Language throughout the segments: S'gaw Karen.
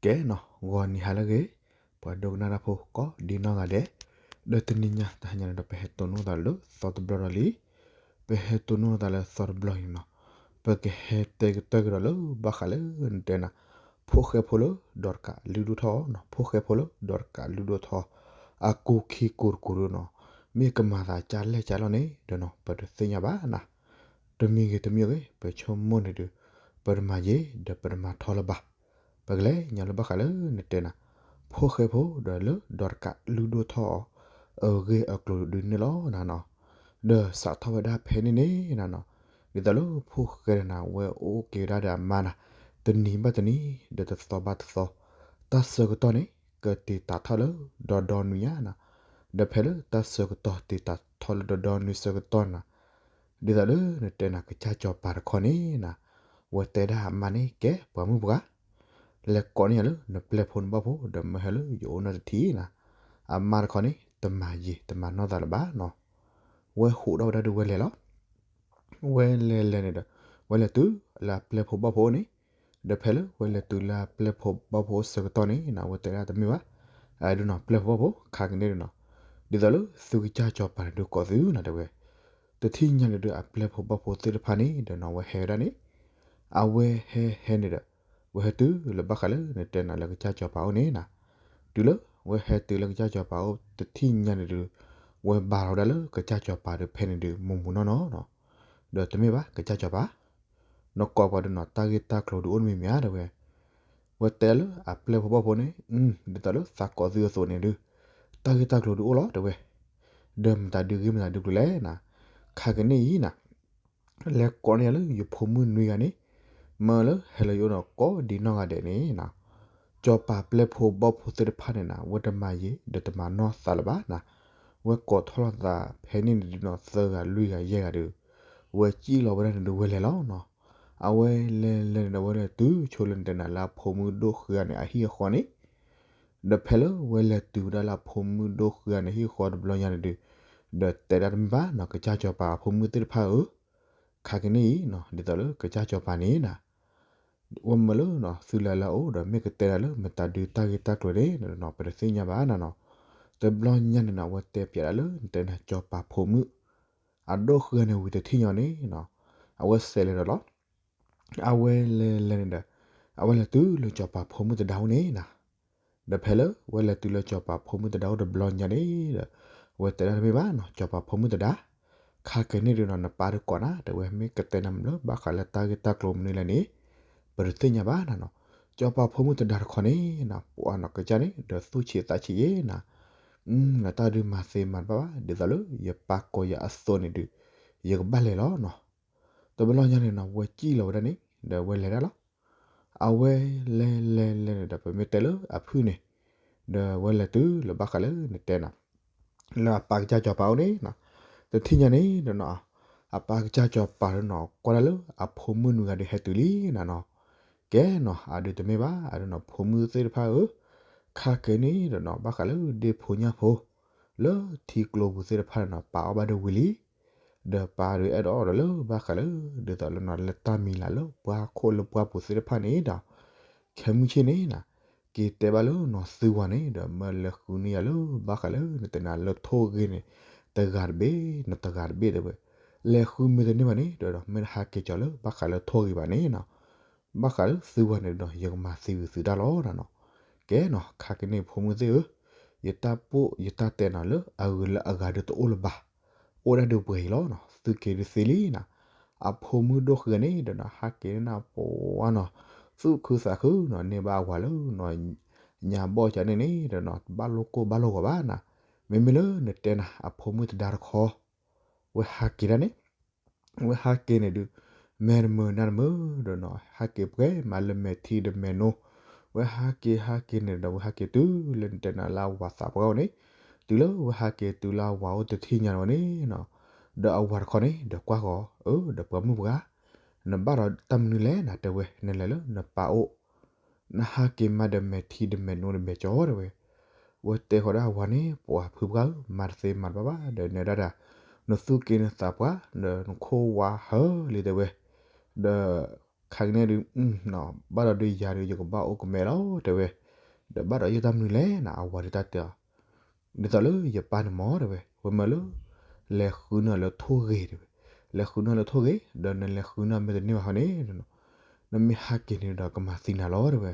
ကဲနီၤ ဂီၤနံၤဟါလၢအဂ့ၤ, ပှၤဒိကနၣ်တၢ်ဖိကိးဒံနီၢ်ဂၤဒဲး, ဒီးတနံၤညါတဟါညါန့ၣ်ဒီး ပဟဲတိၢ်နီၣ်သးလၢသီတဘျီဒီးလံ. ပဟဲတိၢ်နီၣ်သးလၢသီတဘျီန့ၣ်နီၤ, ပကဟဲတဲကတၢၢ်ကဒီးလၢဘၣ်ဃးလၢနတဲနၤ, ဖိၣ်ဃဲဖိလၢဒီးတကးလုၢ်ဒိၣ်ထီၣ်နီၤ, ဖိၣ်ဃဲဖိလၢဒီးတကးလုၢ်ဒိၣ်ထီၣ်, အကူခံကူတကူဒုနီၤ, မ့ၢ်ကမၤသးကၢ်လဲၢ်ကၢ်လီၢ်န့ၣ်ဒီးနီၤ ပတသ့ၣ်ညါဘၣ်နၤ. တမံၤဂ့ၤတမံၤဂ့ၤ ပဆိကမိၣ်န့ၣ်ဒုး ပတမၤယံၤ ဒီးပတမၤထီလၢၤဘၣ်. ပကလဲၤညီလၢဘၣ်ဃးလၢနတဲနၤ, ဖိၣ်ဃဲဖိဒီးလၢဒီးတကးလုၢ်ဒိၣ်ထီၣ်အီၤ အဂ့ၢ်အကျိၤဒုန့ၣ်လီၤနၤနီၤ. ဒီးစးထီၣ်ဝဲဒၣ်ဖဲန့ၣ်န့ၣ်နၤနီၤ, ဒ်သိးလၢဖိၣ်ဃဲန့ၣ်နၤ ဝဲအိၣ်က့ၤဝဲဒၣ်ဒီးအမါနၤ, တနံၤဘၣ်တနံၤ ဒီးတသီဘၣ်တသီ, တၢ်ဆၢကတီၢ်န့ၣ် ကတ့ၤတာ်ထီၣ်လၢဒီဒီနွံညါနၤ, ဒီးဖဲလၢတၢ်ဆၢကတီၢ်တ့ၤတာ်ထီၣ်လၢဒီဒီနွံဆၢကတီၢ်နၤ, ဒ်သိးလၢနတဲနၤ ကစၢ်စီၤပၤတခီန့ၣ်နၤ, ဝဲတဲဒၣ်အမါန့ၣ် ကဲပှၤမုၣ်ပှၢ်, လဲၤကိးန့ၢ်ယၤလၢနပျဲၢ်ဖိနဘီၣ်ဖိ ဒီးမၢဟဲလၢယအိၣ်နီတထံၣ်နၤ. အမါတခီန့ၣ် တမၤယံၤတမၤနီၢ်သးလၢၤဘၣ်နီၤ. ဝဲဟူးထီၣ်ဝဲဒၣ်ဒီးဝဲလဲၤလီၤ. ဝဲလဲၤလဲၤန့ၣ်ဒီး ဝဲလဲၤတုၤလၢအပျဲၢ်ဖိဘီၣ်ဖိန့ၣ်, ဒီးဖဲလၢဝဲလဲၤတုၤလၢအပျဲၢ်ဖိဘီၣ်ဖိဆၢကတီၢ်န့ၣ်နၤ ဝဲတဲဒၣ်တမ့ၢ်ဘၣ်, အဒုနီၤ ပျဲၢ်ဖိဘီၣ်ဖိ ခါကန့ၣ်ဒုနီၤ, ဒ်သိးလၢသုကစၢ်စီၤပၤန့ၣ်ဒုးကိးသုနၤတဲဝဲ. တထံၣ်ညါန့ၣ်ဒုး အပျဲၢ်ဖိဘီၣ်ဖိသ့ၣ်တဖၣ်န့ၣ်ဒီးနီၤ ဝဲဟဲဝဲဒၣ်န့ၣ်, အဝဲဟဲဟဲန့ၣ်ဒီး ဝဲဟဲတုၤလၢဘၣ်ဃးလၢနတဲနၤလၢကစၢ်စီၤပၤအိၣ်န့ၣ်နၤ, တုၤလၢဝဲဟဲတုၤလၢကစၢ်စီၤပၤအိၣ်တထံၣ်ညါန့ၣ်ဒုး, ဝဲဘါထီၣ်ဝဲဒၣ်လၢကစၢ်စီၤပၤဒီးဖဲန့ၣ်ဒုး မိၢ်မိၢ်နီၢ်နီၢ်နီၤ, ဒီးတမ့ၢ်ဘၣ်ကစၢ်စီၤပၤ, နကိးပှၤဒုနီၤ တၢ်ဂ့ၢ်တၢ်ကျိၤဒုးအိၣ်တမံၤမံၤဧါတဲဝဲ. ဝဲတဲလၢအပျဲၢ်ဖိဘီၣ်ဖိန့ၣ်, ဒ်သိးလၢသးကိးသုအသိးန့ၣ်ဒုး, တၢ်ဂ့ၢ်တၢ်ကျိၤဒုးအိၣ်လီၤတဲဝဲ, ဒီးမတၤဒုးဂ့ၢ်မတၤဒုးကျိၤလဲၣ်နၤ, ခါကန့ၣ်အံၤနၤ လဲၤကိးန့ၢ်ယၤလၢယဖိမုၣ်နွံဂၤန့ၣ်, မၢလၢဟဲလၢယအိၣ်ဒီးကိးဒံနီၢ်ဂၤဒဲးန့ၣ်နၤ, စီၤပၤပျဲၢ်ဖိဘီၣ်ဖိသ့ၣ်တဖၣ်န့ၣ်နၤ ဝဲတမၤယံၤဒီးတမၤနီၢ်သးလၢၤဘၣ်နၤ, ဝဲကိးထီၣ်လိာ်သးဖဲန့ၣ်န့ၣ်ဒုးနီၤ သၢဂၤလွံၢ်ဂၤယဲၢ်ဂၤဒီး, ဝဲစံၣ်လီၤဝဲဒၣ်န့ၣ်ဒုးဝဲလဲၤလီၤနီၤ, အဝဲလဲၤလဲၤန့ၣ်ဒီး ဝဲလဲၤတုၤဆိလၢနတဲနၤလၢအဖိမုၣ်ဒိၣ်ဃုဂၤန့ၣ် အဟံၣ်အဃီန့ၣ် ဒီးဖဲလၢဝဲလဲၤတုၤဝဲဒၣ်လၢအဖိမုၣ်ဒိၣ်ဃုဂၤန့ၣ်ဟံၣ်ဃီတဘျီညါန့ၣ်ဒုး, ဒီးတဲဒၣ်တမ့ၢ်ဘၣ်နီၤ ကစၢ်စီၤပၤအဖိမုၣ်သ့ၣ်တဖၣ်ဧၢ, ခါကန့ၣ်အံၤနီၤ ဒ်သိးလၢကစၢ်စီၤပၤန့ၣ်နၤ, ဝဲမၢလၢနီၤ သုလၢလၢအအိၣ်ဒီး မ့ၢ်ကတဲဒၣ်လၢမတၤဒုးတၢ်ဂ့ၢ်တၢ်ကျိၤန့ၣ်နီၤ ပတသ့ၣ်ညါဘၣ်နၤနီၤ, တဘျီညါန့ၣ်နီၤ အဝဲတဲပၠးဒၣ်လၢနတဲနၤစီၤပၤဖိမုၣ် အဒိၣ်ဃုဂၤန့ၣ်ဝံၤတထံၣ်ညီန့ၣ်နီၤ, အဝဲစဲးလဲၤဒီးလီၤ အဝဲလဲၤလဲၤန့ၣ်ဒီး, အဝဲလဲၤတုၤလၢစီၤပၤဖိမုၣ်သဒါအိၣ်န့ၣ်နၤ, ဒီးဖဲလၢဝဲလဲၤတုၤလၢစီၤပၤဖိမုၣ်သဒါအိၣ်တဘျီညါန့ၣ်ဒီး, ဝဲတဲဒၣ်တမ့ၢ်ဘၣ်နီၤ စီၤပၤဖိမုၣ်သဒါ, ခါက့ၤန့ၣ်ဒုးနီၤ နပၢ်ဒုးကိးနၤ တဲဝဲမ့ၢ်ကတဲနၤမ့ၢ်လၢဘၣ်ဃးလၢတၢ်ဂ့ၢ်တၢ်ကျိၤမနုၤလဲၣ်န့ၣ်, ပတသ့ၣ်ညါဘၣ်နၤနီၤ, စီၤပၤဖိမုၣ်သဒါတခီန့ၣ်နၤ ပှၤနီၤကစၢ်န့ၣ် ဒီးသူၣ်ဆံးသးဆံးယဲနၤ, နတၢ်ဒုးမၤသ့မၤတဘၣ်ဘၣ် ဒ်သိးလၢယပၢ်ကိးယၤအသိးန့ၣ်ဒုး, ယကဘၣ်လဲၤလီၤနီၤ တဘျီညါန့ၣ်နီၤ ဝဲစံၣ်လီၤဝဲဒၣ်န့ၣ် ဒီးဝဲလဲၤဒၣ်လီၤ, အဝဲလဲၤလဲၤလဲၤန့ၣ်ဒီး ပမ့ၢ်တဲလၢအဖုၣ်န့ၣ်, ဒီးဝဲလဲၤတုၤလၢဘၣ်ဃးလၢနတဲနၤ, လၢအပၢ်ကစၢ်စီၤပၤအိၣ်န့ၣ်နီၤ, တထံၣ်ညါန့ၣ်ဒီးနီၤ, အပၢ်ကစၢ်စီၤပၤဒီးနီၤ ကွၢ်ဒၣ်လၢအဖိမုၣ်နွံဂၤဒီးဟဲတုၤလံနၤနီၤ, ကဲနီၤ အဒုးတမ့ၢ်ဘၣ် အဒုးနီၤ ဖိမုၣ်သ့ၣ်တဖၣ်ဧၢ, ခါက့ၤန့ၣ်ဒီးနီၤ ဘၣ်ဃးလၢဒ့ၣ်ဖိညၣ်ဖိ လၢထံကျိပူၤသ့ၣ်တဖၣ်န့ၣ်နီၤ ပာ်အီၣ်ဘၣ်ဒီးဝံၤလံ ဒီးပၢ်ဒုးအဲၣ်ဒိးအီၣ်ဒီးလၢဘၣ်ဃးလၢ ဒ်သိးလၢနီၤ လၢတၢ်မံၤလၢ်လၢပှၤခိၣ်လၢပှၢ်ပူၤသ့ၣ်တဖၣ်န့ၣ်ဒီး, ခဲမုၢ်ဆ့ၣ်န့ၣ်နၤ, က့ၤတဲဘၣ်လၢနီၤသုဝၤန့ၣ်ဒီး မၢလဲၤဃုန့ၢ်ယၤလၢဘၣ်ဃးလၢ နတဲနၤလၢထိၣ်ဂ့ၤန့ၣ်, တဂၤတဘ့ၣ် နီၤတဂၤတဘ့ၣ်တဲဝဲ, လဲၤဃုမ့ၢ်တန့ၢ်ဘၣ်န့ၣ်ဒီး မ့ၢ်တဟးက့ၤကီၤလၢဘၣ်ဃးလၢထိၣ်ဂ့ၤဘၣ်န့ၣ်နီၤ ဘၣ်ဃးလၢသုဝၤန့ၣ်ဒီး ယကမၤသံဝံၤသုတၢ်လီၤနၤနီၤ, ကဲနီၤ ခါက့ၤန့ၣ်ဖိမုၣ်သ့ၣ်ဧၢ, ယတၢ်ပိၢ်ယတၢ်တဲနီၤလၢအဂုၤလၢအဂၤဒုးတအိၣ်လၢၤဘၣ်, အိၣ်ဒၣ်ဒုးပှဲၤအံၤလီၤနီၤ သုက့ၤဒုးသ့လံနၤ, အဖိမုၣ်ဒိၣ်ဃုဂၤန့ၣ်ဒီးနီၤ ဟးက့ၤန့ၣ်နၤပှၤနီၤ, သူၣ်ခုသးခုနီၤ န့ၢ်ဘၣ်အဝၤလၢနီၤ, ညါဘီၣ်ကန့ၣ်န့ၣ်ဒီးနီၤ ဘၣ်လိၣ်ကိၢ်ဘၣ်လိၣ်ဂီၤဘၣ်နၤ, မ့မ့ၢ်လၢနတဲနၤ အဖိမုၣ်သဒါတခီ ဝဲဟးက့ၤဒၣ်န့ၣ် ဝဲဟးက့ၤန့ၣ်ဒုး, မဲာ်တမုာ်နါတမုာ်ဒီးနီၤ ဟးက့ၤပှဲၤမးလၢမဲာ်ထံဒီးမဲာ်နိ, ဝဲဟးက့ၤဟးက့ၤန့ၣ်ဒီး ဝဲဟးက့ၤတုၤလၢနတဲနၤလၢအဝၤသးပှၢ်အိၣ်န့ၣ်, တုၤလၢဝဲဟးက့ၤတုၤလၢအဝၤအိၣ်တထံၣ်ညါန့ၣ်ဝဲန့ၣ်နီၤ, ဒီးအဝၤတခီန့ၣ် ဒီးကွၢ်ဃီၤ, အၢ ဒီးပှၤမုၣ်ပှၢ်, နဘၣ်ဒီးတၢ်မနုၤလဲၣ်နၤ တဲဝဲ နလဲၤလၢနပၢ်အိၣ် နဟးက့ၤမးဒီးမဲာ်ထံဒီးမဲာ်နိဒီးမဲာ်ကၠီတဲဝဲ, ဝဲတဲဃီၤဒၣ်အဝၤန့ၣ် ပှၤဖုပှၢ်ဧၢ မၤတသ့မၤတဘၣ်ဘၣ် ဒီးနဲဒၣ်ဒၣ်, နသူၣ်က့ၤနသးပှၢ် ဒီးနခိၣ်ဝါဟၢလံတဲဝဲ, ဒီး ခါကန့ၣ်ဒုး ဘၣ်ဒီးဒုးယၤဒုး ယကဘၣ်အိၣ်ကမဲလီၤ တဲဝဲ, ဒီးဘၣ်ဒီးယတၢ်မနုၤလဲၣ်နၤ အဝၤဒုးတၢ်တဲအီၤ, ဒ်သိးလၢယပၢ်န့ၣ်မ့ၢ် တဲဝဲ ဝဲမၢလၢ လဲၤဃုန့ၢ်လၢထိၣ်ဂ့ၤ တဲဝဲ, လဲၤဃုန့ၢ်လၢထိၣ်ဂ့ၤ ဒီးနလဲၤဃုန့ၢ်မ့ၢ်တန့ၢ်ဘၣ်ဃီန့ၣ် နမ့ၢ်ဟးက့ၤန့ၣ်ဒီးကမၤသံနၤလီၤ တဲဝဲ.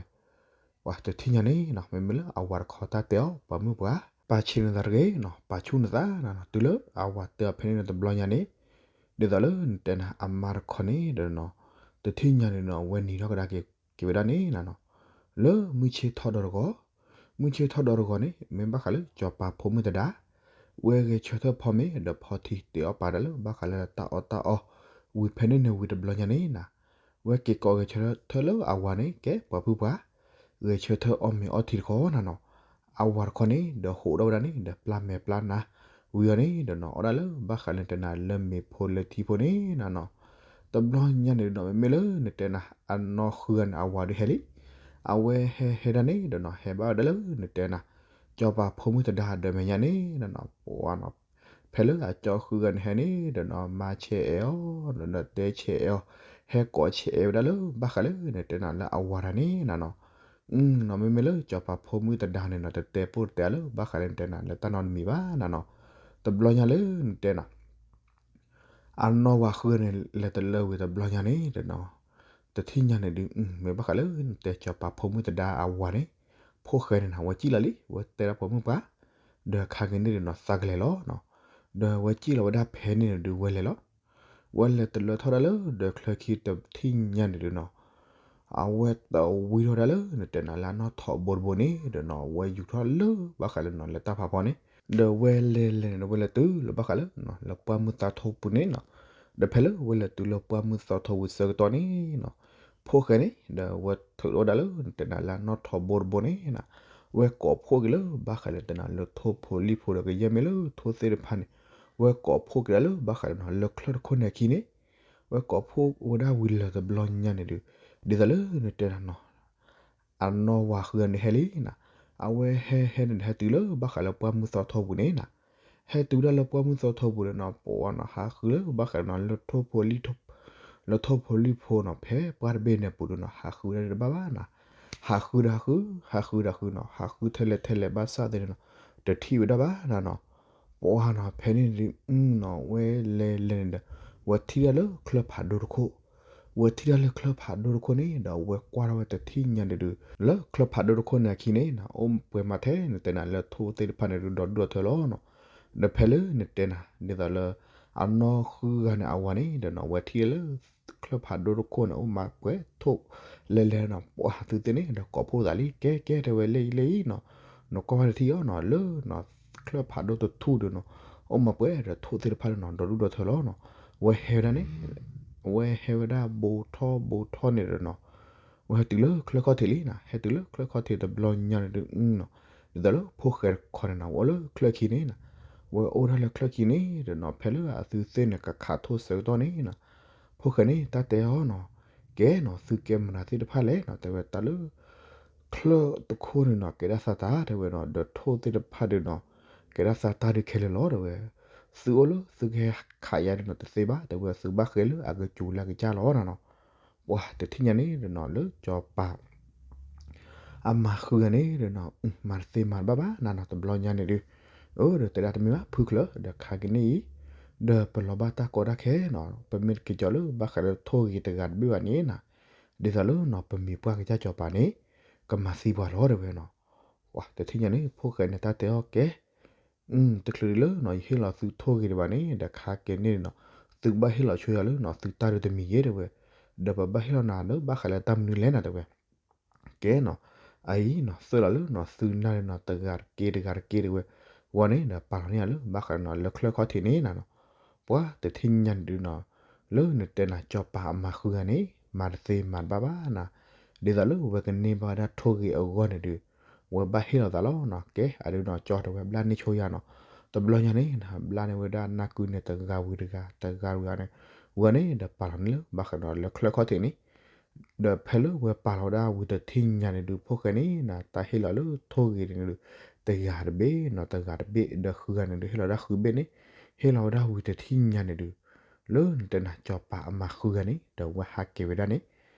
ပှၤတထံၣ်ညါန့ၣ်နီၤ မ့မ့ၢ်လၢအဝၤတခီတၢ်တဲအီၤ ပှၤမုၣ်ပှၢ် ပာ်ဆံးနသးတဂ့ၤနီၤ ပာ်ဆူၣ်နသးနီၤ တုၤလၢအဝၤတဲအီၤဖဲန့ၣ်ဒီးတဘျီညါန့ၣ်, ဒ်သိးလၢနတဲနၤ အမါတခီန့ၣ်ဒီးနီၤ, တထံၣ်ညါန့ၣ်နီၤ ဝဲနံၤထီၣ်ကဒါက့ၤ က့ၤဝဲဒၣ်န့ၣ်နၤနီၤ, လၢမုၢ်ဆ့ၣ်ထီၣ်ဒီတဂီၤ, မုၢ်ဆ့ၣ်ထီၣ်ဒီတဂီၤန့ၣ် မ့ၢ်ဘၣ်ဃးလၢစီၤပၤဖိမုၣ်သဒါ ဝဲဂဲၤဆၢထၢၣ်ဖီမ့ၤ ဒီးဖီထံတဲအီၣ်ပာ်တၢ်လၢဘၣ်ဃးလၢတၢ်အီၣ်တၢ်အီ, ဝံၤဖဲန့ၣ်န့ၣ်ဝံၤတဘျီညါန့ၣ်နၤ ဝဲက့ၤကိးဂဲၤဆၢထၢၣ်လၢအဝၤန့ၣ် ကဲပှၤဖုပှၢ်, ဂဲၤဆၢထၢၣ်အီၣ်မ့ၤအီထံတခီနၤနီၤ, အဝၤတခီန့ၣ် ဒီးဟိးဒီၣ်ဝဲဒၣ်န့ၣ် ဒီးပျၢ်မဲာ်ပျၢ်နါ, ဝံၤအီၤန့ၣ်ဒီးနီၤ အီၣ်ဒၣ်လၢဘၣ်ဃးလၢနတဲနၤလၢမ့ၤဖိလၢထံဖိန့ၣ်နၤနီၤ, တဘျီညါန့ၣ်ဒီး မ့မ့ၢ်လၢနတဲနၤ အနီၢ်ဃုဂၤန့ၣ် အဝၤဒုးဟဲလံ, အဝဲဟဲဟဲဒၣ်န့ၣ်ဒီးနီၤ ဟဲဘၣ်ဝဲဒၣ်လၢနတဲနၤ စီၤပၤဖိမုၣ်သဒါဒီးမဲာ်ညါန့ၣ်နၤနီၤ, ပှၤနီၤ ဖဲလၢအကၠီဃုဂၤန့ၣ်ဟဲန့ၣ်ဒီးနီၤ မၤဆဲးအဲၣ်အီၤ ဒီးတဲဆဲးအဲၣ်အီၤ, ဟဲကိးဆဲးအဲၣ်ဝဲဒၣ်လၢဘၣ်ဃးလၢနတဲနၤလၢအဝၤတၢ်န့ၣ်နၤနီၤ, နီၤ မ့မ့ၢ်လၢစီၤပၤဖိမုၣ်သဒါန့ၣ်နီၤ တတဲပိၢ်တတဲလၢဘၣ်ဃးလၢနတဲနၤလၢတၢ်နီတမံၤဘၣ်နၤနီၤ, တဘျီညါလၢနတဲနၤ အနီၢ်ဝၤဃုဂၤန့ၣ် လဲၤတလၢဝံၤတဘျီညါန့ၣ်ဒီးနီၤ, တထံၣ်ညါန့ၣ်ဒုး မ့ၢ်ဘၣ်ဃးလၢနတဲစီၤပၤဖိမုၣ်သဒါအဝၤန့ၣ်, ဖိၣ်ဃဲန့ၣ်နၤ ဝဲစံၣ်လီၤလံ ဝဲတဲဒၣ်ပှၤမုၣ်ပှၢ်, ဒီးခါက့ၤန့ၣ်ဒီးနီၤ သးကလဲၤလီၤနီၤ, ဒီးဝဲစံၣ်လီၤဝဲဒၣ်ဖဲန့ၣ်န့ၣ်ဒုး ဝဲလဲၤလီၤ, ဝဲလဲၤတလၢထီၣ်ဒၣ်လၢဒီးချၢခံတထံၣ်ညါန့ၣ်ဒုးနီၤ အဝဲသဝံထီၣ်ဒၣ်လၢနတဲနၤလၢအနီၢ်ထိးဘိတဘိန့ၣ်ဒီးနီၤ ဝဲယူၤထီၣ်လၢဘၣ်ဃးလၢနီၤ လၢတၢ်ဖးဖီန့ၣ်, ဒီးဝဲလဲၤလဲၤန့ၣ်ဒီး ဝဲလဲၤတုၤလၢဘၣ်ဃးလၢ လၢပှၢ်မုၢ်သးထိပူၤန့ၣ်နီၤ, ဒီးဖဲလၢဝဲလဲၤတုၤလၢပှၢ်မုၢ်သးထိပူၤဆၢကတီၢ်န့ၣ်နီၤ, ဖိၣ်ဃဲန့ၣ် ဒီးဝဲထုးထီၣ်ဝဲဒၣ်လၢနတဲနၤလၢအနီၢ်ထိးဘိတဘိန့ၣ်နီၤ, ဝဲကိးဖှိၣ်က့ၤလၢဘၣ်ဃးလၢနတဲနၤလၢထိၣ်ဖိလံၣ်ဖိဒီးကယဲၢ်မ့ၢ်လၢထိၣ်သ့ၣ်တဖၣ်န့ၣ်, ဝဲကိးဖှိၣ်က့ၤဒၣ်လၢဘၣ်ဃးလၢနီၤ လၢချၢၣ်တခိၣ်န့ၣ်အခံန့ၣ်, ဝဲကိးဖှိၣ်ဝဲဒၣ်ဝံၤလၢတဘျီညါန့ၣ်ဒုး, ဒ်သိးလၢနတဲနၤနီၤ အနီၢ်ဝၤဃုဂၤန့ၣ်ဟဲလံနီၤ, အဝဲဟဲဟဲန့ၣ်ဒီး ဟဲတုၤလၢဘၣ်ဃးလၢပှၢ်မုၢ်သးထိပူၤန့ၣ်နီၤ, ဟဲတုၤဒၣ်လၢပှၢ်မုၢ်သးထိပူၤန့ၣ်နီၤ ပှၤနီၤ ဟးဃုလၢဘၣ်ဃးနီၤ လၢထိၣ်ဖိလံၣ် လၢထိၣ်ဖိလံၣ်ဖိနီၤ ဖဲပှၢ်တဘ့ၣ်န့ၣ်ပူၤဒုးနီၤ ဟးဃုဒၣ်တဘၣ်ဘၣ်နီၤ, ဟးဃုဒီးဃု ဟးဃုဒီးဃုနီၤ ဟးဃုထဲလဲၣ်ထဲလဲၣ်ဘၣ်ဆၣ်သ့ၣ်န့ၣ်နီၤ တထံၣ်ဝဲဒၣ်ဘၣ်နီၤနီၤ, ပှၤနီၤ ဖဲန့ၣ်ဒုးနီၤ ဝဲလဲၤလဲၤန့ၣ်ဒီး ဝဲထံၣ်ဒၣ်လၢချၢၣ်ဖးဒိၣ်တခိၣ်, ဝဲထံၣ်ဒၣ်လၢချၢၣ်ဖးဒိၣ်တခိၣ်န့ၣ်ဒီး ဝဲကွၢ်ထီၣ်ဝဲတထံၣ်ညါန့ၣ်ဒုး လၢချၢၣ်ဖးဒိၣ်တခိၣ်န့ၣ်အခံန့ၣ်နီၤ အိၣ်ပှဲၤမးထဲနတဲနၤလၢထိၣ်သ့ၣ်တဖၣ်န့ၣ်ဒုး ဒီဒူၣ်ဒီထၢလီၤနီၤ, ဒီးဖဲလၢနတဲနၤ ဒ်သိးလၢ အနီၢ်ဃုဂၤန့ၣ်အဝၤန့ၣ်ဒီးနီၤ ဝဲထံၣ်ဒၣ်လၢ ချၢၣ်ဖးဒိၣ်တခိၣ်န့ၣ် အိၣ်မးပှဲၤထိၣ်လဲၤလဲၤနီၤ ပှၤသုသ့ၣ်န့ၣ်ဒီးကိးဖှိၣ်သးလံ ကဲကဲတဲဝဲ လၢအံၤလၢအံၤနီၤ, နကွၢ်ဝဲတထံၣ်အီၤနီၤ လၢနီၤ ချၢၣ်ဖးဒိၣ်တထူၣ်ဒုးနီၤ အိၣ်မးပှဲၤဒီးထိၣ်သ့ၣ်တဖၣ်ဒုးနီၤ ဒီဒူၣ်ဒီထၢလီၤနီၤ, ဝဲဟဲဝဲဒၣ်န့ၣ် ဝဲဟဲဝဲဒၣ်ဘိထီၣ်ဘိထီၣ်န့ၣ်ဒီးနီၤ ဝဲဟဲတုၤလၢချၢၣ်ခီၣ်ထံးလံနီၤ ဟဲတုၤလၢချၢၣ်ခီၣ်ထံးတဘျီညါန့ၣ်ဒုး နီၤ ဒ်သိးလၢဖိၣ်ဃဲတခီန့ၣ်နီၤ ဝဲအိၣ်လၢချၢၣ်ခံန့ၣ်နီၤ, ဝဲအိၣ်ဒၣ်လၢချၢၣ်ခံန့ၣ်ဒီးနီၤ ဖဲလၢအသုသ့ၣ်န့ၣ် ကခးထိၣ်ဆၢကတီၢ်န့ၣ်နီၤ, ဖိၣ်ဃဲန့ၣ် တၢ်တဲအီၤနီၤ, ကဲနီၤ သုကဲမနုၤသ့ၣ်တဖၣ်လဲၣ်နီၤ တဲဝဲ တၢ်လၢ ချၢၣ်တခိၣ်န့ၣ်နီၤ ကဲဒၣ်သးတၢ် တဲဝဲနီၤ ဒီးထိၣ်သ့ၣ်တဖၣ်ဒုးနီၤ ကဲဒၣ်သးတၢ်ဒုးခဲလၢာ်လီၤ တဲဝဲ, သုအိၣ်လၢသုကဟဲခးယၤဒုးနီၤ တသ့ဘၣ် တဲဝဲ သုဘၣ်ဃ့လၢအကစူၤလၢအကစၢ်လီၤနီၤနီၤ, ပှၤတထံၣ်ညါန့ၣ်ဒီးနီၤ လၢစီၤပၤ အမၤဃုဂၤန့ၣ်ဒီးနီၤ မၤတသ့မၤတဘၣ်ဘၣ်နီၤနီၤ တဘျီညါန့ၣ်ဒုး, အၢ ဒီးတဲဒၣ်တမ့ၢ်ဘၣ်ဖုချၢ ဒီးခါက့ၤန့ၣ်အံၤ, ဒီးပလီၤဘၣ်တၢ်ကီတၢ်ခဲနီၤ ပမ့ၢ်တက့ၤကၠီလၢဘၣ်ဃးလၢထိၣ်ဂ့ၤတဂၤတဘ့ၣ်ဘၣ်န့ၣ်နီၤ, ဒ်သိးလၢနီၤ ပမ့ၢ်ပှၢ်ကစၢ်စီၤပၤန့ၣ် ကမၤသံပှၤလီၤ တဲဝဲနီၤ, ပှၤတထံၣ်ညါန့ၣ် ဖိၣ်ဃဲန့ၣ် တၢ်တဲအီၤကဲ တချုးဒံးလၢနီၤ ယဟ့ၣ်လီၤသုထိၣ်ဂ့ၤဒံးဘၣ်န့ၣ် ဒီးခါက့ၤန့ၣ်နီၤ သုကဘၣ်ဟ့ၣ်လီၤဆိယၤလၢနီၤ သုတၢ်ဒုးတမံၤယဲ တဲဝဲ, ဒီးပဘၣ်ဟ့ၣ်လီၤနၤလၢဘၣ်ဃးလၢတၢ်မနုၤလဲၣ်နီၤ တဲဝဲ, ကဲနီၤ, အအံၤနီၤ သၢလီၤလၢနီၤ သုနၢ်လၢနီၤ တဂၤတက့ၢ်တဂၤတက့ၢ် တဲဝဲ, ဝံၤန့ၣ်ဒီးပာ်လီၤန့ၢ်ယၤလၢဘၣ်ဃးနီၤ လၢချၢၣ်ခီၣ်ထံးန့ၣ်နီၤနီၤ, ပှၤတထံၣ်ညါန့ၣ်ဒုးနီၤ လၢနတဲနၤစီၤပၤအမၤဃုဂၤန့ၣ် မၤတသ့မၤတဘၣ်ဘၣ်နီၤ, ဒ်သိးလၢဝဲကန့ၢ်ဘၣ်ဝဲဒၣ်ထိၣ်ဂ့ၤအဂီၢ်န့ၣ်ဒုး ဝဲဘၣ်ဟ့ၣ်လီၤသးလီၤနီၤ, ကဲ အဒုးနီၤ ကၠီတဲဝဲ ဘျါန့ၢ်ဆိယၤနီၤ, တဘျီညါန့ၣ် ဘျါန့ၢ်ဝဲဒၣ်နၢ်ကုန့ၣ် တဂၤဝံၤတဂၤ တဂၤဝံၤတဂၤန့ၣ်, ဝံၤန့ၣ်ဒီးပာ်လီၤန့ၢ်လၢဘၣ်ဃးနီၤ လၢချၢၣ်ခီၣ်ထံးန့ၣ် ဒီးဖဲလၢဝဲပာ်လီၤဝဲဒၣ်ဝံၤတထံၣ်ညါန့ၣ်ဒုး ဖိၣ်ဃဲန့ၣ်နီၤ တၢ်ဟ့ၣ်လီၤလၢထိၣ်ဂ့ၤန့ၣ်ဒုး တဂၤတဘ့ၣ်နီၤ တဂၤတဘ့ၣ် ဒီးဃုဂၤန့ၣ်ဒုး ဟ့ၣ်လီၤဝဲဒၣ်ဃုဘ့ၣ်န့ၣ်, ဟ့ၣ်လီၤဝဲဒၣ်ဝံၤတထံၣ်ညါန့ၣ်ဒုး လၢနတဲနၤစီၤပၤအမၤဃုဂၤန့ၣ် ဒီးဝဲဟးက့ၤဝဲဒၣ်န့ၣ်,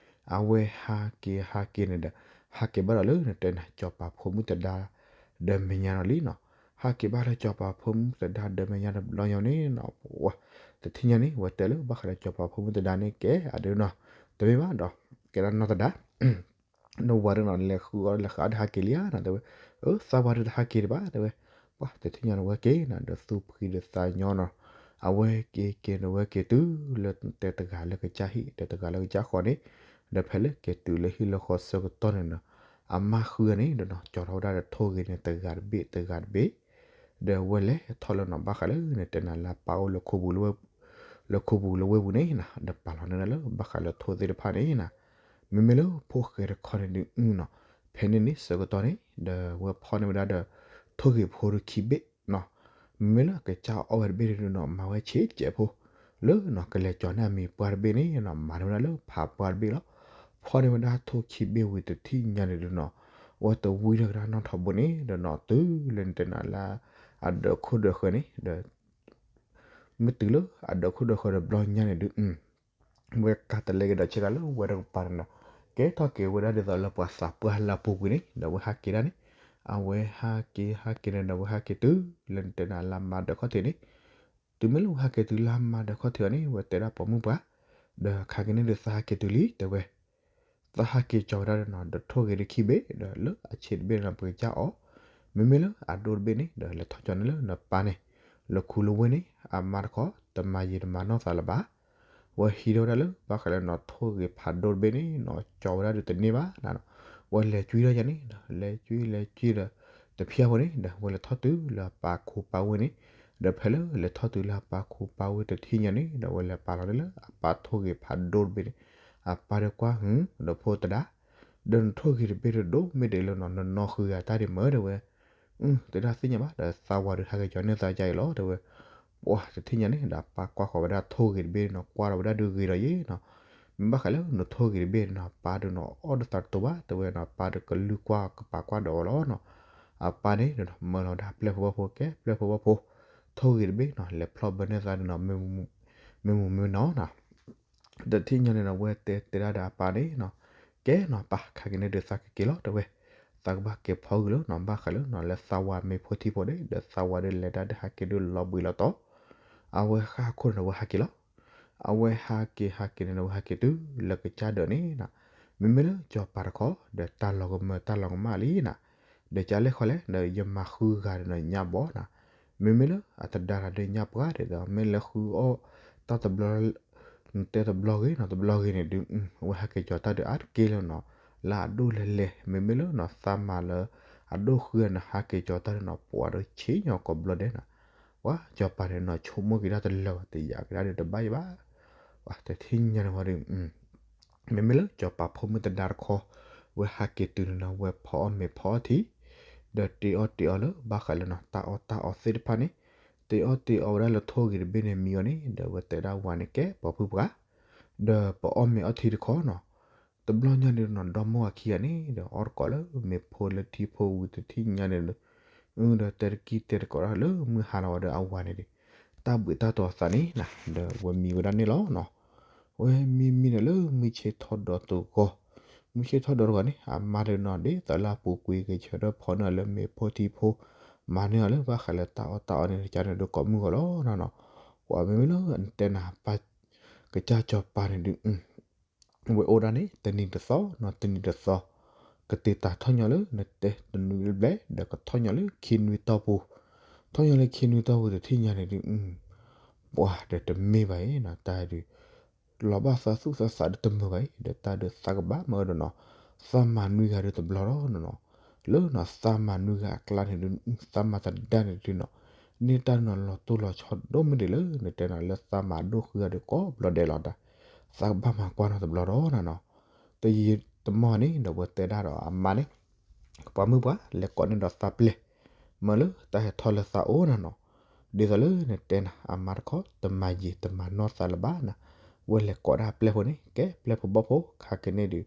အဝဲဟးက့ၤဟးက့ၤန့ၣ်ဒီး ဟးက့ၤဘၣ်ဒီးလၢနတဲနၤ စီၤပၤဖိမုၣ်သဒါ ဒီးမဲာ်ညါနီၤလံနီၤ. ဟးက့ၤဘၣ်လၢစီၤပၤဖိမုၣ်သဒါဒီးမဲာ်ညါတဘျီညီန့ၣ်နီၤ, ပှၤ တထံၣ်ညါန့ၣ် ဝဲတဲလၢဘၣ်ဃးဒီးစီၤပၤဖိမုၣ်သဒါန့ၣ်ကဲအဒုနီၤ, တမ့ၢ်ဘၣ်ဒီး ကဲဒၣ်နီၢ်သဒါ နဝၤဒုနီၤ လဲၤဃုအီၣ်လဲၤဃုအီၣ်ဒီးဟးက့ၤလံဧါနီၤ တဲဝဲ, အၢ သးဝၤဒုတဟးက့ၤဒံးဘၣ် တဲဝဲ, ပှၤ တထံၣ်ညါန့ၣ် ဝဲက့ၤနီၤ ဒီးသူၣ်ဖှံဒီးသးညီနီၤ, အဝဲက့ၤက့ၤန့ၣ် ဝဲက့ၤတုၤလၢတဲတဂၤလၢကစၢ်ဟံၣ် ဒီးတဂၤလၢကစၢ်ဃီန့ၣ်, ဒီးဖဲလၢက့ၤတုၤလၢဟံၣ်လၢဃီဆၢကတီၢ်န့ၣ်နီၤ, အမါဃုဂၤန့ၣ်ဒီးနီၤ ကၠီၤထီၣ်ဝဲဒၣ်ဒီးထိၣ်ဂ့ၤန့ၣ် တဂၤတဘ့ၣ်တဂၤတဘ့ၣ် ဒီးဝဲလဲၤထီၣ်လၢနီၤ ဘၣ်ဃးလၢနတဲနၤလၢပာ်အိၣ်လၢခိပူၤလၢဝ့ၢ်, လၢခိပူၤလၢဝ့ၢ်ပူၤန့ၣ်နီၤ ဒီးပာ်လီၤန့ၢ်ဒၣ်လၢဘၣ်ဃးလၢထိၣ်သ့ၣ်တဖၣ်န့ၣ်နီၤ, မ့မ့ၢ်လၢဖိၣ်ဃဲတခီန့ၣ်ဒုးနီၤ, ဖဲန့ၣ်န့ၣ်ဆၢကတီၢ်န့ၣ် ဒီးဝဲဖီၣ်န့ၢ်ဝဲဒၣ်ဒီး ထိၣ်ဂ့ၤဖိဒီးခံဘ့ၣ်နီၤ, မ့မ့ၢ်လၢကစၢ်အီၣ်ဝဲတဘ့ၣ်န့ၣ်ဒုးနီၤ မၤဝဲဆံးကဲးဖိ လၢနီၤ ကလဲၤကၠီၤန့ၢ်အမံၤပှၢ်တဘ့ၣ်န့ၣ်နီၤ မၤန့ၢ်ဝဲဒၣ်လၢဖးပှၢ်တဘ့ၣ်လီၤ. ဖီၣ်န့ၢ်ဝဲဒၣ်ထိၣ်ခံဘ့ၣ်ဝံၤတထံၣ်ညါန့ၣ်ဒုးနီၤ, အဝဲတဝံထီၣ်ကဒါနီၣ်ထီဘိန့ၣ်ဒီးနီၤ တုၤလၢနတဲနၤလၢ အဒၢးခိၣ်ဒၢးဃၢၤန့ၣ်ဒီး မ့ၢ်တုၤလၢအဒၢးခိၣ်ဒၢးဃၢၤတဘျီညါန့ၣ်ဒုး ဝဲကၤတလဲက့ၤဒီးဆ့ကၤလၢဝဲတကပၤန့ၣ်နီၤ, ကဲထီၣ်က့ၤဝဲဒၣ်ဒ်သိးလၢပှၤသးပှၢ်လၢအပူၤကွံာ်န့ၣ် ဒီးဝဲဟးက့ၤဒၣ်န့ၣ်, အဝဲဟးက့ၤဟးက့ၤန့ၣ်ဒီး ဝဲဟးက့ၤတုၤလၢနတဲနၤလၢမါဒၢးခီၣ်ထံးန့ၣ်, တုၤမ့ၢ်လၢဝဲဟးက့ၤတုၤလၢမါဒၢးခီၣ်ထံးအီၤန့ၣ် ဝဲတဲဒၣ်ပိာ်မုၣ်ပှၢ်, ဒီးခါက့ၤန့ၣ်ဒုးသးဟးက့ၤတုၤလံ တဲဝဲ သးဟးက့ၤကၠီၤဝဲဒၣ်ဒီးနီၤ ဒီးထိၣ်ဂ့ၤတခံဘ့ၣ် ဒီးလၢအဆံးတဘ့ၣ်န့ၣ်နီၤ ပကစၢ်အီၣ်, မ့မ့ၢ်လၢအဒိၣ်တဘ့ၣ်န့ၣ် ဒီးလဲၤထီၣ်ကၠီၤန့ၢ်လၢနပၢ်န့ၣ်, လၢခူလၢဝ့ၢ်န့ၣ် အမါတခီ တမၤယံာ်တမၤနီၢ်သးလၢၤဘၣ်. ဝဲဟံးထီၣ်ဝဲဒၣ်လၢ ဘၣ်ဃးလၢနီၤ ထိၣ်ဂ့ၤဖးဒိၣ်တဘ့ၣ်န့ၣ်နီၤ ကၠီၤဝဲဒၣ်ဒီးတန့ၢ်ဘၣ်နီၤ, ဝဲလဲၤကွံထီၣ်ယါန့ၣ်ဒီး လဲၤကွံလဲၤကွံဒီး တဖျၢၣ်ဖိန့ၣ်ဒီး ဝဲလဲၤထီၣ်တုၤလၢအပၢ်ခူပၢ်ဝ့ၢ်န့ၣ်, ဒီးဖဲလၢလဲၤထီၣ်တုၤလၢအပၢ်ခူပၢ်ဝ့ၢ်တထံၣ်ညါန့ၣ်ဒီး ဝဲလဲၤပာ်လီၤန့ၢ်လၢအပၢ်ထိၣ်ဂ့ၤဖးဒိၣ်တဘ့ၣ်န့ၣ်, အပၢ်ဒီးကွၢ်ဟု ဒီးဖိသဒါ, ဒီးနထိၣ်ဂ့ၤတဘ့ၣ်တဒိၣ်မ့ၢ်ဒ်လဲၣ်နီၤ နနီၢ်ဃုဂၤတၢ်ဒံးမၢတဲဝဲ, အု တဒၣ်သ့ၣ်ညါဘၣ် ဒီးသးဝၤဒုးဟးက့ၤကၠီၤန့ၢ်သးယါအံၤလီၤ တဲဝဲ, ပှၤတထံၣ်ညါန့ၣ်ဒီး အပၢ်ကွၢ်ဃီၤဝဲဒၣ်ထိၣ်ဂ့ၤတဘ့ၣ်နီၤ ကွၢ်ထီၣ်ဝဲဒၣ်ဒုးဂ့ၤဒီးယ့ၣ်နီၤ, မ့ၢ်ဘၣ်ဃးလၢနထိၣ်ဂ့ၤတဘ့ၣ်နီၤ အပၢ်ဒုးနီၤ အီၣ်ဒီးသးတတိၤဘၣ် တဲဝဲနီၤ အပၢ်ဒုးကလုၢ်ကွၢ်ကပာ်ကွၢ်ဒီးအီၤလီၤနီၤ, အပၢ်န့ၣ်ဒီး မၢလီၤဝဲဒၣ်ပျဲၢ်ဖိဘီၣ်ဖိ ကဲပျဲၢ်ဖိဘီၣ်ဖိ, ထိၣ်ဂ့ၤတဘ့ၣ်နီၤ လဲၤဖျီၣ်ဘၢန့ၢ်သးဒုးနီၤ မ့ၢ်မူမ့ၢ်နီၤနီၤ တထံၣ်ညါန့ၣ်ဒီး ဝဲတဲတဲဒၣ်ဒီးအပၢ်န့ၣ်နီၤ, ကဲနီၤ ပၢ် ခါက့ၤန့ၣ်ဒုးသးကက့ၤလီၤ တဲဝဲ, သးကဘၣ်က့ၤဖီဂုာ်လီၤနီၤ ဘၣ်ဃးလၢနီၤ လၢသးဝၤမ့ၢ်ဖိထံဖိန့ၣ် ဒီးသးဝၤဒုးလဲၤဒၣ်ဒုးဟးက့ၤဒုးလီၤဘှံးလီၤတီၤ, အဝဲဃၣ်ခိၣ်န့ၣ်ဒီး ဝဲဟးက့ၤလီၤ. အဝဲဟးက့ၤဟးက့ၤန့ၣ်ဒီး ဝဲဟးက့ၤတုၤလၢကစၢ်ဒၢးန့ၣ်နီၤ, မ့မ့ၢ်လၢစီၤပၤတခီ ဒီးတၢ်လီၤကမၢတၢ်လီၤကမၣ်လံနီၤ, ဒီးကလဲၣ်ဃီလဲၣ် ဒီးယမၤဃုဂၤဒီးညၣ်ဘီနီၤ, မ့မ့ၢ်လၢအတဒါတၢ်ဒုးညၣ်ပှၢ်ဒီး မ့ၢ်လဲၤဃုအီၣ်တၢ်တဘျီ နတဲတဘျီဂ့ၤနီၤ တဘျီဂ့ၤန့ၣ်ဒုး ဝဲဟးက့ၤကၠီၤတၢ်ဒုးအါတက့ၢ်လၢနီၤ, လၢအဒိၣ်လဲၤလဲၤ မ့မ့ၢ်လၢနီၤ သးမၤလၢ အဒိၣ်ဃုဂၤန့ၣ် ဟးက့ၤကၠီၤတၢ်ဒုးနီၤ ပှၤဒီးဆ့ၣ်ညီၣ်ကိးဘျီဒဲးနီၤ, ပှၤစီၤပၤန့ၣ်နီၤ ဆိကမိၣ်က့ၤတၢ်တလၢာ်ဘၣ် တယာ်က့ၤတၢ်ဒုးတဘၣ်ယံၤဘၣ်, ပှၤတထံၣ်ညါန့ၣ်ဝံၤဒီး မ့မ့ၢ်လၢစီၤပၤဖိမုၣ်သဒါတခီ, ဝဲဟးက့ၤတုၤန့ၣ်နီၤ ဝဲဖီအီၣ်မ့ၤဖီအီၣ်ထံ, ဒီးတ့အီၣ်တ့အီလၢဘၣ်ဃးလၢနီၤ တၢ်အီၣ်တၢ်အီသ့ၣ်တဖၣ်န့ၣ်, တ့အီၣ်တ့အီဝဲဒၣ်လၢထိၣ်ဂ့ၤတဘ့ၣ်န့ၣ်မံအီၤန့ၣ် ဒီးဝဲတဲဒၣ်ဝၤန့ၣ် ကဲပိာ်မုၣ်ပှၢ်, ဒီးပအီၣ်မ့ၤအီထံတခီနီၤ, တဘျီညါန့ၣ်နီၤ ဒီမိၢ်အခံဂၤန့ၣ်ဒီး အီၣ်တကိးလၢမ့ၤဖိလၢထံဖိဝံၤတထံၣ်ညါန့ၣ်ဒီး, အု ဒီးတဲတကံၢ်တဲတကိးဒၣ်လၢမုၢ်ဟါလီၤဝဲဒီးအဝၤန့ၣ်ဒီး, တၢ်ဘှံးတၢ်တီၤအသးန့ၣ်နီၤ ဒီးဝဲမံဝဲဒၣ်န့ၣ်လီၤနီၤ. ဝဲမံမံန့ၣ်လၢမုၢ်ဆ့ၣ်ထီၣ်ဒီးတဂီၤ, မုၢ်ဆ့ၣ်ထီၣ်ဒီးတဂီၤန့ၣ် အမါဒီးနီၤ ဒ်သိးလၢအပူၤကွံာ်ကဆၢထၢၣ်ဖီန့ၢ်အီၤလၢမ့ၤဖိထံဖိ, မၤန့ၢ်အီၤလၢဘၣ်ဃးလၢတၢ်အီၣ်တၢ်အီန့ၣ် ကန့ၣ်ဒီးကိးမုၢ်ဂီၤလီၤနီၤနီၤ. ပှၤမ့မ့ၢ်လၢနတဲနၤပၢ် ကစၢ်စီၤပၤန့ၣ်ဒုး ဝဲအိၣ်ဒၣ်န့ၣ် တနံၤတသီနီၤ တနံၤတသီ, ကတ့ၤတၢ်ထီၣ်ညီလၢနတဲတနွံဘျဲၣ် ဒီးကထီၣ်ညီလၢခံနွံတီၢ်ပူၤ, ထီၣ်ညီလၢခံနွံတီၢ်ပူၤတထံၣ်ညါန့ၣ်ဒုး, ပှၤဒီးတမ့ၢ်ဘၣ်အံၤနီၤ တၢ်ဒုး လီၤဘၣ်သးသူၣ်သးသးဒီးတမုာ်ဘၣ်အံၤ ဒီးတၢ်ဒုးသးကဘၣ်မၤအီၤဒီးနီၤ, သးမၤနွံဂၤဒီးတဘျီလီၤနီၤနီၤ, လၢနီၤသးမၤနွံဂၤအကျါန့ၣ်ဒုး သးမၤတဒါန့ၣ်ဒုးနီၤ, န့ၢ်တၢ်နီၤလီၤတိၢ်လီၤဆီဒိၣ်မ့ၢ်ဒ်လဲၣ် နတဲနီၤလၢသးမၤဒိၣ်ဃုဂၤဒီးကိးဘျီဒဲးလီၤဒီး, သးကဘၣ်မၤကွၢ်နီၤတဘျီလီၤနီၤနီၤ, တယံာ်တမီၢ်န့ၣ်ဒီးဝဲတဲဒၣ်ဒီးအမါန့ၣ် ပှၤမုၣ်ပှၢ် လဲၤကိးန့ၢ်ဒီးသးပျဲၢ်, မၢလၢတၢ်ဟဲထီၣ်လၢသးအိၣ်နီၤနီၤ, ဒ်သိးလၢနတဲနၤ အမါတခီ တမၤယံာ်တမၤနီၢ်သးလၢၤဘၣ်နီၤ, ဝဲလဲၤကိးဒၣ်ပျဲၢ်ဖိန့ၣ် ကဲပျဲၢ်ဖိဘီၣ်ဖိ ခါက့ၤန့ၣ်ဒုး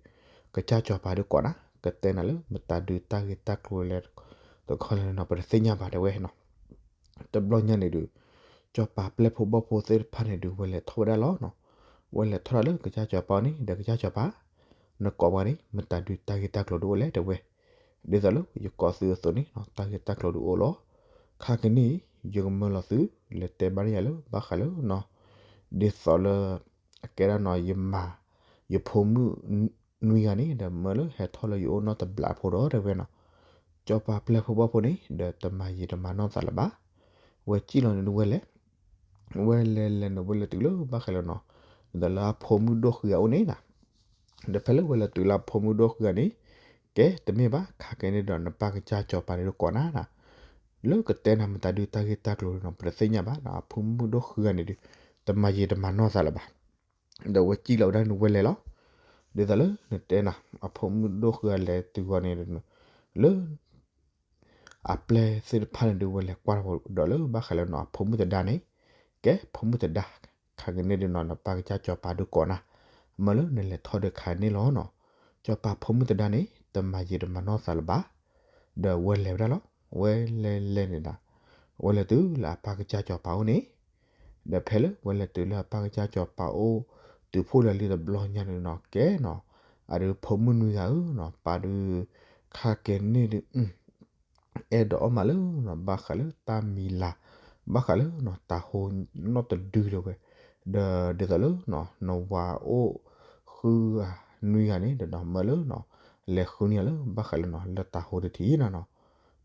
ကစၢ်စီၤပၤဒုးကိးနၤ ကတဲနၤလၢမတၤဒုးတၢ်ဂ့ၢ်တၢ်ကျိၤလဲၣ် တခီလဲၣ်နီၤ ပတသ့ၣ်ညါဘၣ်တဲဝဲနီၤ တဘျီညါန့ၣ်ဒုး စီၤပၤပျဲၢ်ဖိဘီၣ်ဖိသ့ၣ်တဖၣ်န့ၣ်ဒုး ဝဲလဲၤထီၣ်ဝဲဒၣ်လီၤနီၤ, ဝဲလဲၤထီၣ်ဒၣ်လၢကစၢ်စီၤပၤန့ၣ် ဒီးကစၢ်စီၤပၤ နကိးပှၤန့ၣ် မတၤဒုးတၢ်ဂ့ၢ်တၢ်ကျိၤဒုးအိၣ်လဲၣ် တဲဝဲ. ဒ်သိးလၢယကိးသုအသိးန့ၣ် တၢ်ဂ့ၢ်တၢ်ကျိၤဒုးအိၣ်လီၤ. ခါကနံၣ်အံၤ ယကမၢလီၤသု လဲၤတဲဘၣ်န့ၢ်ယၤလၢဘၣ်ဃးလၢနီၤ ဒ်သိးလၢ အကဲဒၣ်နီၤ ယမၤ ယဖိမုၣ်နွံဂၤန့ၣ် ဒီးမၢလၢဟဲထီၣ်လၢယအိၣ်နီတဘျီဖိဒီး တဲဝဲနီၤ. စီၤပၤပျဲၢ်ဖိဘီၣ်ဖိန့ၣ် ဒီးတမၤယံာ်တမၤနီၢ်သးလၢၤဘၣ်. ဝဲစံၣ်လီၤန့ၣ်ဒုးဝဲလဲၤ ဝဲလဲၤလဲၤန့ၣ် ဝဲလဲၤတုၤလၢဘၣ်ဃးလၢနီၤ ဒ်သိးလၢအဖိမုၣ်ဒိၣ်ဃုဂၤအိၣ်န့ၣ်နီၤ. ဒီးဖဲလၢဝဲလဲၤတုၤလၢအဖိမုၣ်ဒိၣ်ဃုဂၤန့ၣ် ကဲတမ့ၢ်ဘၣ် ခါကဲန့ၣ်ဒီး နပၢ်ကစၢ်စီၤပၤန့ၣ်ဒုးကိးနၤနီၤ လၢကတဲနၤမတၤဒုးတၢ်ဂ့ၢ်တၢ်ကျိၤနီၤ ပတသ့ၣ်ညါဘၣ်နီၤ အဖိမုၣ်ဒိၣ်ဃုဂၤန့ၣ်ဒုး တမၤယံာ်တမၤနီၢ်သးလၢၤဘၣ်. ဒီးဝဲစံၣ်လီၤဝဲဒၣ်န့ၣ်ဝဲလဲၤလီၤ. ဒ်သိးလၢနတဲနၤ အဖိမုၣ်ဒိၣ်ဃုဂၤလဲၤတုၤဂီၤန့ၣ် လၢ အပျဲၢ်သ့ၣ်တဖၣ်န့ၣ်ဒုး ဝဲလဲၤကွၢ်ဒီးလၢဘၣ်ဃးလၢနီၤ အဖိမုၣ်သဒါန့ၣ်, ကဲ ဖိမုၣ်သဒါ, ခါကနံၣ်ဒုးနီၤ နပၢ်ကစၢ်စီၤပၤဒုးကိးနၤ, မၢလၢနလဲၤထီၣ်ဒီးခါန့ၣ်လီၤနီၤ, စီၤပၤဖိမုၣ်သဒါန့ၣ် တမၤယံာ်တမၤနီၢ်သးလၢၤဘၣ်. ဒီးဝဲလဲၤဝဲဒၣ်လီၤ. ဝဲလဲၤလဲၤန့ၣ်ဒၣ် ဝဲလဲၤတုၤလၢအပၢ်ကစၢ်စီၤပၤအိၣ်န့ၣ်, ဒီးဖဲလၢဝဲလဲၤတုၤလၢအပၢ်ကစၢ်စီၤပၤအိၣ် တုၤဖှိၣ်လၢာ်လံတဘျီညါန့ၣ်နီၤ ကဲနီၤ, အဒုးဖိမုၣ်နွံဂၤဧၢနီၤ ပၢ်ဒုး ခါကဲန့ၣ်ဒုး အဲၣ်ဒိးအီၣ်မးလၢ ဘၣ်ဃးလၢတၢ်မံၤလာ်, ဘၣ်ဃးလၢတၤဟိနီတဒုတဲဝဲ, ဒီးဒ်သိးလၢ နဝၤအိၣ်ဃုဂၤနွံဂၤန့ၣ်ဒီးနီၤ မၢလၢ လဲၤဃုန့ၢ်လၢဘၣ်ဃးလၢနီၤ လၢတၤဟိတထံၣ်နီၤနီၤ.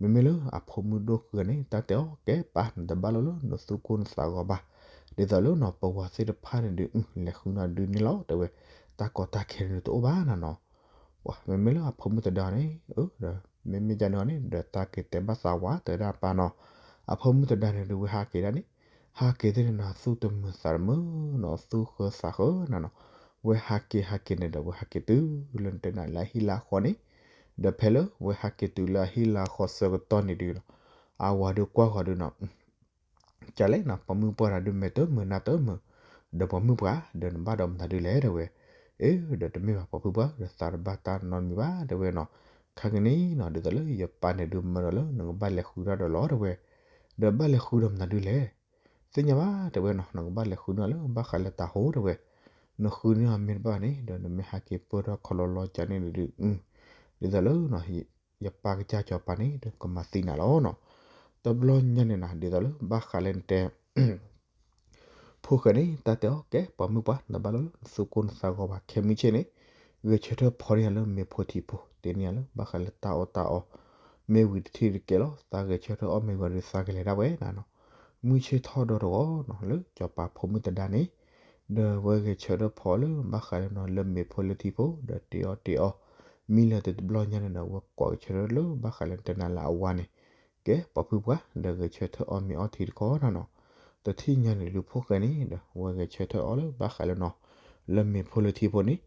မ့မ့ၢ်လၢအဖိမုၣ်ဒိၣ်ဃုဂၤန့ၣ် တၢ်တဲအီၤ ကဲပၢ် နတဘၣ်လီၤလၢနသူၣ်ကိၢ်နသးဂီၤဘၣ်. ဒ်သိးလၢနီၤ ပဝၤသ့ၣ်တဖၣ်န့ၣ်ဒုး လဲၤဃုနၤဒုးန့ၣ်လီၤ တဲဝဲ, တၢ်ကီတၢ်ခဲန့ၣ်တအိၣ်ဘၣ်နီၤနီၤ. ပှၤမ့မ့ၢ်လၢအဖိမုၣ်သဒါန့ၣ် ဒီး မ့မ့ၢ်ဒ်န့ၣ်အီၤန့ၣ် ဒီးတၢ်က့ၤတဲဘၣ်သးဝၤ တဲဝဲဒၣ်ပၢ်နီၤ. အဖိမုၣ်သဒါန့ၣ်ဒုး ဝဲဟးက့ၤဒၣ်န့ၣ်, ဟးက့ၤသ့ၣ်န့ၣ်နီၤ သူၣ်တမုာ်သးတမုာ်နီၤ သူၣ်ဃၢသးဃၢနီၤနီၤ. ဝဲဟးက့ၤဟးက့ၤန့ၣ်ဒီး ဝဲဟးက့ၤတုၤလၢနတဲနၤလၢအဟံၣ်လၢအဃီန့ၣ်, ဒီးဖဲလၢဝဲဟးက့ၤတုၤလၢအဟံၣ်လၢအဃီဆၢကတီၢ်န့ၣ်ဒုးနီၤ, အဝၤဒုးကွၢ်ဃီၤဒုးနီၤ ကလဲၣ်နီၤ ပိာ်မုၣ်ပှၢ်တၢ်ဒုးမဲာ်တမုာ်နါတမုာ်, ဒီးပိာ်မုၣ်ပှၢ် ဒီးနဘၣ်ဒီးမတၤဒုးလဲၣ် တဲဝဲ. အ့ ဒီးတမ့ၢ်ဘၣ်ပိာ်မုၣ်ပှၢ် ဒီးသးတဘၣ်တၢ်နီတမံၤဘၣ် တဲဝဲနီၤ. ခါကနံၣ်နီၤ ဒ်သိးလၢယပၢ်န့ၣ်ဒုးမၢဒီးလၢ နကဘၣ်လဲၤဃုတၢ်ဒီးလီၤ တဲဝဲ. ဒီးဘၣ်လဲၤဃုဒီးမတၤဒုးလဲၣ် သ့ၣ်ညါဘၣ် တဲဝဲနီၤ နကဘၣ်လဲၤဃုန့ၢ်လၢဘၣ်ဃးလၢတၤဟိ တဲဝဲ. နဃုန့ၢ်အီၤမ့ၢ်တဘၣ်န့ၣ် ဒီးနမ့ၢ်ဟးက့ၤပၢၢ်ထီၣ်ခီလီၤလီၤကန့ၣ်ဒုး ဒ်သိးလၢ ယပၢ်ကစၢ်စီၤပၤန့ၣ် ဒီးကမၤသံနၤလီၤနီၤ. တဘျီညါန့ၣ်နီၤ ဒ်သိးလၢဘၣ်ဃးလၢနတဲ ဖိၣ်ဃဲန့ၣ် တၢ်တဲအီၤ ကဲ ပိာ်မုၣ်ပှၢ် နဘၣ်လီၤလၢနသူၣ်ကိၢ်နသးဂီၤဘၣ် ခဲမုၢ်ဆ့ၣ်န့ၣ် ဂဲၤဆၢထၢၣ်ဖီန့ၢ်ယၤလၢမ့ၤဖိထံဖိ တ့န့ၢ်ယၤလၢဘၣ်ဃးလၢတၢ်အီၣ်တၢ်အီ မ့ၢ်ဝံၤတထံၣ်တကဲလီၤ သးဂဲၤဆၢထၢၣ်အီၣ်မ့ၤဝံၤဒီးသးကလဲၤဒၣ်ဝဲနီၤနီၤ. မုၢ်ဆ့ၣ်ထီၣ်ဒီတဂီၤနီၤ လၢစီၤပၤဖိမုၣ်သဒါန့ၣ် ဒီးဝဲဂဲၤဆၢထၢၣ်ဖီလၢဘၣ်ဃးလၢနီၤ လၢမ့ၤဖိလၢထံဖိ ဒီးတ့အီၣ်တ့အီ မံလၢတဘျီညါန့ၣ်ဒီး ဝဲကိးဂဲၤဆၢထၢၣ်လၢဘၣ်ဃးလၢတဲနၤလၢအဝၤန့ၣ် ကဲ ပိာ်မုၣ်ပှၢ် ဒီးဂဲၤဆၢထၢၣ်အီၣ်မ့ၤအီထံတခီနီၤနီၤ. တထံၣ်ညါန့ၣ်ဒုးဖိၣ်ဃဲန့ၣ်ဒီး ဝဲဂဲၤဆၢထၢၣ်အီၣ်လၢဘၣ်ဃးလၢနီၤ လၢမ့ၤဖိလၢထံဖိန့ၣ်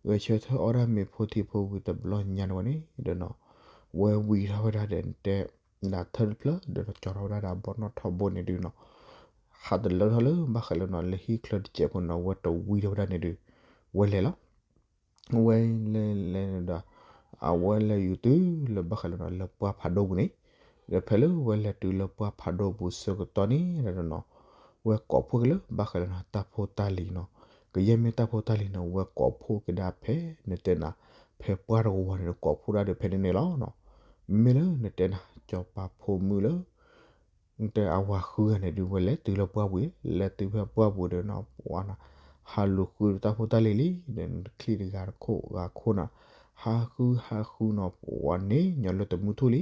ဂဲၤဆၢထၢၣ်အီၣ်ဒၣ်မ့ၤဖိထံဖိဝံၤတဘျီညါန့ၣ်ဝဲန့ၣ်ဒီးနီၤ ဝဲဝံၤထီၣ်ဝဲဒၣ်ဒီးတဲ ဒၣ်ထၢၣ်တဖျၢၣ်ဒီးကၠီထီၣ်ဝဲဒၣ်ဒီးဘီနီၣ်ထီဘိန့ၣ်ဒုးနီၤ ဟးတလၢထီၣ်လၢဘၣ်ဃးလၢနီၤ လၢဟံၣ်ချၢတစဲးဖိနီၤ ဝဲတဝံထီၣ်ဝဲဒၣ်န့ၣ်ဒုး ဝဲလဲၤလီၤ ဝဲလဲၤလဲၤန့ၣ်ဒီး အဝဲလဲၤယူၤတုၤလၢဘၣ်ဃးလၢနီၤ လၢပှၢ်ဖးဒိၣ်ပူၤန့ၣ် ဒီးဖဲလၢဝဲလဲၤတုၤလၢပှၢ်ဖးဒိၣ်ပူၤဆၢကတီၢ်န့ၣ်ဒီးနီၤ ဝဲကိးဖှိၣ်က့ၤလၢဘၣ်ဃးလၢနီၤ တၢ်ဖိတၢ်လံၤနီၤ ကယဲၢ်မ့ၢ်တၢ်ဖိတၢ်လံၤန့ၣ် ဝဲကိးဖှိၣ်က့ၤဒၣ်ဖဲ နတဲနၤ ဖဲပှၢ်တကဝီၤန့ၣ်ဒီးကိးဖှိၣ်ဒၣ်ဒီးဖဲန့ၣ်န့ၣ်လီၤနီၤ. မ့မ့ၢ်လၢနတဲနၤ စီၤပၤဖိမုၣ်လၢ နတဲအဝၤဃုဂၤန့ၣ်ဒုး ဝဲလဲၤတုၤလၢပှၢ်ပူၤ လဲၤတုၤဖဲပှၢ်ပူၤဒီးနီၤ ပှၤနီၤ ဟးလူၤဃုတၢ်ဖိတၢ်လံၤလံ ဒီးနတချံၣ်တဂၤတခိၣ်ဂၤခိၣ်နီၤ ဟးဃုဟးဃုနီၤ ပှၤန့ၣ်ညီလၢတမုၢ်ထူၣ်လံ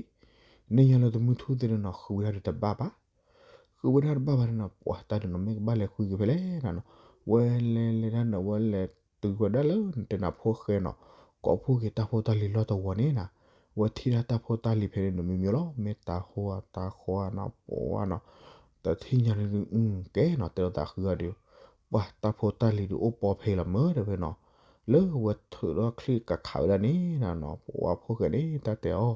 န့ၣ်ညီလၢတမုၢ်ထူၣ်သ့ၣ်န့ၣ်နီၤ ဃုဝဲဒၣ်ဒီးတဘၣ်ဘၣ် ဃုဝဲဒၣ်တဘၣ်ဘၣ်န့ၣ်နီၤ ပှၤတၢ်ဒုးနီၤ မ့ၢ်ကဘၣ်လဲၤဃုက့ၤဖဲလဲၣ်နီၤနီၤ ဝဲလဲၤလဲၤဒၣ်နီၤ ဝဲလဲၤတုၤဝဲဒၣ်လၢနတဲနၤဖိၣ်ဃဲနီၤ ကိးဖှိၣ်က့ၤတၢ်ဖိတၢ်လံၤလီၢ်တဝီၤန့ၣ်နီၤ ဝဲထံၣ်ဒၣ်တၢ်ဖိတၢ်လံၤဖဲန့ၣ်နီၤ မ့ၢ်မ့ၢ်လီၤ မ့ၢ်တၤဟိအတၤဃီနီၤ ပှၤနီၤ တထံၣ်ညါန့ၣ်ဒုး ကဲနီၤ တဲလိာ်သးဃုအီၤဒီး ပှၤတၢ်ဖိတၢ်လံၤဒုးအိၣ်ပီဖဲလီၤမၢ တဲဝဲနီၤ လၢဝဲထုးထီၣ်ချံၣ်ကခးဝဲဒၣ်န့ၣ်နီၤနီၤ ပှၤဖိၣ်ဃဲန့ၣ် တၢ်တဲအီၤ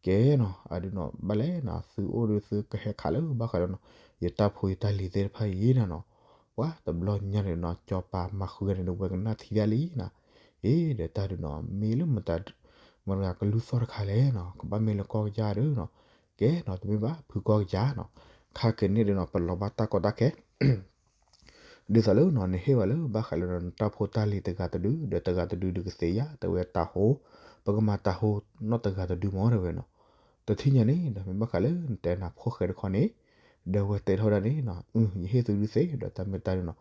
ကဲနီၤ အဒုးနီၤ ဘၣ်လဲၣ်နီၤ သုအိၣ်ဒီးသုကဟဲခးလၢဘၣ်ဃးလၢနီၤ ယတၢ်ဖိယတၢ်လံၤသ့ၣ်တဖၣ်အံၤနီၤနီၤ ပှၤတဘျီညါန့ၣ်နီၤ စီၤပၤမၤဃုဂၤန့ၣ်ဒီး ဝဲကနၣ်ထံဒၣ်လံနီၤ အ့ ဒီးတၢ်ဒုးနီၤ မ့ၢ်လၢမတၤ မတၤကလုၢ်သီၣ်တခါလဲၣ်နီၤ ကဘၣ်မ့ၢ်လၢကီၢ်ကစၢ်ဒုးနီၤ ကဲနီၤ တမ့ၢ်ဘၣ် ဖုကီၢ်ကစၢ်နီၤ ခါကဲန့ၣ်ဒုးနီၤ ပလီၤဘၣ်တၢ်ကီတၢ်ခဲ ဒ်သိးလၢနီၤ နဟ့ၣ်ဝဲလၢဘၣ်ဃးလၢနီၤ နတၢ်ဖိတၢ်လံၤတဂၤတဒု ဒီးတဂၤတဒုဒုးကသ့ဧါ တဲဝဲတၢ်ဟိ ပကမၤတၢ်ဟိနီတဂၤတဒုမ့ၢ်တဲဝဲနီၤ. တထံၣ်ညါန့ၣ်ဒီး မ့ၢ်ဘၣ်ဃးလၢနတဲနၤဖိၣ်ဃဲတခီန့ၣ် ဒီးဝဲတဲထီၣ်ဝဲဒၣ်န့ၣ်နီၤ အ ယဟ့ၣ်သုဒုးသ့ ဒီးတၢ်မ့ၢ်တၢ်ဒုးနီၤ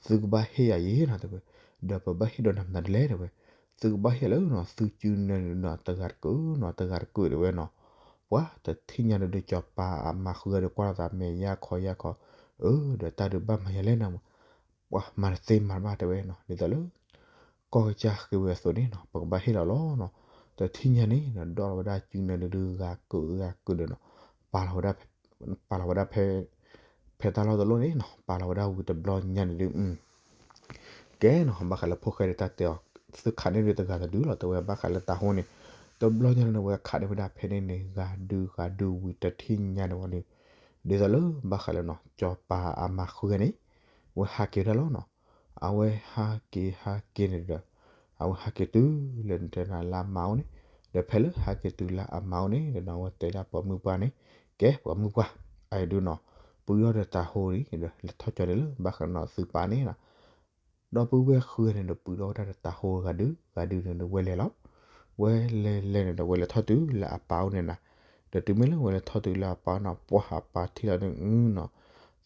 သုကဘၣ်ဟ့ၣ်ယၤယ့ၣ်နီၤ တဲဝဲ, ဒီးပဘၣ်ဟ့ၣ်ဒီးနၤမနုၤလဲၣ် တဲဝဲ, သုကဘၣ်ဟ့ၣ်လၢနီၤ သုစုနၢၤနီၤ တဂၤတကုာ်နီၤ တဂၤတကုာ်တဲဝဲနီၤ. ပှၤတထံၣ်ညါန့ၣ်ဒီး ကၠီၤပၤအမၤဃုဂၤဒီးကွၢ်လိာ်သးမဲာ်ယၢ်ခီယၢ်ခီ, အၢ ဒီးတၢ်ဒုးဘၣ်မၤယၤလဲၣ်နီၤ ပှၤမၤတသ့မၤတဘၣ်တဲဝဲနီၤ ဒ်သိးလၢ ကီၢ်ကစၢ်ဃ့ဝဲအသိးန့ၣ်နီၤ ပကဘၣ်ဟ့ၣ်လီၤလီၤနီၤ. တထံၣ်ညါန့ၣ်နီၤ ဒီးလီၤဝဲဒၣ်စုနၢၤဒုးဂၤကုာ်ဂၤကုာ်ဒီးနီၤ ပာ်လီၤဝဲဒၣ် ပာ်လီၤဝဲဒၣ်ဖဲ ဖဲတၢ်လီၢ်တလီၢ်န့ၣ်နီၤ ပာ်လီၤဝဲဒၣ်ဝံၤတဘျီညါန့ၣ်ဒုး ကဲနီၤ ဘၣ်ဃးလၢဖိၣ်ဃဲဒီးတၢ်တဲအီၤ သုခးန့ၢ်ဒုးတဂၤတဒုလီၤ တဲဝဲဘၣ်ဃးလၢတၢ်ဟိန့ၣ် တဘျီညါန့ၣ် ဝဲခးန့ၢ်ဝဲဒၣ်ဖဲန့ၣ်န့ၣ် ဂၤဒုးဂၤဒုးဝံၤတထံၣ်ညါန့ၣ်ဝဲဒုး ဒ်သိးလၢဘၣ်ဃးလၢနီၤ ကၠီၤပၤအမၤဃုဂၤန့ၣ် ဝဲဟးက့ၤဝဲဒၣ်လီၤနီၤ. အဝဲဟးက့ၤဟးက့ၤန့ၣ်ဒီး အဝဲဟးက့ၤတုၤလၢနတဲနၤလၢအမါအိၣ်န့ၣ် ဒီးဖဲလၢဟးက့ၤတုၤလၢအမါအိၣ်န့ၣ်ဒီးနီၤ အဝဲတဲဒၣ်ပှၤမုၣ်ပှၢ်န့ၣ် ကဲပှၤမုၣ်ပှၢ် အအံၤဒုးနီၤ ပှ့ၤထီၣ်ဒီးတၢ်ဟိဒီး လဲၤထီၣ်ကၠီၤန့ၣ်လၢဘၣ်ဃးနီၤသုပၢ်န့ၣ်နီၤ ဒီပုၢ်ဝဲၢ်ဃုဂၤန့ၣ်ဒီး ပှ့ၤထီၣ်ဝဲဒၣ်ဒီးတၢ်ဟိဂၤဒုး ဂၤဒုးန့ၣ်ဒီး ဝဲလဲၤလီၤ. ဝဲလဲၤလဲၤန့ၣ်ဒီး ဝဲလဲၤထီၣ်တုၤလၢအပၢ်အိၣ်န့ၣ်နၤ, ဒီးတုၤမ့ၢ်လၢဝဲလဲၤထီၣ်တုၤလၢအပၢ်နီၤ ပှၤအပၢ်ထံၣ်လီၤန့ၣ်နီၤ,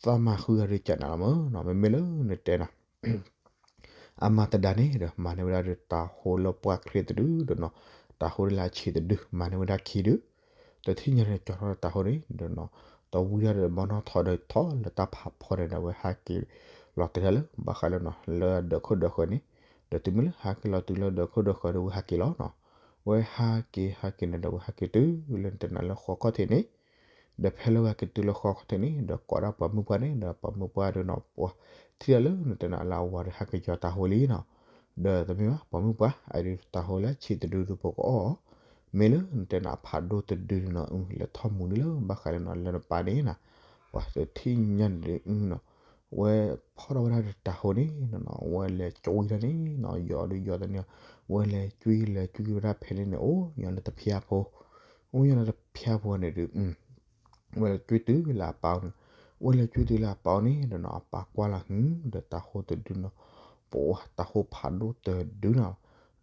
သးမၤဃုဂၤဒုးကနၣ်လီၤမ့ၢ်နီၤ, မ့မ့ၢ်လၢနတဲနၤ အမၤတဒါန့ၣ်ဒီး မၤန့ၢ်ဝဲဒၣ်ဒီးတၢ်ဟိလၢပှၢ်ချ့တဒုဒီးနီၤ, တၢ်ဟိလၢအဆံးတဒု မၤန့ၢ်ဝဲဒၣ်ခံဒု, တထံၣ်ညါန့ၣ်ကၠီၤထီၣ်ဒီးတၢ်ဟိန့ၣ်ဒီးနီၤ, တဝံဒၣ်ဒီးဘီနီၣ်ထီၣ်ဒီးထီၣ်လၢတၢ်ဖးဖီန့ၣ်ဒီး ဝဲဟးက့ၤလီၤတဲာ်လၢဘၣ်ဃးလၢနီၤ လၢဒၢးခိၣ်ဒၢးဃၢၤန့ၣ်, ဒီးတုၤမ့ၢ်လၢဟးက့ၤလီၤတုၤလၢဒၢးခိၣ်ဒၢးဃၢၤဒီး ဝဲဟးက့ၤလီၤနီၤ, ဝဲဟးက့ၤဟးက့ၤန့ၣ်ဒီး ဝဲဟးက့ၤတုၤလၢနတဲနၤလၢဃီခီၣ်ထံးန့ၣ် ဒီးဖဲလၢဝဲဟဲက့ၤတုၤလၢဃီခီၣ်ထံးန့ၣ် ဒီးကိးဒၣ်ပှၤမုၣ်ပှၢ်န့ၣ် ဒီးပှၤမုၣ်ပှၢ်ဒီးနီၤ ပှၤထံၣ်ဒၣ်လၢနတဲနၤလၢအဝၤဒီးဟဲက့ၤကၠီၤတၢ်ဟိလံနီၤ, ဒီးတမ့ၢ်ဘၣ် ပှၤမုၣ်ပှၢ် အအံၤဒုးတၢ်ဟိလၢဆံးတဒုဒုးပကအီၣ်, မ့ၢ်လၢနတဲနၤအဖးဒိၣ်တဒုန့ၣ်နီၤ လဲၤထီၣ်မူန့ၣ်လၢဘၣ်ဃးလၢနီၤ လၢနပၢ်န့ၣ်နီၤ, ပှၤတထံၣ်ညါန့ၣ်ဒုးနီၤ ဝဲဖီၣ်ထီၣ်ဝဲဒၣ်ဒီးတၢ်ဟိန့ၣ်နီၤ ဝဲလဲၤကွံတၢ်န့ၣ်နီၤ ယီၤဒုးယီၤတန့ၢ်, ဝဲလဲၤကွံလဲၤကွံဝဲဒၣ်ဖဲန့ၣ်န့ၣ် အိၣ်ညီနုၢ်တဖၠါဖိ, အိၣ်ညီနုၢ်တဖၠါဖိန့ၣ်ဒုး ဝဲလဲၤကွံတုၤလၢအပၢ်အိၣ်န့ၣ်, ဝဲလဲၤကွံတုၤလၢအပၢ်အိၣ်န့ၣ်ဒီးနီၤ အပၢ်ကွၢ်လီၤဟု ဒီးတၢ်ဟိတဒုနီၤ, ပှၤတၢ်ဟိဖးဒိၣ်တဒုနီၤ,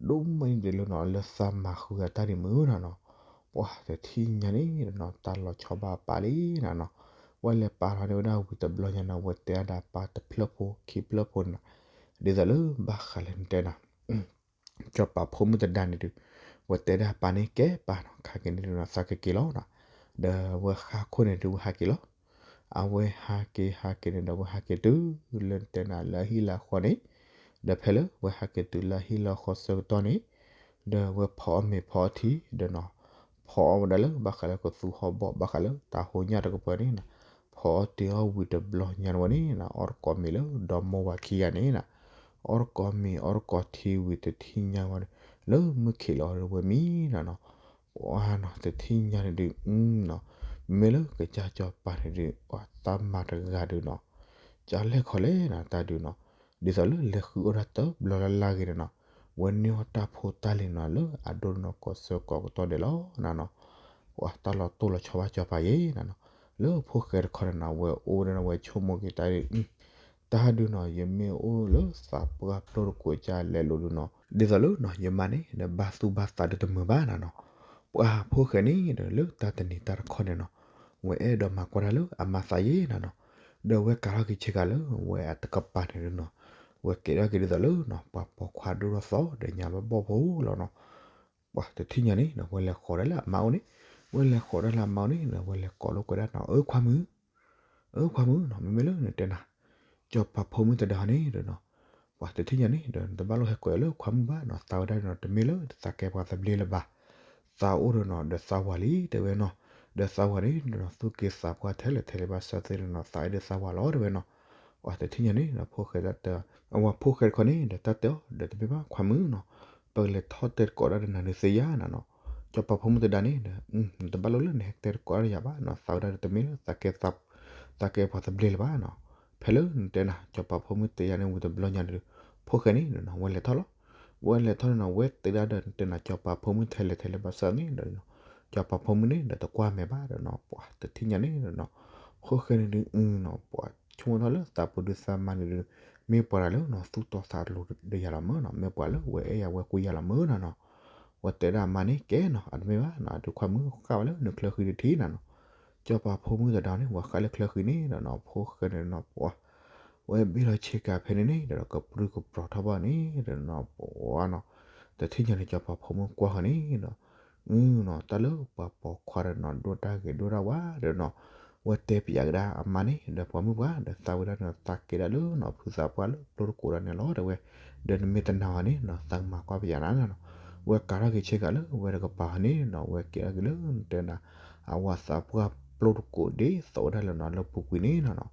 ဒိၣ်မးအံၤဒုးလၢနီၤ လၢသးမၤဃုာ်အတၢ်ဒံးမုၢ်နီၤနီၤ, ပှၤတထံၣ်ညါန့ၣ်ဒီးနီၤ တၢ်လီၤဆီဘၣ်အပၢ်လံနီၤနီၤ, ဝဲလဲၤပာ်လီၤန့ၢ်ဝဲဒၣ်ဝံၤတဘျီညါနီၤ ဝဲတဲဒၣ်ပၢ်တဖျၢၣ်ဖိခံဖျၢၣ်ဖိနီၤ, ဒ်သိးလၢဘၣ်ဃးလၢနတဲနီၤ ကၠီၤပၤဖိမုၣ်တဒါန့ၣ်ဒုး, ဝဲတဲဒၣ်ပၢ်န့ၣ် ကဲပၢ်နီၤ ခးက့ၤန့ၣ်ဒုးနီၤ သးကက့ၤလီၤနီၤ, ဒီးဝဲဃါခိၣ်န့ၣ်ဒုးဝဲဟးက့ၤလီၤ, အဝဲဟးက့ၤဟးက့ၤန့ၣ်ဒီး ဝဲဟးက့ၤတုၤလၢနတဲနၤလၢအဟံၣ်လၢအဃီန့ၣ်, ဒီးဖဲလၢဝဲဟးက့ၤတုၤလၢအဟံၣ်လၢအဃီဆၢကတီၢ်န့ၣ်, ဒီးဝဲဖီအီၣ်မ့ၤဖီအီထံဒီးနီၤ, ဖီအီၣ်ဝဲဒၣ်လၢဘၣ်ဃးလၢကသူဟီၣ်ဘီၣ် ဘၣ်ဃးလၢတၢ်ဟိညၣ်တကပၤန့ၣ်နီၤ, ဖီအီၣ်တ့ၢ်အီၣ်ဝံၤတဘျီညါန့ၣ်ဝဲန့ၣ်နီၤ အီၣ်တကိးမ့ၤလၢဒီမိၢ်ဝၤခံဂၤန့ၣ်နီၤ အီၣ်တကိးမ့ၤအီၣ်တကိးထံဝံၤတထံၣ်ညါဝဲန့ၣ် လၢမုၢ်ခံးလီၤဒီးဝဲမံနီၤနီၤ, ပှၤနီၤ တထံၣ်ညါန့ၣ်ဒုးနီၤ, မ့မ့ၢ်လၢကစၢ်ကၠီၤပၤန့ၣ်ဒုး ပှၤသးမၤတဂၤဒုးနီၤ, ကလဲၣ်ခီလဲၣ်နီၤ တၢ်ဒုးနီၤ, ဒ်သိးလၢလဲၤဃုအီၣ်တၢ်တဘျီလၢ်လၢ်ဂ့ၤန့ၣ်နီၤ, ဝဲန့ၢ်အီၣ်တၢ်ဖိတၢ်လံၤနီၤ လၢအဒိၣ်နီၤ ကိးဆၢကိးကတီၢ်ဒဲးလီၤနီၤနီၤ, ပှၤတၢ်လီၤတိၢ်လီၤဆီဘၣ်ကၠီၤပၤယဲနီၤနီၤ, လၢဖိၣ်ဃဲတခီန့ၣ်နီၤ ဝဲအိၣ်ဒီးနီၤ ဝဲဆိကမိၣ်က့ၤတၢ်ဒုး တၢ်ဒုးနီၤ ယမ့ၢ်အိၣ်လၢသးပှၢ်ဖျိတကိးကၢလဲၤလိာ်ဒုးနီၤ, ဒ်သိးလၢနီၤ ယမါန့ၣ် ဒီးဘၣ်သူၣ်ဘၣ်သးဒုးတမုာ်ဘၣ်နီၤနီၤ, ပှၤဖိၣ်ဃဲန့ၣ်ဒီးလၢတၢ်တနံၤတၢ်တခီန့ၣ်နီၤ, ဝဲအဲၣ်ဒိးမၤကွၢ်တၢ်လၢအမါသးယဲနီၤနီၤ, ဒီးဝဲကၤထီၣ်က့ၤဆ့ကၤလၢဝဲအတကပၤန့ၣ်ဒုးနီၤ, ဝဲကဲထီၣ်က့ၤဒ်သိးလၢနီၤ ပှၤပိာ်ခွါဒိၣ်ထီၣ်သီဒီးညါဘၣ်ဘီၣ်ဖိလီၤနီၤ ပှၤတထံၣ်ညါန့ၣ်နီၤ ဝဲလဲၤဃီၤဒၣ်လၢအမါအိၣ်န့ၣ်, ဝဲလဲၤဃီၤဒၣ်လၢအမါအိၣ်န့ၣ်နီၤ ဝဲလဲၤကိးလိာ်ကွဲဒၣ်နီၤ အၢခွါမုၣ်, အၢခွါမုၣ်နီၤ မ့မ့ၢ်လၢနတဲနၤ ကၠီၤပၤဖိမုၣ်တဒါန့ၣ်ဒီးနီၤ, ပှၤတထံၣ်ညါန့ၣ်ဒီး နတဘၣ်လိၣ်ဟဲကိးလၢခွါမုၣ်ဘၣ်နီၤ သးဝဲဒၣ်နီၤ တမ့ၢ်လၢသးကဲပှၤသဘျ့လၢၤဘၣ်, သးအိၣ်ဒီးနီၤ ဒီးသးဝၤလံတဲဝဲနီၤ, ဒီးသးဝၤန့ၣ်ဒီးနီၤ သူၣ်က့သးပှၢ်ထဲလဲၣ်ထဲလဲၣ်ဘၣ်ဆၣ်သ့ၣ်ဒီးနီၤ သးအဲၣ်ဒိးသးဝၤလီၤတဲဝဲနီၤ, ပှၤတထံၣ်ညါန့ၣ်ဒီး ဖိၣ်ဃဲတၢ်တဲ အဝဲဖိၣ်ဃဲတခီန့ၣ်ဒီး တၢ်တဲအီၤဒီး တမ့ၢ်ဘၣ်ခွါမုၣ်နီၤ, ပကလဲၤထီၣ်တဲတကိးဒၣ်ဒီးနၤဒုးသ့ယါနီၤနီၤ, ကၠီၤပၤဖိမုၣ်တဒါန့ၣ်ဒီး နတဘၣ်လိၣ်လၢနဟဲတဲတကိးဒၣ်ယၤဘၣ်နီၤ သးဝဲဒၣ်တမ့ၢ်လၢ သးကဲပှၤသဘျ့လၢၤဘၣ်နီၤ, ဖဲလၢနတဲနၤ ကၠီၤပၤဖိမုၣ်တဲယါန့ၣ်ဝံၤတဘျီညါန့ၣ်ဒီး ဖိၣ်ဃဲန့ၣ်ဒီးနီၤ ဝဲလဲၤထီၣ်လီၤ, ဝဲလဲၤထီၣ်န့ၣ်နီၤ ဝဲတဲဒၣ်ဒီးနတဲနၤ ကၠီၤပၤဖိမုၣ်ထဲလဲၣ်ထဲလဲၣ်ဘၣ်ဆၣ်န့ၣ်ဒီး ကၠီၤပၤဖိမုၣ်န့ၣ်ဒီးတကွၢ်မဲာ်ဘၣ်ဒီးနီၤ ပှၤတထံၣ်ညါန့ၣ်ဒီးနီၤ, ဖိၣ်ဃဲန့ၣ်ဒုးနီၤ ပှၤဆိကမိၣ်ထီၣ်လၢသးပူၤဒုးသးမါန့ၣ်ဒုး မ့ၢ်ပှၤတဂၤလၢနီၤ သူၣ်တီသးလိၤဒီးယၤလီၤမၢ်နီၤ, မ့ၢ်ပှၤလၢဝဲအဲၣ်ယၤဝဲကွံယၤလီၤမၢ်နီၤနီၤ. ဝဲတဲဒၣ်အမါန့ၣ် ကဲနီၤ အတမ့ၢ်ဘၣ်နီၤ, အဒုးခွါမုၣ်ဃၣ်ဝဲလၢနချၢဃံတထံၣ်နီၤနီၤ. ကၠီၤပၤဖိမုၣ်သဒါန့ၣ် ဝဲဃၣ်လၢချၢဃံန့ၣ်ဒီးနီၤ ဖိၣ်ဃဲန့ၣ်နီၤ ပှၤ ဝဲဘ့ၣ်လီၤဆ့ကၤဖဲန့ၣ်န့ၣ် ဒီးကပြုၢ်ကပြီၤထီၣ်ဘၣ်န့ၣ်ဒီးနီၤ ပှၤနီၤ တထံၣ်ညါန့ၣ် ကၠီၤပၤဖိမုၣ်ကွၢ်ဃီန့ၣ်ဒီး အနီၤ တၢ်လၢပှၤပိာ်ခွါဒီးနီၤ ဒိၣ်တၢ်ဂ့ၤဒိၣ်တၢ်ဝါဒီးနီၤ ဝဲတဲပျးကဒါအမါန့ၣ် ဒီးပှၤမုၣ်ပှၢ် ဒီးသးဝဲဒၣ်နီၤ သးကဲဒၣ်လၢနီၤ ဖုသးပှၢ်လၢပျိတကိးဒၣ်န့ၣ်လီၤ တဲဝဲ, ဒီးနမ့ၢ်တနာ်ဝဲန့ၣ်နီၤ သးကမၤကွၢ်ပျးနၤနီၤ. ဝဲကၤထီၣ်က့ၤဆ့ကၤလၢဝဲတကပၤန့ၣ်နီၤ ဝဲကဲထီၣ်က့ၤလၢနတဲနၤ အဝၤသးပှၢ်ပျိတကိးဒ်သိးဝဲဒၣ်လၢနီၤ လၢပူၤကွံာ်န့ၣ်နီၤနီၤ.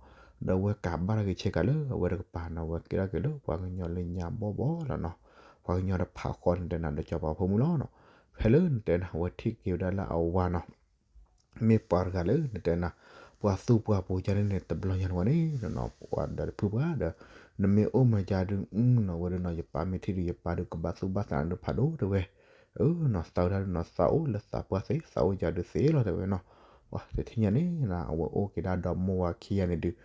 ဒီးဝဲကၤဘၣ်ထီၣ်က့ၤဆ့ကၤလၢအဝဲတကပၤနီၤ ဝဲကဲထီၣ်က့ၤလၢပှၤကညီလၢညါဘီၣ်ဘီၣ်လီၤနီၤ. ပှၤကညီတဖးဃီန့ၣ် တဲနၤဒီးကၠီၤပၤဖိမုၣ်လီၤနီၤ. ဖဲလၢနတဲနၤ ဝဲထံၣ်က့ၤဝဲဒၣ်လၢအဝၤနီၤ မ့ၢ်ပှၤတဂၤလၢနတဲနၤ ပှၤသူၣ်ပှၢ်ပူၤယါန့ၣ်န့ၣ် တဘျီညါန့ၣ်ဝဲန့ၣ်နီၤ ပှၤဒီးတဖုပှၢ်ဒီး နမ့ၢ်အိၣ်မၤယါဒုးနီၤ ဝဲဒုးနီၤ ယပၢ်မ့ၢ်ထံၣ်ဒုး ယပၢ်ဒုးကဘၣ်သူၣ်ဘၣ်သးဒုးဖးဒိၣ်တဲဝဲ အနီၤ သးဝဲဒၣ်ဒုးနီၤ သးအိၣ်လၢသးပှၢ်သ့ သးအိၣ်ယါဒုးသ့လီၤတဲဝဲနီၤ. ပှၤတထံၣ်ညါန့ၣ်နီၤ အဝဲအိၣ်က့ၤဒၣ်ဒီမိၢ်ဝၤခံဂၤန့ၣ်ဒုး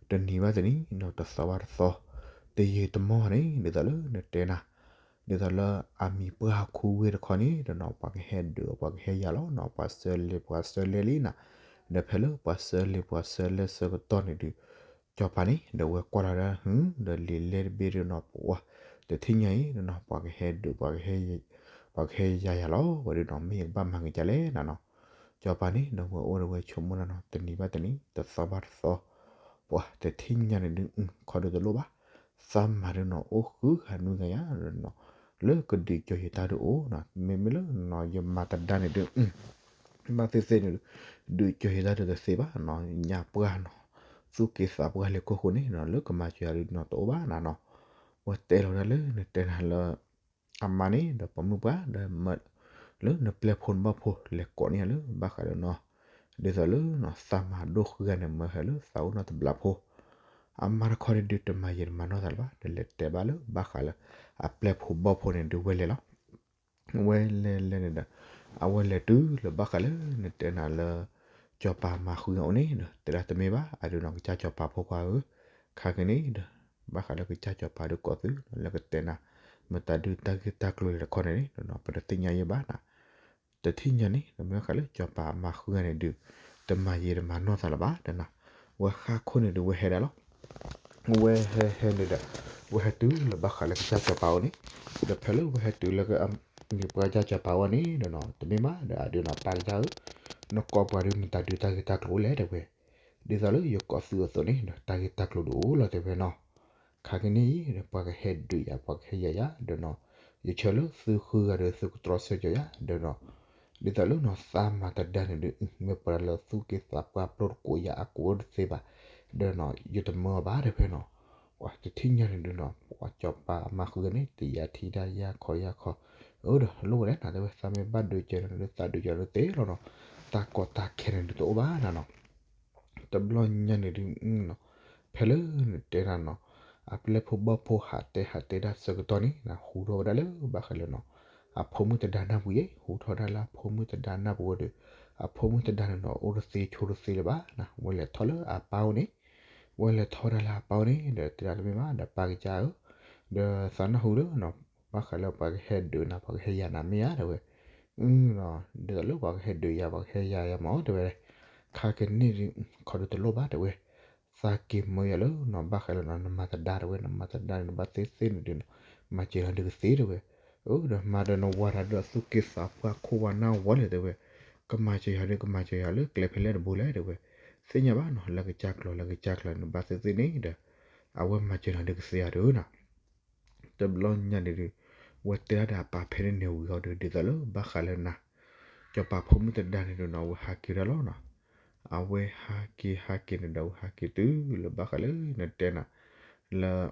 တနံၤဘၣ်တနံၤနီၤ တသီဘၣ်တသီ တယံာ်တမီၢ်န့ၣ် ဒ်သိးလၢနတဲနၤ ဒ်သိးလၢအမံၤပှၢ်ဟးခူဝ့ၢ်တခီန့ၣ်ဒီးနီၤ ပှၤကဟဲဒုး ပှၤကဟဲယၤလီၤနီၤ ပှၤဆၢလဲၤ ပှၤဆၢလဲၤလံနီၤ. ဒီးဖဲလၢပှၤဆၢလဲၤ ပှၤဆၢလဲၤဆၢကတီၢ်န့ၣ်ဒုး ကၠီၤပၤန့ၣ် ဒီးဝဲကွၢ်လီၤဒၣ်ဟု ဒီးလံာ်လဲၢ်တဘ့ၣ်ဒုးနီၤ ပှၤတထံၣ်ညါအံၤနီၤ ပှၤကဟဲဒုး ပှၤကဟဲယၤယၤလီၤ ဝဲဒုးနီၤ မ့ၢ်ယကဘၣ်မၤက့ၤဒ်လဲၣ်နီၤနီၤ. ကၠီၤပၤန့ၣ် ဒီးဝဲအိၣ်ဒီးဝဲဆိကမိၣ်ဒၣ်နီၤ တနံၤဘၣ်တနံၤ တသီဘၣ်တသီ ပှၤတထံၣ်ညါန့ၣ်ဒုး ခီဒုးတလိၣ်ဘၣ် သးမၤဒုးနီၤ အိၣ်ဃုဂၤနွံဂၤယါနီၤ လၢကဒုးကၠီၤယတၢ်ဒုးအိၣ်နီၤ မ့မ့ၢ်လၢနီၤ ယမၤတဒါန့ၣ်ဒုး ဘၣ်သ့ၣ်သ့ၣ်န့ၣ်ဒုး ဒုးကၠီၤယတၢ်ဒုးတသ့ဘၣ်နီၤ ညါပှၢ်နီၤ သူၣ်က့သးပှၢ်လၢခိၣ်ဃိန့ၣ်နီၤ လၢကမၤစၢၤယၤဒုးနီၤတအိၣ်ဘၣ်နီၤနီၤ. ပှၤတဲလီၤဒၣ်လၢနတဲနၤလၢ အမါန့ၣ် ဒီးပှၤမုၣ်ပှၢ် ဒီးမၢ လၢနပျဲၢ်ဖိနဘၣ်ဖိလဲၤကိးန့ၢ်ယၤလၢဘၣ်ဃးဒီးနီၤ ဒ်သိးလၢနီၤ သးမၤဒိၣ်ဃုဂၤန့ၣ် မၢဟဲလၢသးအိၣ်နီတဘျီဖိ အမါတခီန့ၣ်ဒုးတမၤယံာ်တမၤနီၢ်သးလၢၤဘၣ် ဒီးလဲၤတဲဘၣ်လၢဘၣ်ဃးလၢ အပျဲၢ်ဖိဘီၣ်ဖိန့ၣ်ဒုးဝဲလဲၤလီၤ ဝဲလဲၤလဲၤန့ၣ်ဒီး အဝဲလဲၤတုၤလၢဘၣ်ဃးလၢနတဲနၤလၢ ကၠီၤပၤမါဃုဂၤအိၣ်န့ၣ်ဒီး တဲဒၣ်တမ့ၢ်ဘၣ် အဒုးနီၤ ကစၢ်ကၠီၤပၤဖိခွါဧၢ, ခါက့ၤန့ၣ်ဒီး ဘၣ်ဃးလၢကစၢ်ကၠီၤပၤဒုးကိးသု လၢကတဲနၤ မတၤဒုးတၢ်ဂ့ၢ်တၢ်ကျိၤလၢတခီန့ၣ်န့ၣ် ပတသ့ၣ်ညါယဲဘၣ်နၤ တထံၣ်ညါန့ၣ် မ့ၢ်ဘၣ်ဃးလၢကၠီၤပၤမါဃုဂၤန့ၣ်ဒုး တမၤယံာ်တမၤနီၢ်သးလၢၤဘၣ် တဲနၤ, ဝဲဃၣ်ခိၣ်န့ၣ်ဒုးဝဲဟဲဒၣ်လီၤ. ဝဲဟဲဟဲန့ၣ်ဒီး ဝဲဟဲတုၤလၢဘၣ်ဃးလၢကစၢ်ကၠီၤပၤအိၣ်န့ၣ်, ဒီးဖဲလၢဝဲဟဲတုၤလၢ မ့ၢ်ပှၤကစၢ်ကၠီၤပၤဝဲန့ၣ်ဒီးနီၤ တမ့ၢ်ဘၣ်ဒီး အဒုးနီၤ ပၢ်ကစၢ်ဧၢ, နကိးပှၤဒုးမတၤဒုးတၢ်ဂ့ၢ်တၢ်ကျိၤအိၣ်လဲၣ်တဲဝဲ, ဒ်သိးလၢယကိးသုအသိးန့ၣ်ဒီး တၢ်ဂ့ၢ်တၢ်ကျိၤဒုးအိၣ်လီၤတဲဝဲနီၤ. ခါက့ၤန့ၣ်အံၤ ပှၤကဟဲဒုးယၤ ပှၤကဟဲယၤယၤဒီးနီၤ, ယဆၢလၢသုဃုဂၤဒီးသုကတြီဆၢကီၤယၤဒီးနီၤ, ဒ်သိးလၢနီၤ သးမၤတဒါန့ၣ်ဒုး မ့ၢ်ပှၤလၢသူၣ်က့သးပှၢ်ပျိတကိးယၤအကိးတသ့ဘၣ်, ဒီးနီၤ ယတမၢဘၣ်တဲဝဲနီၤ. ပှၤတထံၣ်ညါန့ၣ်ဒုးနီၤ ပှၤကၠီၤပၤမါဃုဂၤန့ၣ် တယၤထံၣ်ဒၣ်ယၤခီယၤခီ, အၢ ဒီးလိၣ်ဝဲလဲၣ်နၤတဲဝဲ သးမ့ၢ်ဘၣ်ဒုးကဲၤနၤဒုး သးဒုးကဲၤလၢသ့လီၤနီၤ, တၢ်ကီတၢ်ခဲန့ၣ်ဒုးတအိၣ်ဘၣ်နၤနီၤ. တဘျီညါန့ၣ်ဒုး ဖဲလၢနတဲနၤနီၤ အပျဲၢ်ဖိဘီၣ်ဖိဟးတဲဟးတဲဒၣ်ဆၢကတီၢ်န့ၣ် ဟူထီၣ်ဝဲဒၣ်လၢဘၣ်ဃးလၢနီၤ အဖိမုၣ်သဒါနၢ်ပူၤယဲ, ဟူထီၣ်ဒၣ်လၢအဖိမုၣ်သဒါနၢ်ပူၤဝဲဒီး အဖိမုၣ်သဒါန့ၣ်နီၤ အိၣ်တသ့ဆိတသ့လၢၤဘၣ်နၤ, ဝဲလဲၤထီၣ်လၢအပၢ်အိၣ်န့ၣ်, ဝဲလဲၤထီၣ်ဒၣ်လၢအပၢ်အိၣ်န့ၣ် ဒီးတဲဒၣ်တမ့ၢ်ဘၣ် ဒီးပၢ်ကစၢ်ဧၢ, ဒီးသးနၢ်ဟူလၢနီၤ ဘၣ်ဃးလၢပှၤကဟဲဒုးနၤ ပှၤကဟဲယၤနၤမ့ၢ်ဧါတဲဝဲ, ဒ်သိးလၢပှၤကဟဲဒုးယၤ ပှၤကဟဲယၤယၤမ့ၢ်တဲဝဲ, ခါက့ၤန့ၣ်ဒုး ခီဒုးတလိၣ်ဘၣ်တဲဝဲ, သးက့ၤမၢယၤလၢနီၤ ဘၣ်ဃးလၢနီၤ နမၤသဒါတဲဝဲ နမၤသဒါန့ၣ် နဘၣ်သ့သ့န့ၣ်ဒုးနီၤ မၤစၢၤယၤဒုးကသ့တဲဝဲ, အၢ ဒီးမၤဒီးနဝၤတၢ်ဒုးအသူၣ်က့သးပှၢ်ခိၣ်ဝါနၢ်ဝီလဲၣ်တဲဝဲ, ကမၤစၢၤယၤဒုး ကမၤစၢၤယၤလၢကျဲဖဲလဲၣ်တဘိလဲၣ်တဲဝဲ, သ့ၣ်ညါဘၣ်နီၤ လၢကစၢ်ကျိၤ လၢကစၢ်ကျိၤ နဘၣ်သ့သ့န့ၣ်ဒီး အဝဲမၤစၢၤနၤဒုးကသ့ဧါဒုးနီၤ. တဘျီညါန့ၣ်ဒုး ဝဲတဲဒၣ်ဒီးအပၢ်ဖဲန့ၣ်န့ၣ်ဝံၤအီၤဒုး ဒ်သိးလၢဘၣ်ဃးလၢနၤ ကၠီၤပၤဖိမုၣ်သဒါန့ၣ်ဒုးနီၤ အဝဲဟးက့ၤဒၣ်လီၤနီၤ, အဝဲဟးက့ၤဟးက့ၤန့ၣ်ဒီး အဝဲဟးက့ၤတုၤလၢဘၣ်ဃးလၢနတဲနၤ လၢ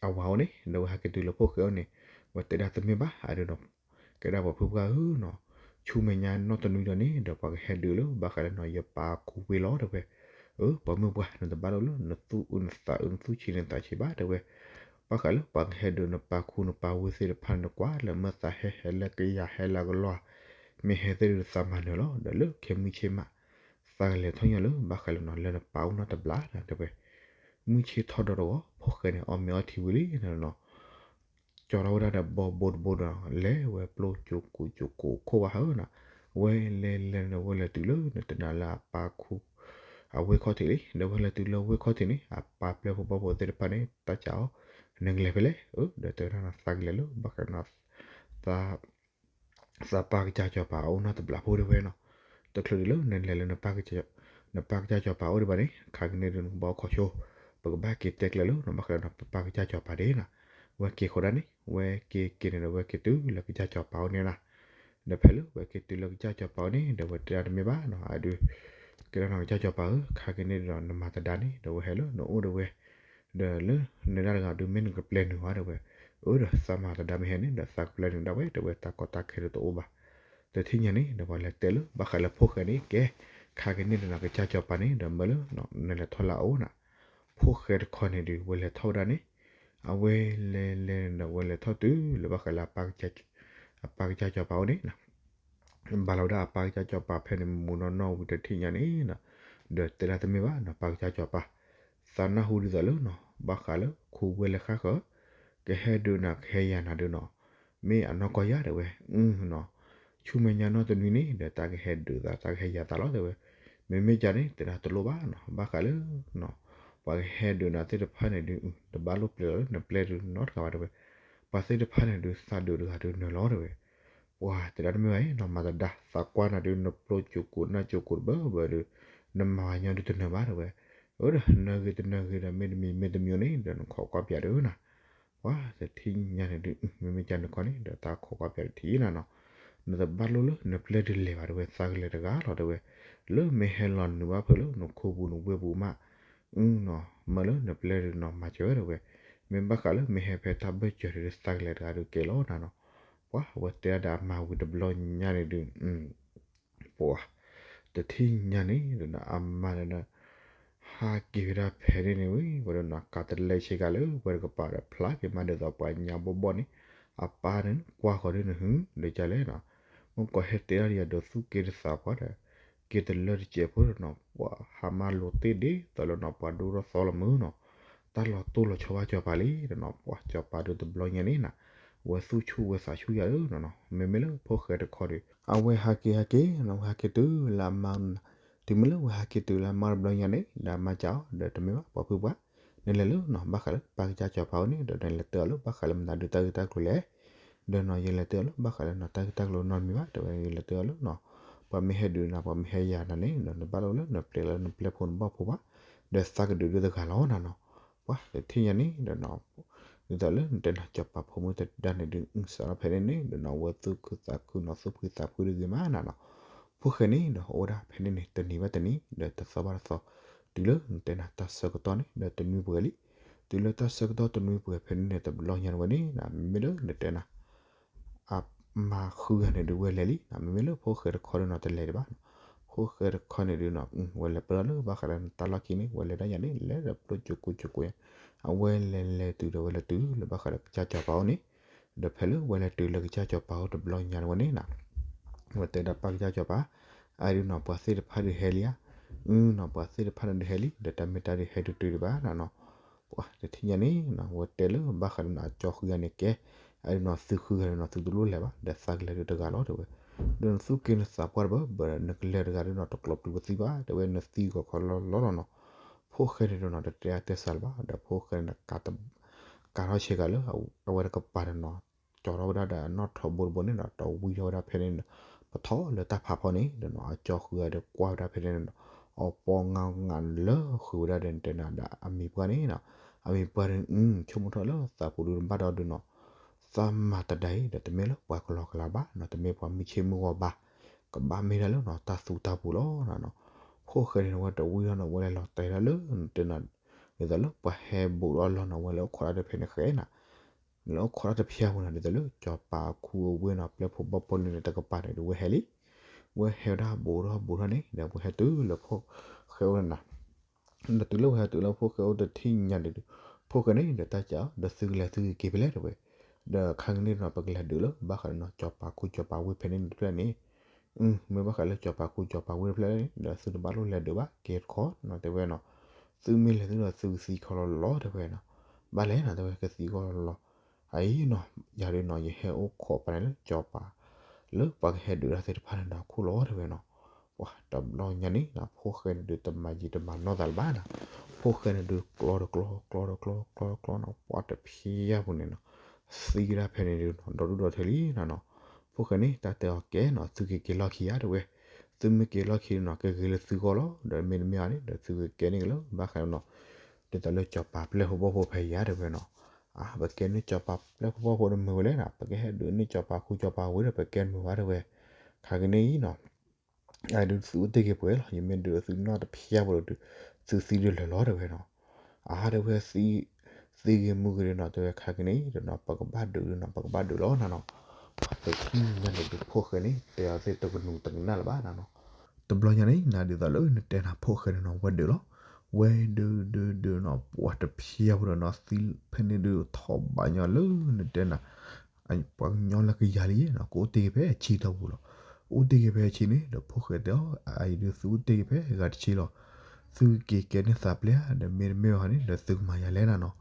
အဝၤအိၣ်န့ၣ် ဒီးဝဲဟးက့ၤတုၤလၢဖိၣ်ဃဲအိၣ်န့ၣ်, ဝဲတဲဒၣ်တမ့ၢ်ဘၣ်အဒုးနီၤ, ကဲဒၣ်ပှၤဖုပှၢ်ဧၢနီၤ, ဆူမဲာ်ညါနီၢ်တနွံဒီးန့ၣ် ဒီးပှၤကဟဲဒုးလၢဘၣ်ဃးလၢနီၤ ယပၢ်ခူဝ့ၢ်လီၤတဲဝဲ, အၢ ပှၤမုၣ်ပှၢ် နတဘၣ်လိၣ်လၢနသူၣ်အုးနသးအုး နသူၣ်ဆံးနသးဆံးဘၣ်တဲဝဲ, ဘၣ်ဃးလၢပှၤကဟဲဒုးနပၢ်ခူနပၢ်ဝ့ၢ်သ့ၣ်တဖၣ်န့ၣ် နကွၢ်လၢမ့ၢ်သးဟဲဟဲလၢ ကယၤဟဲလၢကလီၢ်, မ့ၢ်ဟဲသ့ၣ်ဒုးသးမၤနၢၤလီၤ ဒီးလၢခဲမုၢ်ဆ့ၣ်မး သးကလဲၤထီၣ်ညီလၢဘၣ်ဃးလၢနီၤ လၢနပၢ်အိၣ်နီတဘျီတဲဝဲ, မုၢ်ဆ့ၣ်ထီၣ်ဒီတဂီၤ ဖိၣ်ဃဲန့ၣ် အီၣ်မ့ၤအီထံဝံၤလံနီၤ ကၠီထီၣ်ဝဲဒၣ်ဒီးဘီဘိတဘိဒီး လဲၤဝဲပျိၢ်ကၠိကိးကၠိကိးခိၣ်ဘၣ်ဟၢနီၤ, ဝဲလဲၤလဲၤန့ၣ် ဝဲလဲၤတုၤလၢန့ၣ် တနၤလၢအပၢ်ခူ အဝ့ၢ်ခီၣ်ထံးလံ, ဒီးဝဲလဲၤတုၤလၢဝ့ၢ်ခီၣ်ထံးန့ၣ် အပၢ်ပျဲၢ်ဖိဘီၣ်ဖိသ့ၣ်တဖၣ်န့ၣ် တၢ်စံးအီၤ, နကလဲၤဖဲလဲၣ်, အၢ ဒီးတဲဝဲဒၣ်နီၤ သးကလဲၤလၢဘၣ်ဃးနီၤ သး သးပၢ်ကစၢ်စီၤပၤအအိၣ်နီတဘျီဖိတဲဝဲနီၤ, တချုးဒံးလၢနလဲၤလၢ နပၢ်ကစၢ်စီၤပၤအိၣ်ဒံးဘၣ်န့ၣ် ခါကန့ၣ်ဒုးနကဘၣ်အိၣ်ခိးဆိ, ပကဘၣ်က့ၤတဲကျဲလၢနီၤ ဘၣ်ဃးလၢနီၤ ပပၢ်ကစၢ်စီၤပၤဒၣ်နီၤ, ဝဲက့ၤဃီဒၣ်န့ၣ် ဝဲက့ၤက့ၤန့ၣ်ဒီး ဝဲက့ၤတုၤလၢကစၢ်စီၤပၤအိၣ်န့ၣ်နီၤ, ဒီးဖဲလၢဝဲက့ၤတုၤလၢကစၢ်စီၤပၤအိၣ်န့ၣ် ဒီးဝဲတဲဒၣ်တမ့ၢ်ဘၣ်နီၤ အဒုး ကဲဒၣ်နီၤ ကစၢ်စီၤပၤဧၢ ခါကန့ၣ်ဒီး နမၤသဒါန့ၣ် ဒီးဝဲဟဲလၢနအိၣ်ဒီးဝဲ ဒီးလၢနဒၣ်တဂၤဒုး မ့ၢ်နကပျဲနုာ်ဧါ တဲဝဲ, အၢ ဒီးသးမၤသဒါမ့ၢ်ဟဲန့ၣ် ဒီးသးကပျဲနုာ်ဒၣ်ဝဲ တဲဝဲ တၢ်ကီတၢ်ခဲဒုးတအိၣ်ဘၣ်, တထံၣ်ညါန့ၣ် ဒီးပှၤလဲၤတဲလၢ ဘၣ်ဃးလၢဖိၣ်ဃဲန့ၣ် ကဲ ခါကန့ၣ်ဒီးနီၤ ကစၢ်စီၤပၤန့ၣ် ဒီးမၢလၢ နလဲၤထီၣ်လၢအအိၣ်နီၤ, ဖိၣ်ဃဲတခီန့ၣ်ဒုး ဝဲလဲၤထီၣ်ဝဲဒၣ်န့ၣ်, အဝဲလဲၤလဲၤဒီး ဝဲလဲၤထီၣ်တုၤလၢဘၣ်ဃးလၢ အပၢ်ကစၢ်စီၤပၤအိၣ်န့ၣ်နီၤ ဘၣ်လီၤဝဲဒၣ်အပၢ်ကစၢ်စီၤပၤဖဲန့ၣ် မူးနီၢ်နီၢ်ဝံၤတထံၣ်ညါန့ၣ်နီၤ, ဒီးတဲဒၣ်တမ့ၢ်ဘၣ်နီၤ ပၢ်ကစၢ်စီၤပၤ, သးနၢ်ဟူဒ်သိးလၢနီၤ ဘၣ်ဃးလၢခူဝဲလဲၤဃၣ်ဃၢၤ, ကဟဲဒုးနၤ ကဟဲယၤနၤဒုးနီၤ, မ့ၢ်အနီၢ်ကီၢ်ယၤ တဲဝဲ, အၢနီၤ, ဆူမဲာ်ညါနီၢ်တနွံန့ၣ် ဒီးတၢ်ကဟဲဒုးသး တၢ်ကဟဲယၤသးလီၤ တဲဝဲ, မ့မ့ၢ်ကန့ၣ် တဲဒၣ်တလိၣ်ဘၣ်နီၤ ဘၣ်ဃးလၢ ပှၤကဟဲဒုးနၤသ့ၣ်တဖၣ်န့ၣ်ဒုး တဘၣ်လိၣ်ပျဲလီၤလၢနပျဲဒုးနီတဂၤဘၣ် တဲဝဲ, ပှၤသ့ၣ်တဖၣ်န့ၣ်ဒုး သးဒုးတဂၤဒုးနၢၤလီၤ တဲဝဲ, ပှၤတဲဒၣ်တမ့ၢ်ဘၣ်အံၤနီၤ မၤသဒါ သးကွၢ်နၤဒုး နပျိၢ်ကၠိကိးနၢ်ကၠိကိးတဘၢဘၢဒုး နမၤညီဒုးတနၢၤဘၣ် တဲဝဲ, အၢဒီး နၢၤဂ့ၤတနၢၤဂ့ၤဒီး မ့ၢ်တမံၤမ့ၢ်တမံၤန့ၣ် ဒီးနခိးကွၢ်ပၠးဒုးနီၤ, ပှၤတထံၣ်ညါန့ၣ်ဒုး မ့မ့ၢ်ကန့ၣ်ခီန့ၣ် ဒီးတၢ်ခိးကွၢ်ပၠးတထံၣ်နၤနီၤ, နတဘၣ်လိၣ်လၢနပျဲဒုးလဲၤဘၣ် တဲဝဲ သးကလဲၤတဂၤလီၤ တဲဝဲ, လၢမ့ၢ်ဟဲလီၤနုာ်ဘၣ်ဖဲလၢနခိပူၤနဝ့ၢ်ပူၤမး အၢနီၤ မၢလၢနပျဲဒုးနီၤ မၤစၢၤဝဲ တဲဝဲ, မ့ၢ်ဘၣ်ဃးလၢမ့ၢ်ဟဲဖဲတၢ်ဘၢၣ်စၢၤဒုး သးကလဲၤတဂၤဒုးကဲလီၤနၤနီၤ, ပှၤဝဲတဲဒၣ်ဒီးအမၤဝံၤတဘျီညါန့ၣ်ဒုး ပှၤ တထံၣ်ညါန့ၣ်ဒီး အမါန့ၣ်ဒီး ဟးက့ၤဝဲဒၣ်ဖဲန့ၣ်န့ၣ်ဝံၤ ဝဲဒီးနီၤ ကးတလဲဆ့ကၤလၢဝဲတကပၤဒီး ဖျါက့ၤမးဒ်သိးပှၤညါဘီၣ်ဘီၣ်န့ၣ် အပၢ်န့ၣ် ကွၢ်ဃီၤဒ်န့ၣ် ဟု ဒီးကလဲၣ်နီၤ, မ့ၢ်ကီးဟဲတဲဒၣ်ဒီး ယၤဒီးသူၣ်က့ၤတသးပှၢ်ဒီး က့ၤတလၢတစဲးဖိဒီးနီၤ ပှၤဟးမၤလိာ်တ့ၢ်ဒ်သိးလၢနီၤ ပှၤဒိၣ်ထီၣ်သီလီၤမုၢ်နီၤ, တၢ်လီၤတိၢ်လီၤဆီဘၣ်စီၤပၤလံဒီးနီၤ ပှၤစီၤပၤဒုးတဘျီညါန့ၣ်နီၤ ဝဲသူၣ်ဆူၣ်ဝဲသးဆူၣ်ယၤဧၢနီၤနီၤ, မ့မ့ၢ်လၢဖိၣ်ဃဲတခီဒီး အဝဲဟးက့ၤဟဲက့ၤနီၤ ဝဲဟးက့ၤတုၤလၢအမါ တုၤမ့ၢ်လၢဝဲဟးက့ၤတုၤလၢအမါတဘျီညါန့ၣ် ဒီးအမါစံးအီၤ ဒီးတမ့ၢ်ဘၣ် ပှၤဖုပှၢ်, နလဲၤလၢနီၤ ဘၣ်ဃးလၢပၢ်ကစၢ်စီၤပၤအိၣ်န့ၣ် ဒီးနလဲၤတဲအီၤလၢဘၣ်ဃးလၢမတၤဒုးတၢ်ဂ့ၢ်တၢ်ကျိၤလဲၣ်, ဒီးနီၤ ယလဲၤတဲအီၤလၢဘၣ်ဃးလၢနီၤ တၢ်ဂ့ၢ်တၢ်ကျိၤနီတမံၤဘၣ် တဲဝဲ ယလဲၤတဲအီၤလၢနီၤ ပှၤမ့ၢ်ဟဲဒုးနၤ ပှၤမ့ၢ်ဟဲယၤနၤန့ၣ် ဒီးနဘၣ်လိၣ်လၢနပျဲလၢနပျဲၢ်ဖိနဘီၣ်ဖိဘၣ်, ဒီးသးကဒုးဒုးတဂၤလီၤနၤနီၤ, ပှၤတထံၣ်ညါန့ၣ်ဒီးနီၤ ဒ်သိးလၢနတဲနၤစီၤပၤဖိမုၣ်တဒါန့ၣ်ဒုး စးထီၣ်ဖဲန့ၣ်န့ၣ် ဒီးနီၤ ဝဲသူၣ်ခုသးခုနီၤ သူၣ်ဖှံသးဖှံတဂ့ၤမးနၤနီၤ, ဖိၣ်ဃဲန့ၣ်ဒီးအိၣ်ဝဲဒၣ်ဖဲန့ၣ်န့ၣ် တနံၤဘၣ်တနံၤ ဒီးတသီဘၣ်တသီ, တုၤလၢနတဲနၤတၢ်ဆၢကတီၢ်န့ၣ် ဒီးတနွံပှဲၤလံ, တုၤလၢတၢ်ဆၢကတီၢ်တနွံပှဲၤဖဲန့ၣ်န့ၣ် တဘျီညါဝဲန့ၣ် မ့မ့ၢ်လၢနတဲနၤ အမါဃုဂၤန့ၣ်ဒုးဝဲလဲၤလံ, မ့မ့ၢ်လၢဖိၣ်ဃဲတခီဒုးနီၤ တလဲၤဒံးဘၣ်, ဖိၣ်ဃဲတခီန့ၣ်ဒုးနီၤ ဝဲလဲၤပၢၢ်လၢဘၣ်ဃးလၢနတၢ်လီၢ်ခံန့ၣ် ဝဲလဲၤဒၣ်ယၤန့ၣ် လဲၤဒီးပျိၢ်ကၠိကိးကၠိကိးယါ, အဝဲလဲၤလဲၤတုၤဒီးဝဲလဲၤတုၤလၢဘၣ်ဃးလၢကစၢ်စီၤပၤအိၣ်န့ၣ်, ဒီးဖဲလၢဝဲလဲၤတုၤလၢကစၢ်စီၤပၤအိၣ်တဘျီညါဝဲန့ၣ်နီၤ ဝဲတဲဒၣ်ပၢ်ကစၢ်စီၤပၤ, အဒုးနီၤ ပှၤသ့ၣ်တဖၣ်ဒုးဟဲလံဧါ, အနီၤ ပှၤသ့ၣ်တဖၣ်န့ၣ်ဒုးဟဲလံ ဒီးတၢ်မ့ၢ်တၢ်ဒုးဟဲဒုးတုၤဒံးဘၣ်နၤနီၤ, ပှၤတထံၣ်ညါန့ၣ်နီၤ ဝဲတဲလၢဘၣ်ဃးဒီးနီၤ အကၠီဃုဂၤန့ၣ်ကဲ, အဒုးနီၤ သုဃုဂၤန့ၣ်နီၤ သုတလိၣ်လဲၤဘၣ် ဒီးသးကလဲၤဒုးတဂၤလီၤ တဲဝဲ, ဒီးနသူၣ်က့ၤနသးပှၢ်တဘၢဘၢဒီး နကလဲၤတဂၤဒုးနီၤ တကျိးပျုၤပသံဘၣ် တဲဝဲ နသံကီးခီလီၤလီၤနီၤနီၤ, ဖိၣ်ဃဲန့ၣ်ဒီးနီၤ တတဲအါတဲစှၤလၢၤဘၣ် ဒီးဖိၣ်ဃဲန့ၣ် ကးထီၣ်ဆ့ကၤလၢ အဝဲတကပၤဒီးနီၤ ကၠီထီၣ်ဝဲဒၣ်ဒီးအနီၣ်ထိးဘိတဘိန့ၣ်ဒီး တဝံထီၣ်ဝဲဒၣ်ဖဲန့ၣ်ဒီး ပထီၣ်လၢတၢ်ဖးဖီန့ၣ်ဒီးနီၤ အကၠီဃုဂၤဒီးကွၢ်ဝဲဒၣ်ဖဲန့ၣ်ဒီး အီၤပီငါငါလၢဃုာ်ဝဲဒၣ်ဒီး တဲနၤဒီးအမံၤပှၢ်န့ၣ်နီၤ, အမံၤပှၢ်န့ၣ် ဆိကမိၣ်ထီၣ်လၢသးပူၤဒုးဘၣ်ဒီးဒုးနီၤ သးမၤတဒါအံၤဒီး တမ့ၢ်လၢပှၤကလီကလီဘၣ်နီၤ တမ့ၢ်ပှၤမုၢ်ဆ့ၣ်မုၢ်ဂီၤဘၣ်, ကဘၣ်မ့ၢ်ဒၣ်လၢနီၤ တၢ်သူတၢ်ပူၤလီၤနီၤနီၤ, ဖိၣ်ဃဲန့ၣ်ဝဲတဝံထီၣ်န့ၣ် ဝဲလဲၤလီၤတဲာ်ဒၣ်လၢ တဲနၤ ဒ်သိးလၢပှၤဟဲဘူးထီၣ်လီၤနီၤ ဝဲလဲၤအိၣ်ခိးတၢ်ဒီးဖဲန့ၣ်ဃဲနီၤ လၢအိၣ်ခိးတၢ်တဖျၢၣ်ပူၤန့ၣ် ဒ်သိးလၢ စီၤပၤခူအဝ့ၢ်နီၤ ပျဲၢ်ဖိဘီၣ်ဖိန့ၣ် တကပၤန့ၣ်ဒီး ဝဲဟဲလံ, ဝဲဟဲဝဲဒၣ်ဘူးထီၣ်ဘူးထီၣ်န့ၣ် ဒီးဝဲဟဲတုၤလၢဖိၣ်ဃဲအိၣ်န့ၣ်နီၤ, ဒီးတုၤလၢဝဲဟဲတုၤလၢဖိၣ်ဃဲအိၣ်တထံၣ်ညါန့ၣ်ဒီး ဖိၣ်ဃဲန့ၣ်ဒီးတၢ်စံးအီၤ ဒီးသုကလဲၤသုကက့ၤဖဲလဲၣ် တဲဝဲ, ဒီးခါကန့ၣ်နီၤ ပကလဲၤဒုးလၢ ဘၣ်ဃးဒီးနီၤ စီၤပၤခူစီၤပၤဝ့ၢ်ဖဲန့ၣ်တဖျၢၣ်န့ၣ် မ့ၢ်ဘၣ်ဃးလၢစီၤပၤခူစီၤပၤဝ့ၢ်တဖျၢၣ်န့ၣ် ဒီးသုတဘၣ်လိၣ်လဲၤဒုးဘၣ် က့ၤတခီနီၤ တဲဝဲနီၤ, သုမ့ၢ်လဲၤသုဒီးသုကသံခီလီၤလီၤ တဲဝဲနီၤ. ဘၣ်လဲၣ်နီၤ တဲဝဲ ကသံခီလီၤလီၤ. အအံၤနီၤ ယၤဒုးနီၤ ယဟဲအိၣ်ခိးပာ်န့ၣ်လၢစီၤပၤ လၢပှၤကဟဲဒုးတၢ်သ့ၣ်တဖၣ်န့ၣ်ဒီးခိၣ်လီၤ တဲဝဲနီၤ. ပှၤတဘျီညါန့ၣ်နီၤ ဖိၣ်ဃဲန့ၣ်ဒုးတမၤယံာ်တမၤနီၢ်သးလၢၤဘၣ်နီၤ. ဖိၣ်ဃဲန့ၣ်ဒုးကျီတကျီ ကျီတကျီ ကျီတကျီနီၤ ပှၤတဖျဲၣ်ပူၤန့ၣ်နီၤ သံကဒါဖဲန့ၣ်ဒုးနီၤ ဒီဒူၣ်ဒီထၢလံနီၤနီၤ. ဖိၣ်ဃဲန့ၣ် တၢ်တဲအီၤကဲနီၤ သုကက့ၤလီၢ်ခံဧါ တဲဝဲ. သုမ့ၢ်က့ၤလီၢ်ခံန့ၣ်နီၤ ကဂ့ၤလၢသုဂီၢ်လီၤ. ဒီးမ့တမ့ၢ်ဘၣ်န့ၣ် ဒီးသုကကဲန့ၣ်က့ၤလၢ ဘၣ်ဃးနီၤ ဒ်သိးလၢစီၤပၤပျဲၢ်ဖိဘီၣ်ဖိဖဲအံၤဧါ တဲဝဲနီၤ. အါ ပကဲန့ၢ်စီၤပၤပျဲၢ်ဖိဘီၣ်ဖိတမုာ်ဝဲလဲၣ်နီၤ ပကဟဲဒုးန့ၢ်စီၤပၤခူစီၤပၤဝ့ဒီး ပကဲတမုာ်ဘၣ် တဲဝဲ. ခါကန့ၣ်အံၤနီၤ အဒုးသုအိၣ်တ့ၢ်က့ၤပှဲၤလီၤ ယမ့ၢ်ဒုးသုနီၢ်တဖျဲၣ်ဖိဒီး သုသံဒုးလၢာ်လီၤ တဲဝဲနီၤ. အါ တဲဝဲ သံဂ့ၤမူဂ့ၤဒီးနီၤ တဲဝဲ ခါကန့ၣ်အံၤဒီးနီၤ ပကဘၣ်ဒုးဒုးနီၤ ပကဘၣ်ဒုးလီၤနီၤနီၤ. ပှၤတထံၣ်ညါန့ၣ်ဒုး ဖိၣ်ဃဲန့ၣ် တဲအီၤသ့ၣ်တကနူၤတကနၣ်လၢၤဘၣ်နီၤနီၤ. တဘျီညါန့ၣ် နၤဒ်သိးလၢနတဲနၤ ဖိၣ်ဃဲန့ၣ်နီၤ ဝဲဒုးလီၤ. ဝဲဒုးဒုးဒုးနီၤ ပှၤတဖျဲၣ်ဖိဒီးနီၤ သံဖဲန့ၣ်ဒုးထီၣ်ဘးညီလၢနတဲနၤ ပှၤကညီလၢကယၤလံနီၤ ကအိၣ်တ့ၢ်က့ၤဖဲအဆံတီၢ်ပူၤလီၤ. အိၣ်တ့ၢ်က့ၤဖဲအဆံန့ၣ် ဒီးဖိၣ်ဃဲတဲအီၤ အအံၤဒုးသုအိၣ်တ့ၢ်က့ၤဖဲဂၤတဆံလီၤ. သုက့ၤကဲန့ၢ်သးပျဲၢ်ဧါ ဒီးမ့တမ့ၢ်ဘၣ်န့ၣ် ဒီးသုကမၤယၤလဲၣ်နီၤနီၤ.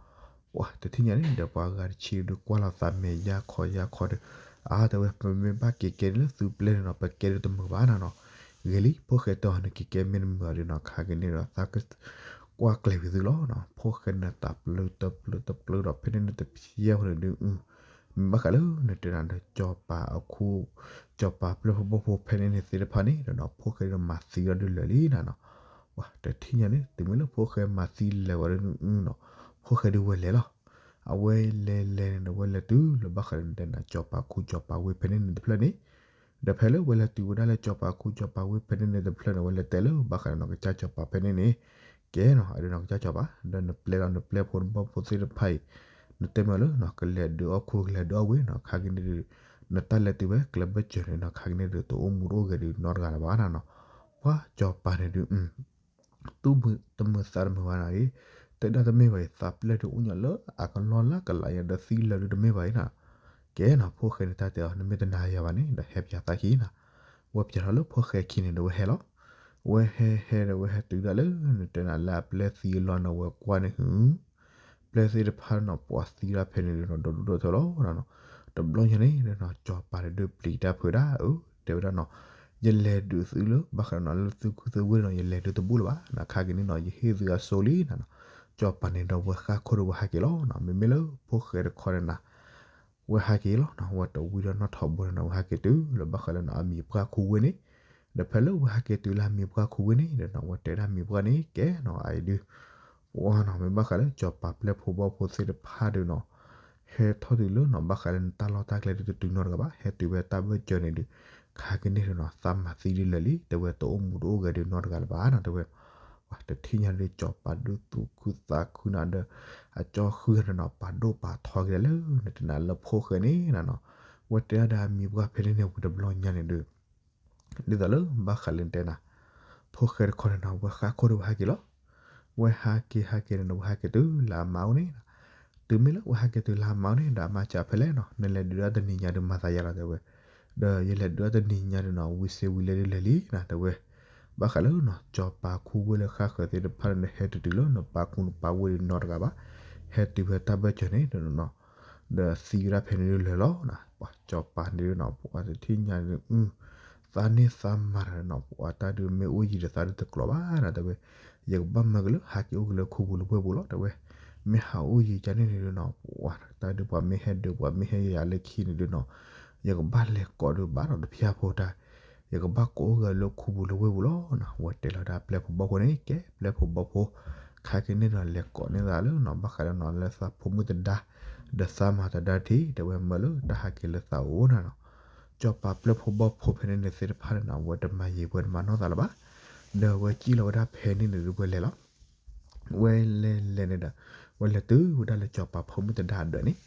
ပှၤတထံၣ်ညါန့ၣ် ဒီးပှၤဂၤတဆံဒုးကွၢ်လီၤသးမဲာ်ယါခီယါခီဒီး အါ တဲဝဲ ပမ့ၢ်ဘၣ်က့ၤကဲန့ၢ်လၢသုပျဲၢ်န့ၣ်နီၤ ပကဲဒုးတမုာ်ဘၣ်နီၤနီၤ. ဂ့ၤလံ ဖိၣ်ဃဲတဲအီၤ နက့ၤကဲမ့ၢ်တမုာ်ဘၣ်ဒုးနီၤ ခါကန့ၣ်ဒီး သးကကွၢ်ကျဲၤဝံၤသုလီၤနီၤ. ဖိၣ်ဃဲန့ၣ်တၢ်ပျုၤတပျုၤတပျုၤဒီး ဖဲန့ၣ်န့ၣ်တဖျဲၣ်ဖိန့ၣ်ဒုး မ့ၢ်ဘၣ်ဃးလၢနတဲနၤဒီး စီၤပၤအခူ စီၤပၤပျဲၢ်ဖိဘီၣ်ဖိဖဲန့ၣ်န့ၣ်သ့ၣ်တဖၣ်န့ၣ်ဒီးနီၤ ဖိၣ်ဃဲဒုးမၤသံဒီးဒုးလၢာ်လံနီၤနီၤ. ပှၤတထံၣ်ညါန့ၣ် တုၤမ့ၢ်လၢဖိၣ်ဃဲမၤသံလၢာ်ဝဲဒုးနီၤ ဖိၣ်ဃဲဒုးဝဲလဲၤလီၤ. အဝဲလဲၤလဲၤန့ၣ်ဒီး ဝဲလဲၤတုၤလၢဘၣ်ဃးလၢနတဲနၤ စီၤပၤခူစီၤပၤဝ့ဖဲန့ၣ်န့ၣ်တဖျၢၣ်န့ၣ် ဒီးဖဲလၢဝဲလဲၤတုၤဝဲဒၣ်လၢစီၤပၤခူစီၤပၤဝ့ဖဲန့ၣ်န့ၣ်တဖျၢၣ်န့ၣ် ဝဲလဲၤတဲလၢဘၣ်ဃးလၢနီၤ ကစၢ်စီၤပၤဖဲန့ၣ်န့ၣ် ကဲနီၤ အဒုးနီၤ ကစၢ်စီၤပၤ ဒီးနပျဲလီၤနပျဲၢ်ဖိနဘီၣ်ဖိသ့ၣ်တဖၣ်အံၤ နတဲမ့ၢ်လၢနီၤ ကလဲၤဒုးအီၣ်ခူကလဲၤဒုးအီၣ်ဝ့နီၤ ခါကန့ၣ်ဒုး နတၢ်လဲၤတုၤဝဲကျဲဘၢၣ်စၢၤန့ၣ်နီၤ ခါကန့ၣ်ဒုး တအိၣ်မူတအိၣ်ဂဲၤဒုးနီတဂၤလၢၤဘၣ်နီၤနီၤ. ပှၤစီၤပၤန့ၣ်ဒုး သူၣ်မုာ်တမုာ်သးတမုာ်ဘၣ်နီၤအံၤ တဲဒၣ်တမ့ၢ်ဘၣ်အံၤ သးပျဲၢ်ဒုးအိၣ်ညီလၢအကလီလၢ်ကလးယၤ ဒီးသံလၢာ်ဒုးတမ့ၢ်ဘၣ်အံၤနီၤ. ကဲနီၤ ဖိၣ်ဃဲန့ၣ်တၢ်တဲအီၤ နမ့ၢ်တနာ်ယၤဘၣ်န့ၣ် ဒီးဟဲပၠးသးခံနီၤ. ဝဲပၠးထီၣ်လၢဖိၣ်ဃဲခံန့ၣ်ဒီးဝဲဟဲလီၤ. ဝဲဟဲဟဲဒီးဝဲဟဲတုၤဒၣ်လၢ နတဲနၤလၢအပျဲၢ်သံအလီၢ်န့ၣ် ဝဲကွၢ်န့ၣ်ဟု ပျဲၢ်သ့ၣ်တဖၣ်နီၤ ပှၤသံဒၣ်ဖဲန့ၣ်ဒုးနီၤ ဒီဒူၣ်ဒီထၢလီၤနီၤနီၤ. တဘျီညါန့ၣ်နီၤ စီၤပၤန့ၣ်ဒုးပျံၤတၢ်ဖုးဒၣ် အၢ တဲဝဲဒၣ်နီၤ ယလဲၤဒုးသုလၢ ဘၣ်ဃးနီၤ လၢသုခူသုဝ့ၢ်နီၤ ယလဲၤဒုးတဘူၣ်လၢၤဘၣ်နီၤ ခါက့ၤန့ၣ်နီၤ ယဟ့ၣ်သုအစိလံနီၤနီၤ. စီၤပၤန့ၣ်ဒီးဝဲဃၣ်ခိၣ်ဒီးဝဲဟးက့ၤလီၤနီၤ. မ့မ့ၢ်လၢဖိၣ်ဃဲတခီန့ၣ်နၤ ဝဲဟးက့ၤလီၤနီၤ ဝဲတဝံၤဒီးနီၣ်ထီဘိန့ၣ်နီၤ ဝဲဟးက့ၤတုၤလၢဘၣ်ဃးလၢနီၤ အမံၤပှၢ်ခူဝ့ၢ်န့ၣ် ဒီးဖဲလၢဝဲဟးက့ၤတုၤလၢအမံၤပှၢ်ခူဝ့ၢ်န့ၣ်ဒီးနီၤ ဝဲတဲဒၣ်မံၤပှၢ်န့ၣ် ကဲနီၤ အအံၤဒုး ပှၤနီၤ မ့ၢ်ဘၣ်ဃးလၢစီၤပၤပျဲၢ်ဖိဘီၣ်ဖိသ့ၣ်တဖၣ်ဒုးနီၤ ဟဲထီၣ်တုၤလၢနီၤ ဘၣ်ဃးလၢနတၢ်လီၢ်တၢ်ကျဲဒုးတတုၤနီတဂၤဘၣ် ဟဲတုၤဝဲတၢ်ဘၢၣ်စၢၤန့ၣ်ဒုး ခါက့ၤန့ၣ်ဒုးနီၤ သးမၤသံဒုးလၢာ်လံ တဲဝဲတအိၣ်မူတအိၣ်ဂဲၤဒုးနီတဂၤလၢၤဘၣ်နီၤ တဲဝဲ ပှၤတထံၣ်ညါဒုး စီၤပၤဒုးသူၣ်ခုသးခုနီၤဒီး အကၠီဃုဂၤန့ၣ်နီၤ ပာ်ဒိၣ်ပာ်ထီက့ၤဒၣ်လၢ နတဲနၤလၢဖိၣ်ဃဲန့ၣ်နီၤနီၤ ဝဲတဲဒၣ်ဒီးအမံၤပှၢ်ဖဲန့ၣ်န့ၣ် ဝံၤတဘျီညါန့ၣ်ဒုး ဒ်သိးလၢဘၣ်ဃးလၢနတဲနၤ ဖိၣ်ဃဲတခီန့ၣ်နီၤ ဝဲဃၣ်ခိၣ်ဒီးဝဲဟဲက့ၤလီၤ. ဝဲဟးက့ၤဟးက့ၤန့ၣ်နီၤ ဝဲဟးက့ၤတုၤလၢအမါအိၣ်န့ၣ်နီၤ တုၤမ့ၢ်လၢဝဲဟးက့ၤတုၤလၢအမါအိၣ်န့ၣ် ဒီးအမါစံးဖဲလဲၣ်နီၤ နလဲၤဒုးဒၣ်တနံၤညါဒုးမၤသးယၤလီၤ တဲဝဲ ဒီးယလဲၤဒုးဒၣ်တနံၤညါဒုးနီၤ ဝံၤစ့ဝံၤလဲဒုးလၢာ်လံနီၤ တဲဝဲ ဘၣ်ဃးလၢနီၤ စီၤပၤခူဝ့ၢ်လၢဃၣ်ဃၢၤသ့ၣ်တဖၣ်န့ၣ် ဟဲတတုၤလၢနပာ်ခူနပာ်ဝ့ၢ်ဒုးနီတဂၤဘၣ် ဟဲတုၤဖဲတၢ်ဘၢၣ်စၢၤန့ၣ်နီၤ ဒီးသံဝဲဒၣ်ဖဲန့ၣ်ဒုးလၢာ်လီၤနီၤ ပှၤစီၤပၤန့ၣ်ဒုးနီၤ ပှၤတထံၣ်ညါဒုး သးန့ၢ်သးမၤတၢ်နီၤ ပှၤတၢ်ဒုးမ့ၢ်အိၣ်ယံၤဒီးသးဒုးတကျိၤဘၣ်နီၤ တဲဝဲ ယကဘၣ်မၢက့ၤလၢဟးက့ၤအိၣ်က့ၤလၢခူပူၤလၢဝ့ၢ်ပူၤလီၤ တဲဝဲ မ့ၢ်ဟးအိၣ်ယံၤကန့ၣ်န့ၣ်ဒုးနီၤ ပှၤတၢ်ဒုးပှၤမ့ၢ်ဟဲဒုးပှၤမ့ၢ်ဟဲယၤလၢခံန့ၣ်ဒုးနီၤ ယကဘၣ်လဲၤကိးဒုးဘၣ်ဒီးတဖျါဖိတၢ် ယကဘၣ်ကိးအိၣ်က့ၤလၢခူပူၤလၢဝ့ၢ်ပူၤလီၤနီၤ ဝဲတဲလီၤဒၣ်ပျဲၢ်ဖိဘီၣ်ဖိန့ၣ် ကဲပျဲၢ်ဖိဘီၣ်ဖိ ခါက့ၤန့ၣ်ဒီးလဲၤကိးန့ၢ်သးလၢနီၤ ဘၣ်ဃးလၢနီၤ လၢသးဖိမုၣ်တဒါ ဒီးသးမၤတဒါတထံၣ် တဲဝဲမၢလၢတၢ်ဟးက့ၤလၢသးအိၣ်နီၤနီၤ စီၤပၤပျဲၢ်ဖိဘီၣ်ဖိဖဲန့ၣ်န့ၣ်သ့ၣ်တဖၣ်န့ၣ်နီၤ ဝဲတမၤယံၤဝဲတမၤနီၢ်သးလၢၤဘၣ် ဒီးဝဲစံၣ်လီၤဝဲဒၣ်ဖဲန့ၣ်န့ၣ်ဒုးဝဲလဲၤလီၤ ဝဲလဲၤလဲၤန့ၣ်ဒီး ဝဲလဲၤတုၤဝဲဒၣ်လၢစီၤပၤဖိမုၣ်တဒါအဒၢးန့ၣ်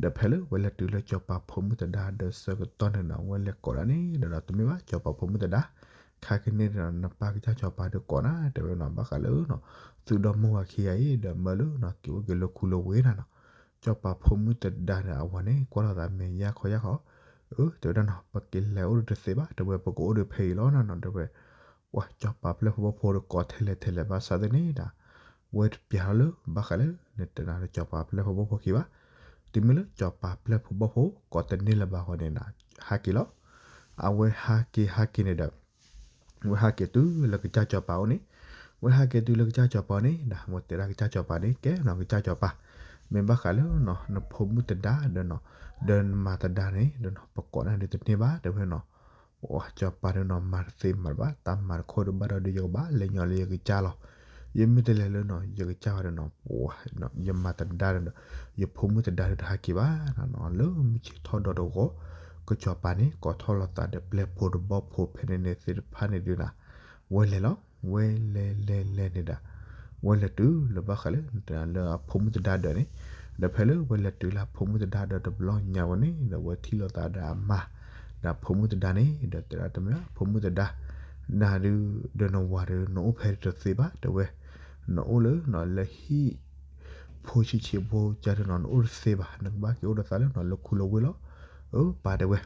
ဒီးဖဲလၢဝဲလဲၤတုၤလၢစီၤပၤဖိမုၣ်တဒါအဒၢးဆၢကတီၢ်န့ၣ်နီၤ ဝဲလဲၤကိးဒၣ်န့ၣ်ဒီးနီၤ တမ့ၢ်ဘၣ်စီၤပၤဖိမုၣ်တဒါ ခါက့ၤန့ၣ်ဒီးနီၤ နပၢ်ကစၢ်စီၤပၤဒုးကိးနၤ တဲဝဲနီၤ ဘၣ်ဃးလၢနီၤ သုဒီမိၢ်ဝၤခံဂၤအံၤ ဒီးမၢလၢနီၤ က့ၤအိၣ်က့ၤလၢခူလၢဝ့ၢ်နၤနီၤ စီၤပၤဖိမုၣ်တဒါန့ၣ် အဝၤန့ၣ် ကွၢ်လီၤသးမဲာ်ယါခီယါခီ အၢ တဲဝဲဒၣ်နီၤ ပက့ၤလဲၤအိၣ်ဒီးတသ့ဘၣ် တဲဝဲ ပကအိၣ်ဒီးဖဲအံၤလီၤနၤနီၤ တဲဝဲ ပှၤစီၤပၤပျဲၢ်ဖိဘီၣ်ဖိဒီးကိးထဲလဲၣ်ထဲလဲၣ်ဘၣ်ဆၣ်သ့ၣ်န့ၣ်ဒီး ဝဲတပျၢ်ထီၣ်လၢဘၣ်ဃးလၢ နတဲနၤလၢစီၤပၤပျဲၢ်ဖိဘီၣ်ဖိခံဘၣ်. တုၤမ့ၢ်လၢစီၤပၤပျဲၢ်ဖိဘီၣ်ဖိ ကိးတန့ၢ်လၢၤဘၣ်ဃီန့ၣ် ဟးက့ၤလီၤ. အဝဲဟးက့ၤဟးက့ၤန့ၣ်ဒီး ဝဲဟးက့ၤတုၤလၢကစၢ်စီၤပၤအိၣ်န့ၣ်, ဝဲဟးက့ၤတုၤလၢကစၢ်စီၤပၤန့ၣ်ဒီး ဝဲတဲဒၣ်ကစၢ်စီၤပၤန့ၣ် ကဲနီၤ ကစၢ်စီၤပၤ, မ့ၢ်ဘၣ်ဃးလၢနီၤ နဖိမုၣ်သဒါဒီးနီၤ ဒီးနမၤသဒါန့ၣ်ဒီးနီၤ ပကိးနၤဒုးတန့ၢ်ဘၣ် တဲဝဲနီၤ. ပှၤစီၤပၤဒီးနီၤ မၤတသ့မၤတဘၣ် တၢ်မၤတခီဒုးဘၣ်ဒီး ယကဘၣ်လဲၤညီလၢယကစၢ်လီၤ. ယမ့ၢ်တလဲၤလၢနီၤ ယကစၢ်ဘၣ်ဒီးနီၤ ပှၤ ယမၤသဒါဒီး ယဖိမုၣ်သဒါဒီးတဟးက့ၤဘၣ်နီၤ. လၢမုၢ်ဆ့ၣ်ထီၣ်ဒီးတဂီၤ ကစီၤပၤန့ၣ် ကိးထီၣ်လိာ်သးဒီးပျဲၢ်ဖိတဘီၣ်ဖိဖဲန့ၣ်န့ၣ်သ့ၣ်တဖၣ်န့ၣ်ဒုးနီၤ ဝဲလဲၤလီၤ. ဝဲလဲၤလဲၤလဲၤန့ၣ်ဒီး ဝဲလဲၤတုၤလၢဘၣ်ဃးလၢ လၢအဖိမုၣ်သဒါဒီးန့ၣ်, ဒီးဖဲလၢဝဲလဲၤတုၤလၢအဖိမုၣ်သဒါဒီးတဘျီညါဝဲန့ၣ် ဒီးဝဲထံၣ်လိာ်သးဒီးအမါ ဒီးအဖိမုၣ်သဒါန့ၣ် ဒီးတဲဒၣ်တမ့ၢ် ဖိမုၣ်သဒါ နၤဒုး ဒီးနဝၤဒီး နအိၣ်ဖဲတသ့ဘၣ် တဲဝဲ, နအိၣ်လၢနီၤ လၢဟံၣ် ဖိဆံးဆံးဖိကၢ်ဒီးနီၤ နအိၣ်တသ့ဘၣ် နကဘၣ်က့ၤအိၣ်ဒီးသးလၢနီၤ လၢခူလၢဝ့ၢ်လီၤ. အၢ ပၢ်တဲဝဲ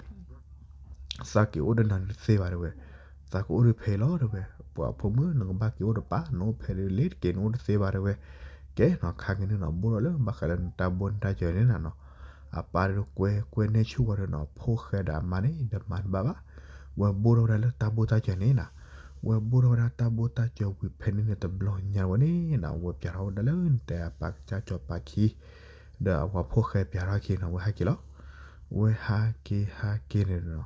သးက့ၤအိၣ်ဒီးနၤတသ့ဘၣ် တဲဝဲ, သးကအိၣ်ဒီးဖဲလီၤ တဲဝဲ, ပှၤဖိမုၣ် နကဘၣ်က့ၤအိၣ်ဒီးပၢ် နအိၣ်ဖဲဒုးလ့ၤတက့ၤ နအိၣ်တသ့ဘၣ် တဲဝဲ. ကဲနီၤ ခါက့ၤန့ၣ်နီၤ ဘိၣ်ထီၣ်လၢဘၣ်ဃးလၢနတၢ်ဘိနတၢ်စၢၤန့ၣ်နီၤ အပၢ်ဒီးကွဲကွဲန့ၢ်ဆူၣ်ဝဲဒီးနီၤ ဖိၣ်ဃဲဒီးအမါန့ၣ် ဒီးမၤတဘၣ်ဘၣ်. ဝဲဘိၣ်ထီၣ်ဝဲဒၣ်လၢတၢ်ဘိတၢ်စၢၤန့ၣ်နီၤ, ဝဲဘိၣ်ထီၣ်ဝဲဒၣ်တၢ်ဘိတၢ်စၢၤဝံၤဖဲန့ၣ်န့ၣ်တဘျီညါဝဲန့ၣ်နီၤ ဝဲပျဲထီၣ်ဝဲဒၣ်လၢနတဲအပၢ်ကစၢ်စီၤပၤခံ ဒီးအဝဲဖိၣ်ဃဲပျဲထီၣ်ခံနီၤ ဝဲဟဲက့ၤလီၤ. ဝဲဟးက့ၤဟးက့ၤန့ၣ်နီၤ,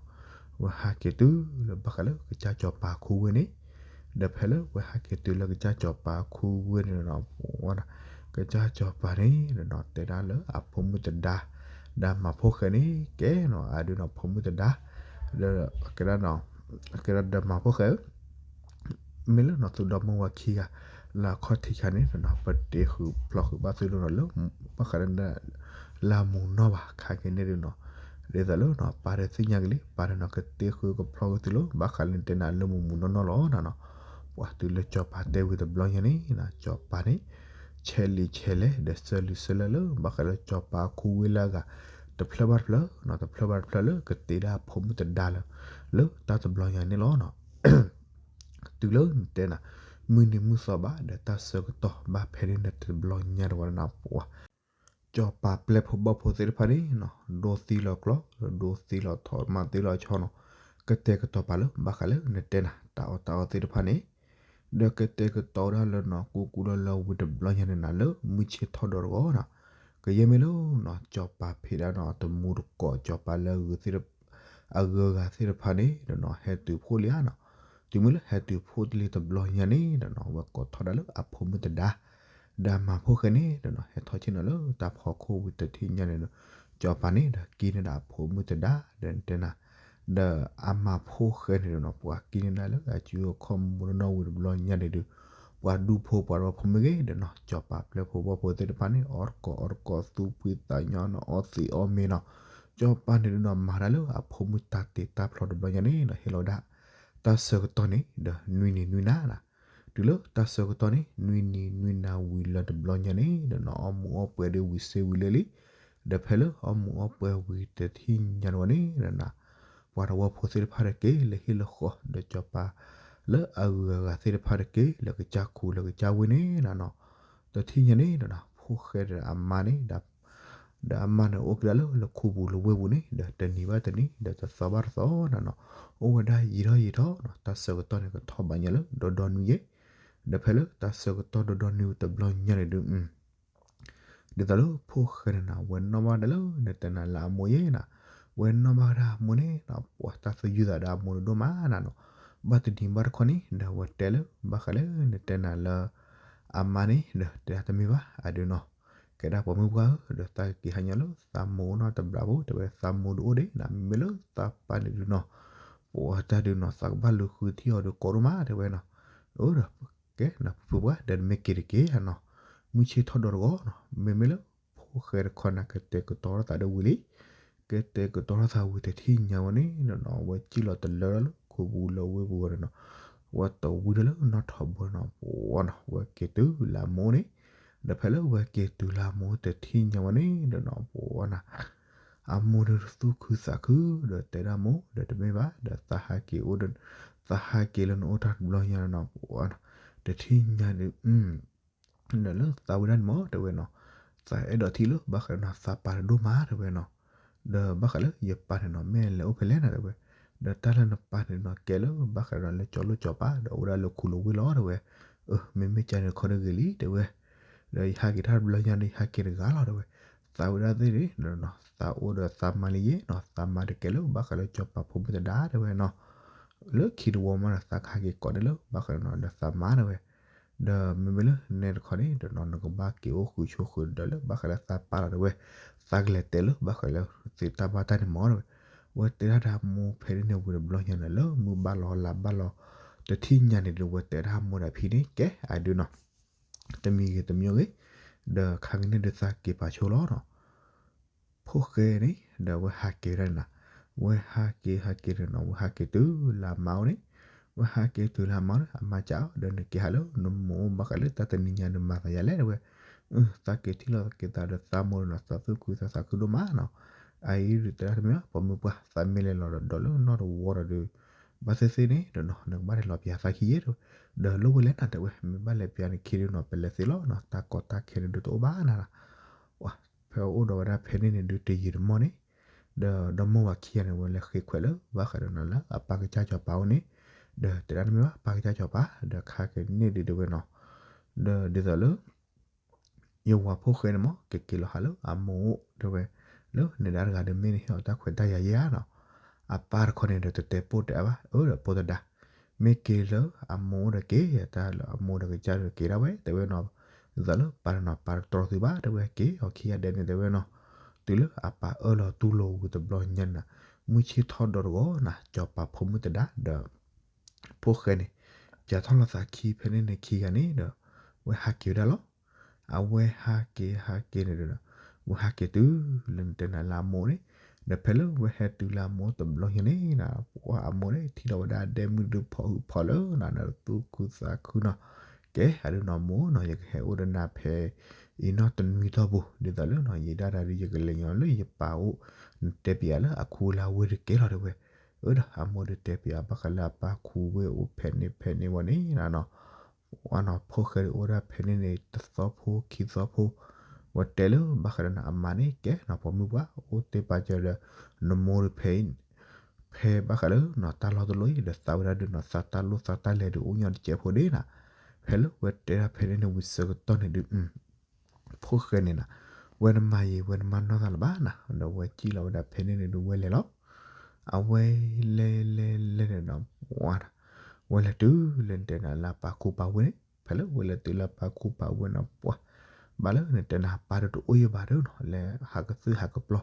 ဝဲဟးက့ၤတုၤလၢဘၣ်ဃးလၢကစၢ်စီၤပၤခူဝ့ၢ်န့ၣ်, ဒီးဖဲလၢဝဲဟးက့ၤတုၤလၢကစၢ်စီၤပၤခူဝ့ၢ်န့ၣ်နီၤ ကစၢ်စီၤပၤန့ၣ်နီၤ တဲဒၣ်လၢအဖိမုၣ်သဒါ ဒီးမၤဖိၣ်ဃဲန့ၣ် ကဲနီၤ အဒုးနီၤ ဖိမုၣ်သဒါ ဒီး ကဲဒၣ်နီၤ ကဲဒၣ်ဒီးမၤဖိၣ်ဃဲဧၢ မ့ၢ်လၢနီၤ သုးဒီမါဝၤခံဂၤ လၢအခီၣ်ထံးခါန့ၣ်နီၤ ပတ့ဃုာ်ဖျီဃုာ်ဘၣ်သုလၢနီၤ လၢ ဘၣ်ဃးလၢ လၢအမူးနီၢ်ဘၣ် ခါက့ၤန့ၣ်ဒုးနီၤ, ဒ်သိးလၢနီၤ ပၢ်ဒီးသ့ၣ်ညါက့ၤလံ ပၢ်ဒီးနီၤ ကတ့ဃုာ်ကဖျီဃုာ်သုလၢ ဘၣ်ဃးလၢနတဲနၤလၢမူးမူးနီၢ်နီၢ်လီၤနီၤနီၤ. ပှၤတုၤလၢစီၤပၤတဲဝံၤတဘျီညါန့ၣ်နီၤ စီၤပၤန့ၣ် ဆဲးလံာ်ဆဲးလဲၣ် ဒီးစၢလံာ်စၢလဲၣ်လၢ ဘၣ်ဃးလၢစီၤပၤခူဝ့ၢ်လၢအဂၤ တဖျၢၣ်ဘၣ်တဖျၢၣ်နီၤ တဖျၢၣ်ဘၣ်တဖျၢၣ်လၢကတ့ဒၣ်အဖိမုၣ်သဒါလၢ လၢတၢ်တဘျီညါန့ၣ်လီၤနီၤ. တုၤလၢနတဲနၤ မုၢ်နံၤမုၢ်သီဘၣ် ဒီးတၢ်ဆၢကတီၢ်ဘၣ်ဖဲန့ၣ်န့ၣ်တဘျီညါတဝီန့ၣ်နီၤ ပှၤ စီၤပၤပျဲၢ်ဖိဘီၣ်ဖိသ့ၣ်တဖၣ်န့ၣ်နီၤ ဒိသံလီၤကျီ ဒိသံလီၤထီ မၤသံလီၤဆီနီၤ ကတဲာ်ကတီၤပာ်လၢဘၣ်ဃးလၢနတဲနၤ တၢ်အီၣ်တၢ်အီသ့ၣ်တဖၣ်န့ၣ် ဒီးကတဲာ်ကတီၤဒၣ်လၢနီၤ ကူကူလီၤလၢဝံၤတဘျီညါန့ၣ်နၤ လၢမုၢ်ဆ့ၣ်ထီၣ်ဒီးတဂီၤနီၤ ကယဲၢ်မ့ၢ်လၢနီၤ စီၤပၤဖံးဒၣ်နီၤ တမူတကိး စီၤပၤလၢအဂုၤသ့ၣ်တ အဂုၤအဂၤသ့ၣ်တဖၣ်န့ၣ်ဒီးနီၤ ဟဲတုၤဖှိၣ်လံဧါနီၤ. တုၤမ့ၢ်လၢဟဲတုၤဖှိၣ်တလံတဘျီညါန့ၣ်ဒီးနီၤ ဝဲကိးထီၣ်ဒၣ်လၢအဖိမုၣ်သဒါ ဒီးအမၤဖိၣ်ဃဲန့ၣ်ဒီးနီၤ ဟဲထီၣ်ဆ့ၣ်နီၤလၢတၢ်ဖီခိၣ်ဝံၤတထံၣ်ညါန့ၣ်ဒီး စီၤပၤန့ၣ်ဒီးကံန့ၢ်ဒၣ်အဖိမုၣ်သဒါ ဒီးနတဲနၤ ဒီးအမၤဖိၣ်ဃဲန့ၣ်ဒီးနီၤ ပှၤကံန့ၢ်ဒၣ်လၢအစုအခီၣ်မူနီၢ်နီၢ်ဝံၤတဘျီညါန့ၣ်ဒီး ပှၤဒူဖိပှၤတဝီဖိမ့ၢ်ဂ့ၤဒီးနီၤ စီၤပၤပျဲၢ်ဖိဘီၣ်ဖိသ့ၣ်တဖၣ်န့ၣ် အီၣ်တကိးအီတကိးသူၣ်ဖှံသးညီနီၤ အီသံးအီမ့ၤနီၤ. စီၤပၤန့ၣ်ဒီးနီၤ မၤတၢ်လၢအဖိမုၣ်တၢ်တ့တၢ်ဖျီတဘျီညါန့ၣ်ဒီး ဟ့ၣ်လီၤဝဲဒၣ် တၢ်ဆၢကတီၢ်န့ၣ်ဒီးနွံနံၤနွံနၤနီၤ. တုၤလၢတၢ်ဆၢကတီၢ်န့ၣ် နွံနံၤနွံနၤဝံၤလၢတဘျီညါန့ၣ်ဒီးနီၤ အီၣ်မူးအီၣ်ပှဲၤဒီးဝံၤစ့ဝံၤလၢလံ. ဒီးဖဲလၢအီၣ်မူးအီၣ်ပှဲၤဝံၤတထံၣ်ညါတဝီန့ၣ်ဒီးနီၤ ပှၤတဝီဖိသ့ၣ်တဖၣ်တက့ၢ်လၢဟ့ၣ်လၢဃီၤ ဒီးစီၤပၤ လၢအဂုၤအဂၤသ့ၣ်တဖၣ်တက့ၢ်လၢကစၢ်ခူလၢကစၢ်ဝ့ၢ်န့ၣ်နီၤ. တထံၣ်ညါန့ၣ်ဒီးနီၤ ဖိၣ်ဃဲဒီးအမါန့ၣ်ဒီး ဒီးအမါန့ၣ် အိၣ်က့ၤဒၣ်လၢလၢခူပူၤလၢဝ့ၢ်ပူၤန့ၣ် ဒီးတနံၤဘၣ်တနံၤ ဒီးတသီဘၣ်တသီနီၤနီၤ အိၣ်ဝဲဒၣ်ယံာ်ထီၣ်ယံာ်ထီၣ်နီၤ တၢ်ဆၢကတီၢ်န့ၣ် ကထီၣ်ဘးညါလၢဒီဒီနွံယဲၢ်. ဒီးဖဲလၢတၢ်ဆၢကတီၢ်ဒီဒီနွံတဘျီညါန့ၣ်ဒုး ဒ်သိးလၢဖိၣ်ဃဲန့ၣ်နီၤ ဝဲနီၣ်ဘၣ်ဒၣ်လၢနတဲနၤလၢအမိၢ်ယဲၢ်နီၤ, ဝဲနီၣ်ဘၣ်ဒၣ်အမိၢ်န့ၣ်နီၤ ပှၤတၢ်သယုၢ်သးဒီးအမိၢ်ဒိၣ်မးနီၤနီၤ. ဘၣ်တနံၤဘၣ်တခီန့ၣ် ဒီးဝဲတဲလၢ ဘၣ်ဃးလၢနတဲနၤလၢ အမါန့ၣ် ဒီးတဲဒၣ်တမ့ၢ်ဘၣ် အဒုးနီၤ, ကဲဒၣ်ပှၤမုၣ်ပှၢ်ဧၢ ဒီးသးကက့ၤဟါညါလၢသးမိၢ်နီၢ်တဘျီဖိ တဲဝဲ သးမိၢ်ဒုးအိၣ်ဒံးနီၤ မ့မ့ၢ်လၢသးပၢ်န့ၣ်ဒုးနီၤ ပှၤတၢ်ဒုးနီၤ သးကဘၣ်လူၤဃုထံၣ်အီၤဒီးကိးဒိၣ်မး တဲဝဲနီၤ. အၢ ဒီး ကဲနီၤ ပဖုပှၢ် ဒီးနမ့ၢ်က့ၤတက့ၢ်နီၤ, မုၢ်ဆ့ၣ်ထီၣ်ဒီးတဂီၤနီၤ မ့မ့ၢ်လၢ ဖိၣ်ဃဲတခီန့ၣ် ကတဲာ်ကတီၤထီၣ်သးဒီးဝံၤလံ, ကတဲာ်ကတီၤထီၣ်သးဝံၤတထံၣ်ညါဝဲန့ၣ်နီၤ ဝဲစံၣ်လီၤတလၢလၢခူပူၤလၢဝ့ၢ်ပူၤဝဲန့ၣ်နီၤ, ဝဲတဝံၤဒီးလၢနီၢ်ထီၣ်ဘိနီၤ ပှၤနီၤ ဝဲက့ၤတုၤလၢအမိၢ်န့ၣ်, ဒီးဖဲလၢဝဲက့ၤတုၤလၢအမိၢ်တထံၣ်ညါဝဲန့ၣ်ဒီးနီၤ ပှၤနီၤ အမိၢ်ဒီးသူၣ်ခုသးခု ဒီးတဲဒၣ်မိၢ် ဒီးတမ့ၢ်ဘၣ် ဒီးသးဟးက့ၤအိၣ်ဒီး သးဟးက့ၤလၢနအိၣ်တၢ်တဘျီညါနီၤ ပှၤနီၤ တထံၣ်ညါဒီး ဒီးလၢသးဝဲဒၣ်န့ၣ်မ့ၢ်တဲဝဲနီၤ, သးအဲၣ်ဒိးထံၣ်လၢဘၣ်ဃးဒီးနီၤ သးပၢ်တဒိၣ်မးတဲဝဲနီၤ, ဒီးဘၣ်ဃးလၢယပၢ်န့ၣ်နီၤ မ့ၢ်လဲၤအိၣ်ဖဲလဲၣ်နီၤတဲဝဲ, ဒီးတၢ်လၢနပၢ်န့ၣ်နီၤ ကဲလၢဘၣ်ဃးဒီးလၢကၠီလိၣ်ကၠီပၤ ဒီးအိၣ်ဝဲဒၣ်လၢခူလၢဝ့ၢ်လီၤတဲဝဲ, အၢ မ့မ့ၢ်ကန့ၣ်တခီဒုးဂ့ၤလံတဲဝဲ, ဒီးယဟးက့ၤတၢ်တဘျီညါဒီး ယဟးက့ၤတဂၤလီၤတဲဝဲ, သးဝဲဒၣ်သ့ၣ်န့ၣ် သးအိၣ်ဒီးသးမါလံယဲနီၤ, သးမါတကဲလၢဘၣ်ဃးလၢကၠီပၤဖိမုၣ်သဒါတဲဝဲနီၤ, လၢခံတဝီမးဒီး သးကဟးက့ၤကိးန့ၢ်လၢဘၣ်ဃးဒီးနီၤ ဒီးသးမါတဲဝဲ, ဒီးမ့မ့ၢ်လၢနဲတခီန့ၣ်ဒီးနီၤ နကဘၣ်က့ၤအိၣ်ဃုာ်ဆိးဃုာ်ဒီးလၢဘၣ်ဃးလၢသးပၢ်လီၤတဲဝဲ, သးကလဲၤတဲလၢဘၣ်ဃးလၢသ့ၣ်တၢ်ဘၣ်တၢ်န့ၣ်မ့ၢ်တဲဝဲ, ဝဲတဲဒၣ်ဒီးအမိၢ်ဖဲန့ၣ်န့ၣ်ဝံၤတဘျီညါန့ၣ် လၢမုၢ်ဘၣ်လီၤလါဘၣ်လီၤ, တထံၣ်ညါန့ၣ်ဒီး ဝဲတဲဒၣ်အမိၢ်ဒီးဖံန့ၣ် ကဲအဒုနီၤ, တမံၤဂ့ၤတမံၤဂ့ၤ, ဒီးခါကန့ၣ်ဒုးသးက့ၤပာ်ဆိလီၤနီၤ ဖိၣ်ဃဲန့ၣ် ဒီးဝဲဟးက့ၤဒၣ်နၤ, ဝဲဟးက့ၤဟးက့ၤန့ၣ်နီၤ ဝဲဟးက့ၤတုၤလၢအမါအိၣ်န့ၣ်, ဝဲဟးက့ၤတုၤလၢအမါန့ၣ် အမါကးအီၤ ဒီးနက့ၤဟးလၢနမိၢ်အိၣ်ဘၣ်ဃးလၢတၢ်တနံၤညါဒီးမၤသးယၤလဲၣ်တဲဝဲ, သးက့ၤထံၣ်လိာ်သးက့ၤသးဒီးသးမိၢ်ဒီးနီၤ သးသူၣ်ခုသးသးခုဒိၣ်မးနီၤ, အအံၤဒုးတဲဒၣ်တမ့ၢ်ဘၣ် ပိာ်မုၣ်ပှၢ် သးမ့ၢ်လဲၤလီၤဒီးဒီးလၢနီၢ်တဝီဒီးဒုး ဘၣ်သ့ၣ်သ့ၣ်န့ၣ်ဒီးနီၤ နကဘၣ်လဲၤလီၤပျၢၤသးခံယဲတဲဝဲ, ဒီးလိၣ်ဝဲလဲၣ်နၤတဲဝဲ မ့ၢ်ဘၣ်လဲၤပျၢၤန့ၣ်ခံဒုးနီၤ ပလဲၤသ့လီၤနီၤ တၢ်ကီတၢ်ခဲန့ၣ်ဒုးတအိၣ်ဘၣ်နၤနီၤ ဖဲအိၣ်ဒီးဝဲဒၣ်ဖဲန့ၣ်န့ၣ်ဒုးတယံာ်တမီၢ်န့ၣ်, ဒီးဒီမိၢ်ဝၤခံဂၤန့ၣ် ဝဲလဲၤဃ့ခွဲးလၢဘၣ်ဃးဒီးနီၤလၢအပၢ်ကစၢ်စီၤပၤအိၣ်န့ၣ်, ဒီးတဲဒၣ်တမ့ၢ်ဘၣ် ပၢ်ကစၢ်စီၤပၤ ဒီးခါကန့ၣ်ဒုးတဲဝဲနီၤ, ဒီးဒ်သိးလၢ ယဝၤဖိၣ်ဃဲန့ၣ်မ့ၢ် ကက့ၤလီၤဟးလၢအမိၢ်အိၣ်တဲဝဲ, လၢနဒါတဂၤဒီးမ့ၢ်နဟဲအီၣ်တၢ်ခွဲးတၢ်ယာ်ယဲဧါနီၤ, အပၢ်တခီန့ၣ်ဒီးတတဲပိၢ်တဲအါဘၣ် အၢဒီးပိၢ်သဒါ မ့ၢ်က့ၤလၢအမိၢ်အိၣ်ဒီးက့ၤ တၢ်လၢအမိၢ်ဒီးကစၢ်ဒီးက့ၤဒၣ်ဝဲတဲဝဲနီၤ, ဒ်သိးလၢပၢ်န့ၣ်နီၤ ပၢ်တတြီသုဘၣ်တဲဝဲ က့ၤအီၤခံဂၤဒဲးန့ၣ်တဲဝဲနီၤ, တုၤလၢအပၢ်အၢၣ်လီၤတူၢ်လိာ်ဝံၤတဘျီညါန့ၣ်, မုၢ်ဆ့ၣ်ထီၣ်ဒီတဂီၤန့ၣ် စီၤပၤဖိမုၣ်သဒါဒီး ဖိၣ်ဃဲန့ၣ် ပျၢထီၣ်လိာ်သးခံဖဲန့ၣ်န့ၣ်ခံဂၤန့ၣ်ဒီး ဝဲဟးက့ၤဝဲဒၣ်လီၤ. အဝဲဟးက့ၤဟးက့ၤန့ၣ်ဒီး ဝဲဟးက့ၤတုၤလၢနတဲနၤလၢအမိၢ်န့ၣ်, ဒီးဖဲလၢဝဲဟဲတုၤလၢအမိၢ်တဘျီညါန့ၣ် ပှၤအမိၢ်န့ၣ်ထံၣ်လီၤဝဲဒၣ်ဒဲမုၣ်ဒုးဖီၣ်ဟုၣ်ဖီၣ်လၢနၤဒီးသူၣ်ခုသးခုနီၤ, ကဲအဒုနီၤမိၢ်နီၤ ယကဟဲအိၣ်ဒီးနၤဖဲအံၤနီတနွံတီၢ်ပူၤ ဒ်သိးလၢနီၤ ယဒၣ်တၢ်ဒုးယကလဲၤညီလၢယပၢ်အိၣ်, နတဲပၠးလၢအခူလၢအဝ့ၢ်တကဲလီၤတဲဝဲ, အၢဒီးအမိၢ်ဒုးတဲပၠးဘၣ်ဃးလၢအပၢ်ခူဝ့ၢ်အိၣ်ဖဲန့ၣ်ဖဲန့ၣ်ဝဲန့ၣ်နီၤ ဝဲနီၤဖိၣ်ဃဲဒုးအိၣ်ဒၣ်ဖဲန့ၣ်န့ၣ် တသီဖိခံသီဖိ, ဝဲတဲလၢဘၣ်ဃးဒီးနီၤအမါန့ၣ် ကဲနီၤပိာ်မုၣ်ပှၢ် အိၣ်သ့ပာ်စၢၤဒီး နမိၢ်ဒုးဖဲအံၤ, ဖဲဘၣ်ဃးလၢနီၤတၢ်လီၢ်တလီၢ်အံၤ ဒီးသးဝဲဒၣ်ဒုးနီၤ သးတၢ်လိၣ်သးတၢ်လဲၤဒုးအိၣ်ညီတကဲးဖိဒၣ်နၤ, ဖဲလၢဝဲတဲဒၣ်ဖဲန့ၣ်န့ၣ်ဝံၤဆၢကတီၢ်န့ၣ်ဒုး ဖိၣ်ဃဲန့ၣ်နၤ, ဝဲတမၤယံာ်ဝဲတမၤနီၢ်သးလၢၤဘၣ်နၤ, ဒီးဝဲစံၣ်လီၤဝဲဒၣ်ဖဲန့ၣ်န့ၣ်ဒုးဝဲလဲၤလီၤ. အဝဲလဲၤလဲၤလဲၤန့ၣ်ဒီး ဝဲဒၣ်, ဝဲလဲၤတုၤလၢနတဲနၤလၢအပၢ်ခူပၢ်ဝ့ၢ်န့ၣ်, ဖဲလၢဝဲလဲၤတုၤလၢအပၢ်ခူပၢ်ဝ့ၢ်န့ၣ်ပှၤ, ဘၣ်လၢနတဲနၤအပၢ်ဒုးတအိၣ်ယံာ်ဘၣ်ဒုးနီၤ လဲၤဟးကသုၣ်ဟးကပျီ,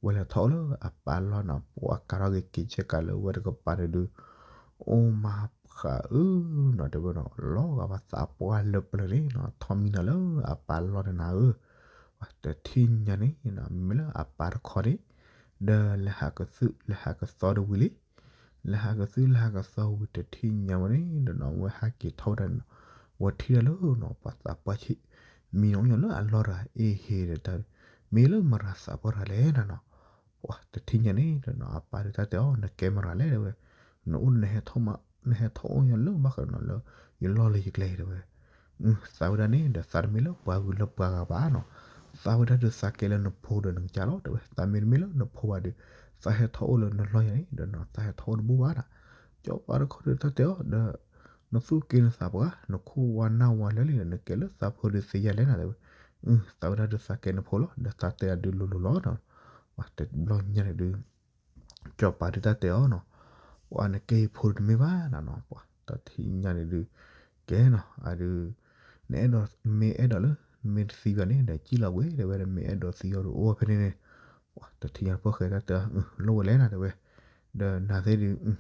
ဝဲလဲၤထီၣ်အိၣ်လၢအပၢ်လီၢ်န့ၣ်ပှၤ ကးထီၣ်က့ၤက့ၤဆ့ကၤလၢဝဲတကပၤန့ၣ်ဒုး အိၣ်မၤဃးအၢနီၤ တဲဝဲနီၤ လီၤဂာ်ဘၣ်သးပှၢ်လၢပျၢၤန့ၣ်နီၤ ထီၣ်မံနီၤလၢအပၢ်လီၢ်န့ၣ်နၤဧၢ, တထံၣ်ညါန့ၣ်နီၤ မ့မ့ၢ်လၢအပၢ်တခီန့ၣ်, ဒီးလဲၤဟးကသုၣ်လဲၤဟးကသီတဝံၤလံ, လဲၤဟးကသုၣ်လဲၤဟးကသီဝံၤတထံၣ်ညါဝဲန့ၣ်ဒီးနီၤ ဝဲဟးက့ၤထီၣ်ဝဲဒၣ်န့ၣ်နီၤ, ဝဲထံၣ်ဒၣ်လၢနီၤ ပှၤသးပှၢ်ဆံး, မံနီၤအိၣ်ညီလၢအလီၢ်တဂၤ အ့ဟ့ဒီးတၢ်, မ့ၢ်လၢမရၤသးပှၢ်တဂၤလဲၣ်နၤနီၤ ပှၤတထံၣ်ညါန့ၣ်ဒီးနီၤ အပၢ်ဒုးတၢ်တဲအီၤ နကဲမရၤလဲၣ်တဲဝဲ, နအိၣ်နဟဲထီၣ်မး နဟဲထီၣ်အိၣ်ညီလၢဘၣ်ဃးနီၤလၢ ယလီၢ်လၢယကျဲတဲဝဲ, သးဝဲဒၣ်န့ၣ်ဒီးသးတမ့ၢ်လၢပှၤဂုၤလၢပှၤဂၤဘၣ်နီၤ, သးဝဲဒၣ်ဒုးသးကဲလၢနဖိဒီးနကစၢ်လီၤတဲဝဲ, သးမ့ၢ်တမ့ၢ်လၢနဖိဘၣ်ဒီး သးဟဲထီၣ်အိၣ်လၢနလီၢ်ယၤန့ၣ်ဒီးနီၤ သးဟဲထီၣ်အိၣ်တဘိဘၣ်နၤ, ကၠီပၤတခီဒုးတၢ်တဲအီၤဒီး နသူၣ်က့နသးပှၢ် နခူၣ်ဝါနၢ်ဝါလၢာ်လံဒီး နကဲလၢသးဖိဒုးသ့ယၤလဲၣ်နၤတဲဝဲ, သးဝဲဒၣ်ဒုးသးကဲနဖိလီၤ ဒီးသးတဲဒၣ်ဒုးလိၤလိၤလီၤ, ပှၤတဘျီညါန့ၣ်ဒုး ကၠီပၤဒုးတၢ်တဲအီၤနီၤ, ပှၤနကဲယဖိဒုးတမ့ၢ်ဘၣ်နၤနီၤ, ပှၤတထံၣ်ညါန့ၣ်ဒုး ကဲနီၤ အဒုး နအဲၣ်ဒိး မ့ၢ်အဲၣ်ဒိးလၢ မ့ၢ်တသံဘၣ်န့ၣ် ဒီးကံၣ်လီၤဝဲ တဲဝဲဒၣ် မ့ၢ်အဲၣ်ဒိးသံအီၤဒုးအိၣ်ဖဲန့ၣ်န့ၣ်, ပှၤတထံၣ်ညါဖိၣ်ဃဲတၢ်တဲအီၤ လိၣ်ဝဲလဲၣ်နၤတဲဝဲ, ဒီးနၤသ့ၣ်ဒုး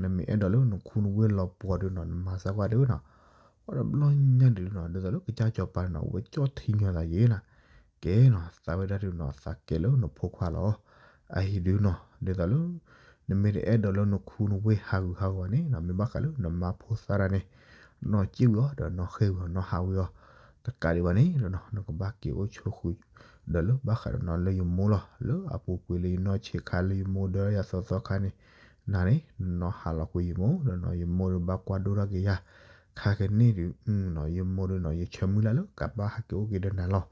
နမ့ၢ်အဲၣ်ဒိးလၢနခူနဝ့ၢ်လီၤပှီၤဒုးနီၤ နမၤသးကွၢ်ဒုးနီၤ, ပှၤတဘျီညါဒုးနီၤ ဒ်သိးလၢကစၢ်ကၠီပၤနီၤ ဝဲကၠီထံညီသးယဲနၤ, ကဲနီၤ သးဝဲဒၣ်ဒုးနီၤ သးကဲလၢနဖိခွါလီၤ, အအံၤဒုးနီၤ ဒ်သိးလၢ နမ့ၢ်တအဲၣ်ဒိးလၢနခူနဝ့ၢ်ဟးဂူာ်ဟးဂီၤန့ၣ်နီၤ မ့ၢ်ဘၣ်ဃးလၢနမါဖိသၣ်တၢ်န့ၣ် နီၢ်ကံၣ်ဝံၤအီၤဒီးနီၢ်ဃ့ၢ်ဝံၤအီၤ နီၢ်ဟးဝံၤအီၤ, တကးဒံးဘၣ်န့ၣ်ဒီးနီၤ နကဘၣ်က့ၤအိၣ်ဆိးဃုာ် ဒီးလၢဘၣ်ဃးဒီးနီၤလၢယမိၢ်လီၤ လၢအပူၤကွံာ်လၢယနီၢ်ဆံးခါလၢယမိၢ်ဒၢယၤသီသီခါန့ၣ်, နၤန့ၣ် နီၢ်ဟးလီၤကွံာ်ယမိၢ် ဒီးနီၤ ယမိၢ်ဒီးဘၣ်ကွၢ်ဒိၣ်ထီၣ်က့ၤယၤ, ခါကန့ၣ်ဒုး ယမိၢ်ဒုးနီၤ ယဆၢမုၢ်လၢ်လၢကဘၣ်ဟဲက့ၤအိၣ်က့ၤဒီးနၤလီၤ.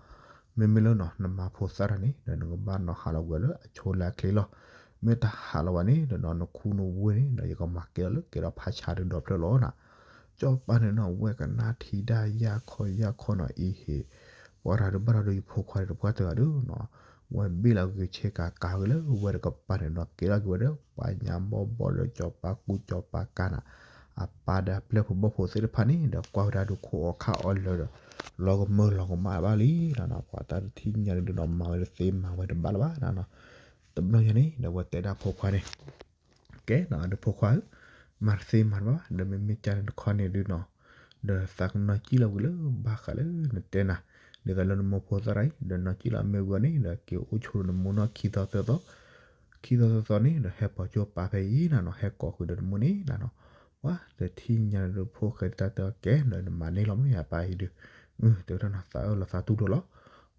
မ့မ့ၢ်လၢနီၤ နမၤဖိသၣ်တၢ်န့ၣ် ဒီးနကဘၣ်နီၤဟးလီၤကွံာ်လၢအဆိလၢအချ့လီၤ. မ့ၢ်တဟးလီၤဘၣ်န့ၣ် ဒီးနီၤ နခူနဝ့ၢ်န့ၣ် ဒီးယကမၤကဲလီၤလၢကဲထီၣ်ဖးဆါဒုးဒီဖျၢၣ်လီၤနီၤ. စီၤပၤန့ၣ်နီၤ ဝဲကနၣ်ထံဒၣ်ယၢ်ခီယၢ်ခီနီၤ အံၤဟ့ၣ် ပှၤတဂၤဒုးဘၣ်ဒီးယဖိခွါဒီးတပှၢ်တဂၤဒုးနီၤ ဝဲဘ့ၣ်လီၤက့ၤဆ့ကၤကၤဝဲလၢဝဲတကပၤန့ၣ်နီၤ ကဲထီၣ်က့ၤဝဲဒီးပှၤညါဘီဘီဒီးစီၤပၤကူစီၤပၤကၤနီၤ အပၢ်ဒီးအပျဲၢ်ဖိဘီၣ်ဖိသ့ၣ်တဖၣ်န့ၣ် ဒီးကွၢ်ဝဲဒၣ်ဒုးခိၣ်အီခၣ်အီလၢာ်ဒီး လီၤကမၢလီၤကမၣ်ဘၣ်လံနီၤနီၤ ပှၤတၢ်တထံၣ်ညါဒုးနီၤ မၤဝဲတသ့မၤဝဲတဘၣ်လၢၤဘၣ်နီၤနီၤ. တဘျီညါန့ၣ် ဒီးဝဲတဲဒၣ်ဖိခွါန့ၣ် ကဲနီၤ အဒုးဖိခွါဧၢ, မၤတသ့မၤတဘၣ်ဘၣ် ဒီးမ့မ့ၢ်ကၢ်န့ၣ်တခီန့ၣ်ဒုးနီၤ ဒီးသးကနီၣ်ကံၣ်လီၤဝံၤလၢဘၣ်ဃးလၢနတဲနၤ ဒ်သိးလၢနမိၢ်ဖိသၣ်တၢ်အံၤ ဒီးနီၣ်ကံၣ်လီၤမ့ၢ်ဝံၤအီၤန့ၣ် ဒီးက့ၤအိၣ်ဆိဒီးနမိၢ်နီၢ်ခံသီသၢသီ ခံသီသၢသီန့ၣ် ဒီးဟဲပိာ်ကၠိပာ်ဖဲအံၤနၤနီၤ ဟဲကိးဃုာ်ဒီးနမိၢ်န့ၣ်နၤနီၤ. ပှၤတထံၣ်ညါဒုးဖိၣ်ဃဲတၢ်တဲအီၤကဲနီၤ နမၤန့ၢ်လီၤမ့ၢ်အပၢ်အံၤဒုး တဲဝဲဒၣ်နီၤ သးအၢၣ်လီၤသးတူၢ်လိာ်လီၤ.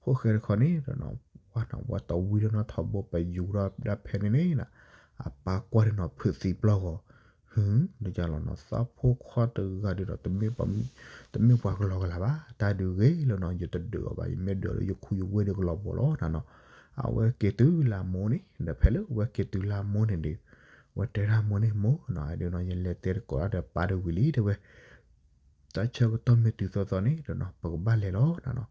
ဖိၣ်ဃဲတခီန့ၣ်ဒီးနီၤ ပှၤနီၤ ပှၤတဝံၤဒီးနီၤ ထီဘိပယူၤထီၣ်ဒၣ်ဖဲန့ၣ်န့ၣ်နီၤ အပၢ်ကွၢ်ဒုးနီၤ ဖုးသံပျီၢ်ဂီၤ ဟု ဒ်ကလီၤနီၤ သးဖိခွါတဂၤဒုးဒီး တမ့ၢ်ပှၤကလီကလၤဘၣ် တၢ်ဒုးဂ့ၤလၢနီၤ ယတဒုးအီၤဘၣ် ယမ့ၢ်ဒုးအီၤလၢယခူယဝ့ၢ်ဒုးကလီၤဘှီလီၤနၤနီၤ. အဝဲက့ၤတုၤလၢအမိၢ်န့ၣ် ဒီးဖဲလၢဝဲက့ၤတုၤလၢအမိၢ်န့ၣ်ဒုး ဝဲတဲဒၣ်မိၢ်န့ၣ် မိၢ်နီၤ ဒုးနီၤ ယလဲၤတဲသကိးတၢ်ဒီးပၢ်တဝံၤလံ တဲဝဲ တၢ်ဆၢကတီၢ်မ့ၢ်တုၤသီသီန့ၣ်ဒီးနီၤ ပကဘၣ်လဲၤလီၤနၤနီၤ.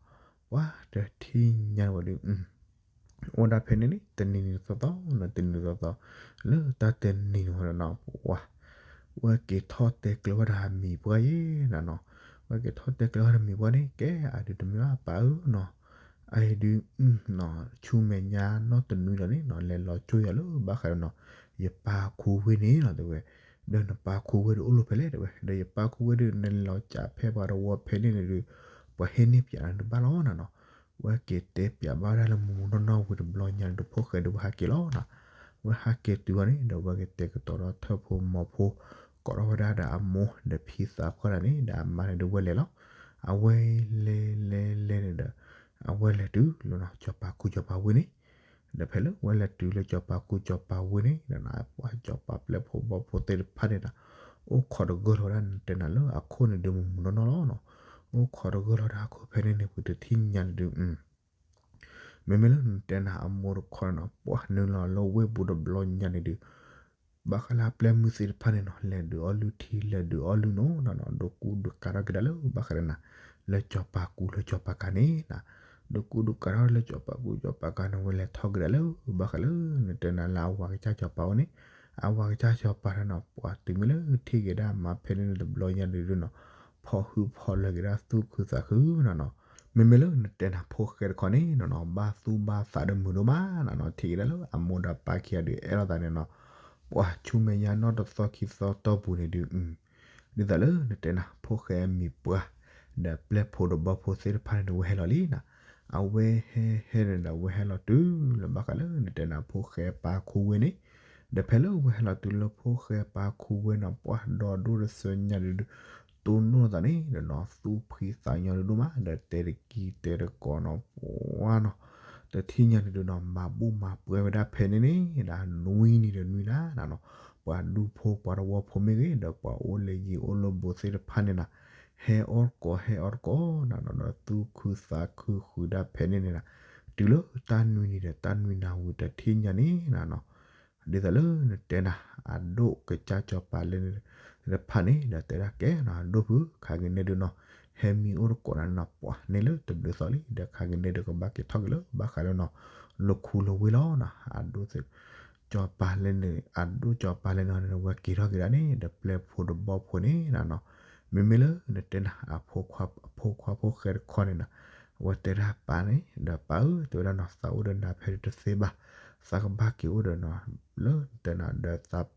ပှၤတထံၣ်ညါဝဲဒုး အိၣ်ဒၣ်ဖဲန့ၣ်န့ၣ် တနံၤနံၤသီသီနီၤ တနံၤနံၤသီသီ လၢတၢ်တနံၤန့ၣ်ဝဲဒီးနီၤ ပှၤ ဝဲက့ၤထီၣ်တဲကျၢၤဝဲဒၣ်အမံၤပှၢ်ယဲနၤနီၤ. ဝဲက့ၤထီၣ်တဲကျၢၤဝဲဒၣ်မံၤပှၢ်န့ၣ် ကဲအဒုးတမ့ၢ်ဘၣ်ပၢ်ဧၢနီၤ အအံၤဒုး ဆူမဲာ်ညါနီၢ်တနွံဒီးန့ၣ်နီၤ လဲၤလီၤကၠိယၤလၢဘၣ်ဃးဒီးနီၤ ယပၢ်ခူဝ့ၢ်န့ၣ်လီၤ တဲဝဲ. ဒီးနပၢ်ခူဝ့ၢ်ဒုးအိၣ်လၢဖဲလဲၣ် တဲဝဲ. ဒီးယပၢ်ခူဝ့ၢ်ဒုး နလဲၤလီၤကးဖဲပှၤတဝီဖဲန့ၣ်န့ၣ်ဒုး ပှၤဟ့ၣ်န့ၢ်ပၠးနၤတဘၣ်လီၤနၤနီၤ. ဝဲက့ၤတဲပၠးဘၣ်ဝဲဒၣ်လၢမူမူနီၢ်နီၢ်ဝံၤတဘျီညါန့ၣ်ဒီး ဖိၣ်ဃဲဒုးဝဲဟးက့ၤလီၤနီၤ. ဝဲဟးက့ၤတုၤအီၤန့ၣ် ဒီးဝဲကတဲာ်ကတီၤဒီးထၢၣ်ဖိမီၤဖိ ကိးထီၣ်ဝဲဒၣ်ဒီးအမိၢ်ဒီးဖံသးပှၢ်တဂၤန့ၣ် ဒီးအမါန့ၣ်ဒုးဝဲလဲၤလီၤ. အဝဲလဲၤလဲၤလဲၤန့ၣ်ဒီး အဝဲလဲၤတုၤလၢနီၤ စီၤပၤခူစီၤပၤဝ့ၢ်န့ၣ် ဒီးဖဲလၢဝဲလဲၤတုၤလၢစီၤပၤခူစီၤပၤဝ့ၢ်န့ၣ် ပှၤစီၤပၤပျဲၢ်ဖိဘီၣ်ဖိသ့ၣ်တဖၣ်န့ၣ်ဒီး အိၣ်ခိးတဂၢၢ်လီၤဝဲဒၣ်နတဲနၤလၢအခိၣ်န့ၣ်ဒုးမူမူနီၢ်နီၢ်လီၤနီၤ. အိၣ်ခိးတဂၢၢ်လီၤဝဲဒၣ်အခိၣ်ဖဲန့ၣ်န့ၣ် ပှၤတထံၣ်ညါန့ၣ်ဒုး မ့မ့ၢ်လၢနတဲနၤအမိၢ်တခီနီၤ ပှၤနုာ်လီၤလၢဝ့ၢ်ပူၤတဘျီညါန့ၣ်ဒုး ဘၣ်ဃးလၢအပျဲၢ်မုၢ်သ့ၣ်တဖၣ်န့ၣ်နီၤ လဲၤဒုးအီၣ်လုၢ်ထံ လဲၤဒုးအီၣ်လုၢ်နိၣ်နီၤနီၤ ဒိးကူဒိးကၤထီၣ်က့ၤဒၣ်လၢဘၣ်ဃးဒီးနၤ လၢစီၤပၤကူလၢစီၤပၤကၤန့ၣ်နီၤ ဒိးကူဒိးကၤထီၣ်လၢစီၤပၤကူစီၤပၤကၤန့ၣ် ဝဲလဲၤထီၣ်က့ၤဒၣ်လၢဘၣ်ဃးလၢနတဲနၤလၢအဝၤကစၢ်စီၤပၤအိၣ်န့ၣ် အဝၤကစၢ်စီၤပၤတနီၤ ပှၤတုၤမ့ၢ်လၢထံၣ်က့ၤဒၣ်အမါဖဲန့ၣ်တဘျီညါဒုးနီၤ ဖီၣ်ဟုၣ်ဖီၣ်လၢာ်က့ၤဒၣ်သူၣ်ခုသးခုနီၤနီၤ. မ့မ့ၢ်လၢနတဲနၤဖိၣ်ဃဲတခီန့ၣ်နီၤနီၤ ဘၣ်သူၣ်ဘၣ်သးဒီးမုာ်ဒိၣ်မးနီၤနီၤ ထံၣ်က့ၤဒၣ်လၢအမိၢ်ဒီးပၢ်ခံဂၤဒုးအဲၣ်လိာ်သးန့ၣ်နီၤ ပှၤဆူမဲာ်ညါနီၢ်တသီခံသီတီၢ်ပူၤန့ၣ်ဒုး ဒ်သိးလၢနတဲနၤ ဖိၣ်ဃဲအမံၤပှၢ် ဒီးပျဲၢ်ဖိဒီးဘီၣ်ဖိသ့ၣ်တဖၣ်န့ၣ်ဒုး ဝဲဟဲလီၤလံနီၤ. အဝဲဟဲဟဲန့ၣ်ဒီး ဝဲဟဲလီၤတုၤလၢဘၣ်ဃးလၢနတဲနၤ ဖိၣ်ဃဲပၢ်ခူဝ့ၢ်န့ၣ် ဒီးဖဲလၢဝဲဟဲလီၤတုၤလၢဖိၣ်ဃဲပၢ်ခူဝ့ၢ်နီၤ ပှၤဒီဒိၣ်တသၢညါဒုး တိၢ်နီၣ်သးန့ၣ်ဒီးနီၤ သူၣ်ဖှံသးညီဒုးဒိၣ်မး ဒီးတဲတကံတဲတကိးနီၤ ပှၤနီၤ တထံၣ်ညါန့ၣ်ဒုးနီၤ မၤဘူၣ်မၤပှဲၤဝဲဒၣ်ဖဲန့ၣ်န့ၣ်ဒီး နွံနံၤဒီးနွံနၤနီၤနီၤ ပှၤဒူဖိပှၤတဝီဖိမ့ၢ်ဂ့ၤ ဒီးပှၤအိၣ်လၢယံၤအိၣ်လၢဘူးသ့ၣ်တဖၣ်န့ၣ်နီၤ ဟဲအီၣ်တကိး ဟဲအီၣ်တကိးနီၤနီၤ ဒီးသူၣ်ခုသးခုဃုာ်ဒၣ်ဖဲန့ၣ်န့ၣ်နီၤ တုၤလၢတၢ်နွံနံၤဒီးတၢ်နွံနၤဝံၤတထံၣ်ညါန့ၣ်နီၤနီၤ ဒ်သိးလၢနတဲနၤ အဒိၣ်ကစၢ်စီၤပၤလၢန့ၣ်တဖၣ်န့ၣ် ဒီးတဲဒၣ်ကဲနီၤ အဒိၣ်ဖု ခါက့ၤန့ၣ်ဒုးနီၤ ဟဲမံအိၣ်တကိးနၤနီၤ ပှၤန့ၣ်လၢတဘျုးသီလံ ဒီးခါက့ၤန့ၣ်ဒုးကဘၣ်က့ၤထီၣ်က့ၤလၢဘၣ်ဃးဒီးနီၤ လၢခူလၢဝ့ၢ်လီၤနီၤ အဒိၣ် စီၤပၤလၢန့ၣ် အဒိၣ်စီၤပၤလၢန့ၣ် ဝဲက့ၤထီၣ်က့ၤဒၣ်န့ၣ် ဒီးပျဲၢ်ဖိဒီးဘီၣ်ဖိန့ၣ်နီၤနီၤ မ့မ့ၢ်လၢနတဲနၤ အဖိခွါဖိၣ်ဃဲတခီန့ၣ်နီၤ ဝဲတဲဒၣ်ပၢ်န့ၣ် ဒီးပၢ်ဧၢ တဲဝဲဒၣ်နီၤ သးအိၣ်ဒီးနၤဖဲဒုးတသ့ဘၣ် သးကဘၣ်က့ၤအိၣ်ဒီးနီၤ လၢနတဲနၤဒီး သး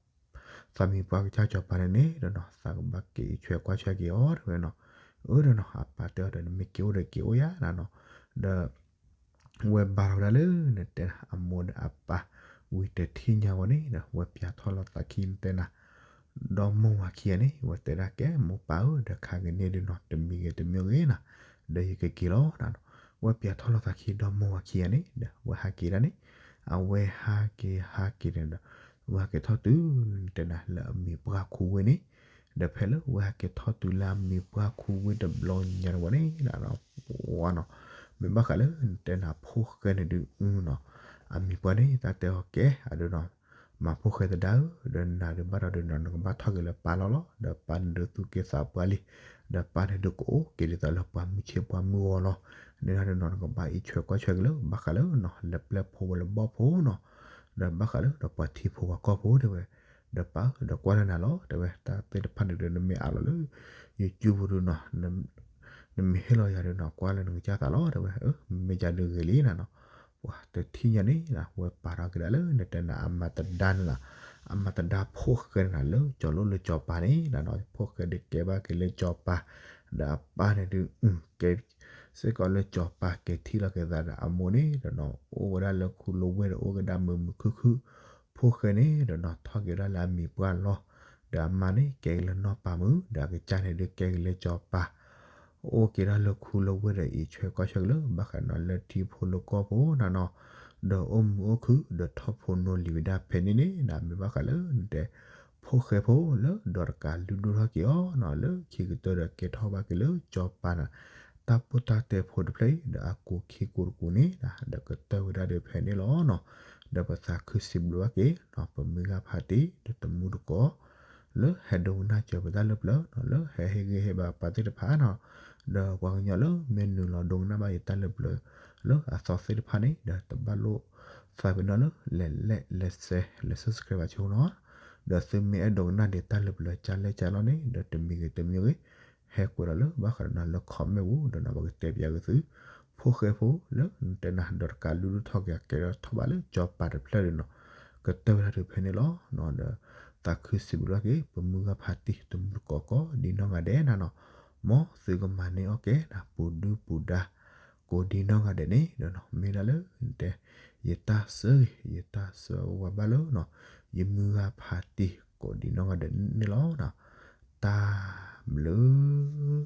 မံၤပှၢ်ကစၢ်စီၤပၤန့ၣ်န့ၣ်ဒီးနီၤ သးကဘၣ်က့ၤအံးဆွဲကွၢ်ဆွဲက့ၤအီၤ တဲဝဲနီၤ အၢဒီးနီၤ အပၢ်တဲအီၤဒီး နမ့ၢ်က့ၤအိၣ်ဒီးက့ၤအိၣ်ယၤနီၤနီၤ ဒီး ဝဲဘါထီၣ်ဝဲဒၣ်လၢနတဲအမိၢ်ဒီးအပၢ် ဝံၤတထံၣ်ညါဝဲန့ၣ်ဒီး ဝဲပၠးထီၣ်လိာ်သးခံနတဲနၤ ဒီမိၢ်ဝၤခံဂၤန့ၣ် ဝဲတဲဒၣ်ကဲ မိၢ်ပၢ်ဧၢ ဒီးခါက့ၤန့ၣ်ဒုးနီၤ တမံၤဂ့ၤတမံၤဂ့ၤနီၤ ဒီးယကက့ၤလီၤနီၤနီၤ ဝဲပၠးထီၣ်လိာ်သးခံဒီမိၢ်ဝၤခံဂၤန့ၣ်ဒီး ဝဲဟးက့ၤဒၣ်န့ၣ် အဝဲဟးက့ၤဟးက့ၤန့ၣ်ဒီး ဝဲဟဲက့ၤထီၣ်တုၤနတဲနၤလၢအမံၤပှၢ်ခူဝ့ၢ်န့ၣ် ဒီးဖဲလၢဝဲဟဲက့ၤထီၣ်တုၤလၢအမံၤပှၢ်ခူဝ့ၢ်တဘျီညါတဝီန့ၣ် ဝါနီၤ, မ့ၢ်ဘၣ်ဃးလၢနတဲနၤဖိၣ်ဃဲန့ၣ်ဒုးနီၤ, အမံၤပှၢ်န့ၣ် တၢ်တဲအီၤကဲအဒုးနီၤ, မၤဖိၣ်ဃဲသဒါဧၢ, ဒီးနၤဒုးဘၣ်ဒီးဒုးနီၤ နကဘၣ်ထီၣ်က့ၤလၢပၢ်လီၢ်လီၤ, ဒီးပၢ်န့ၣ်ဒုးသူၣ်က့သးပှၢ်လံ, ဒီးပၢ်န့ၣ်ဒုးကအိၣ်က့ၤဒ်သိးလၢပှၤမုၢ်ဆ့ၣ်ပှၤမုၢ်ဂီၤလီၤ, န့ၣ်ဒုးနီၤ နကဘၣ်အံးဆွဲကွၢ်ဆွဲက့ၤလၢ ဘၣ်ဃးလၢနီၤ လၢပျဲၢ်ဖိဝဲလၢဘီၣ်ဖိနီၤ, ဒီးဘၣ်ဃးလၢဒီးပှၤထံဖိဝဲကီၢ်ဖိတဲဝဲ, ဒီးပၢ်ဧၢ ဒီးကွၢ်လၢနၤလီၤ တဲဝဲ, တၢ်သ့ၣ်တဖၣ်န့ၣ်ဒီး နမ့ၢ်အးလီၤလၢ YouTube ပူၤဒုးနီၤ, နမ့ၢ်ဟ့ၣ်လီၤယၤဒုးနီၤ ကွၢ်လၢနကစၢ်သးလီၤ တဲဝဲ, မ့ၢ်ယၤဒုးဂ့ၤလံနၤနီၤ, ပှၤတထံၣ်ညါန့ၣ် ဝဲပာ်ထီၣ်က့ၤဒၣ်လၢနတဲနၤအမၤသဒါန့ၣ်နီၤ, အမၤသဒါဖိၣ်ဃဲန့ၣ်နီၤ လၢကၠီၤလိၣ်လၢကၠီၤပၤန့ၣ်နီၤ, ဖိၣ်ဃဲဒုးကဲဘၣ်က့ၤလၢကၠီၤပၤ, ဒီးအပၢ်န့ၣ်ဒုး ကဲ စ့ၢ်ကီးလၢကၠီၤပၤက့ၤထံၣ်လီၤက့ၤသးဒီးအမိၢ်န့ၣ်ဒီးနီၤ အိၣ်ဝဲဒၣ်လၢခူလၢဝ့ၢ်ဒီးအိၣ်က့ၤဒၣ်မုာ်မုာ်ခုၣ်ခုၣ်, ဖိၣ်ဃဲန့ၣ်ဒီးနီၤ ထီၣ်က့ၤဒၣ်လၢအမံၤပှၢ်လီၤ, ဒီးအမါန့ၣ်ကဲက့ၤလၢနီၢ်ပၤမုၣ် ဒီးအကစၢ်န့ၣ်ဒုးကဲက့ၤလၢကၠီၤပၤ, အိၣ်က့ၤဒၣ်လၢခူလၢဝ့ၢ်ဒီးအံးဆွဲကွၢ်ဆွဲက့ၤလၢ ဘၣ်ဃးနီၤလၢထံဖိလၢကီၢ်ဖိနီၤနီၤ, ဒီးအိၣ်မုာ်အိၣ်ခုၣ်ဒီးထီၣ်ဖိနီၢ်လံၤဝဲဒၣ်ဖဲန့ၣ်န့ၣ်နီၤ, မ့ၢ်ဘၣ်ဃးလၢနတဲ ဖိၣ်ဃဲဖိလၢဒီးတကးလုၢ်ဒိၣ်ထီၣ်က့ၤအီၤနီၤ လၢခံကတၢၢ်ဒီးကဲထီၣ်ဘၣ်က့ၤလၢကၠီၤပၤနီၤ, တၢ်ပိၢ်တၢ်တဲဖိတဖျၢၣ်အံၤ ဒီးအကူးခံကူးတကူးန့ၣ်နီၤ ဒီးကတၢၢ်ဝဲဒၣ်ဒီးဖဲန့ၣ်လီၤနီၤ, ဒီးပသးခုစံးဘျုးဘၣ်က့ၤနီၤ ပမုၢ်ဂၤဖးတံၢ် ဒီးတမူတကိး လၢဟဲဒိကနၣ်စၢၤပတၢ်လၢပျၢၤနီၤ လၢဟဲဟ့ၣ်ဂံၢ်ဟ့ၣ်ဘါပှၤသ့ၣ်တဖၣ်နီၤ, ဒီးပှၤကညီလၢမ့ၢ်နုာ်လီၤဒိကနၣ်ဘၣ်ယတၢ်လၢပျၢၤ လၢအသီသ့ၣ်တဖၣ်န့ၣ် ဒီးတဘၣ်လိၣ်သးပ့ၤနီၣ်လၢ လဲၤ like လဲၤ share လဲၤ subscribe ဘၣ်ဆိနီၤ, ဒီးသုမ့ၢ်အဲၣ်ဒိကနၣ်ဒံးတၢ်လၢပျၢၤကၢလဲၣ်ကၢလီၤန့ၣ် ဒီးတမံၤဂ့ၤတမံၤဂ့ၤ ဟဲကွဲးလီၤလၢဘၣ်ဃးဒီးနီၤလၢ comment ပူၤ ဒီးနီၤပကတဲပၠးက့ၤသု ဖိၣ်ဃဲဖိလၢနတဲနၤဒီးတကးလုၢ်ဒိၣ်ထီၣ်က့ၤအကဲထီၣ်ဘၣ်လၢကၠီၤပၤတဖျၢၣ်ဒီးနီၤ, ကတၢၢ်ဝဲဒၣ်ဒီးဖဲန့ၣ်လီၤ, ဒီးသးခုစံးဘျုးဘၣ်က့ၤ ပမုၢ်ဂၤဖးတံၢ် တမူတကိးကိးဒ်နီၢ်ဂၤဒဲးနီၤနီၤ, မ်သုကမၤန့ၢ်အီၣ်ကဲနၤ ပူၤဒုပူၤဒါ ကိးဒ်နီၢ်ဂၤဒဲးန့ၣ်ဒီးနီၤ မ့ၢ်ဒၣ်လၢနတဲ ယတၢ်ဆၢဂ့ၤ ယတၢ်ဆၢဝါဘၣ်လၢနီၤ ယမုၢ်ဂၤဖးတံၢ် ကိးဒ်နီၢ်ဂၤဒဲးန့ၣ်လီၤ. တၢ်ဘျုး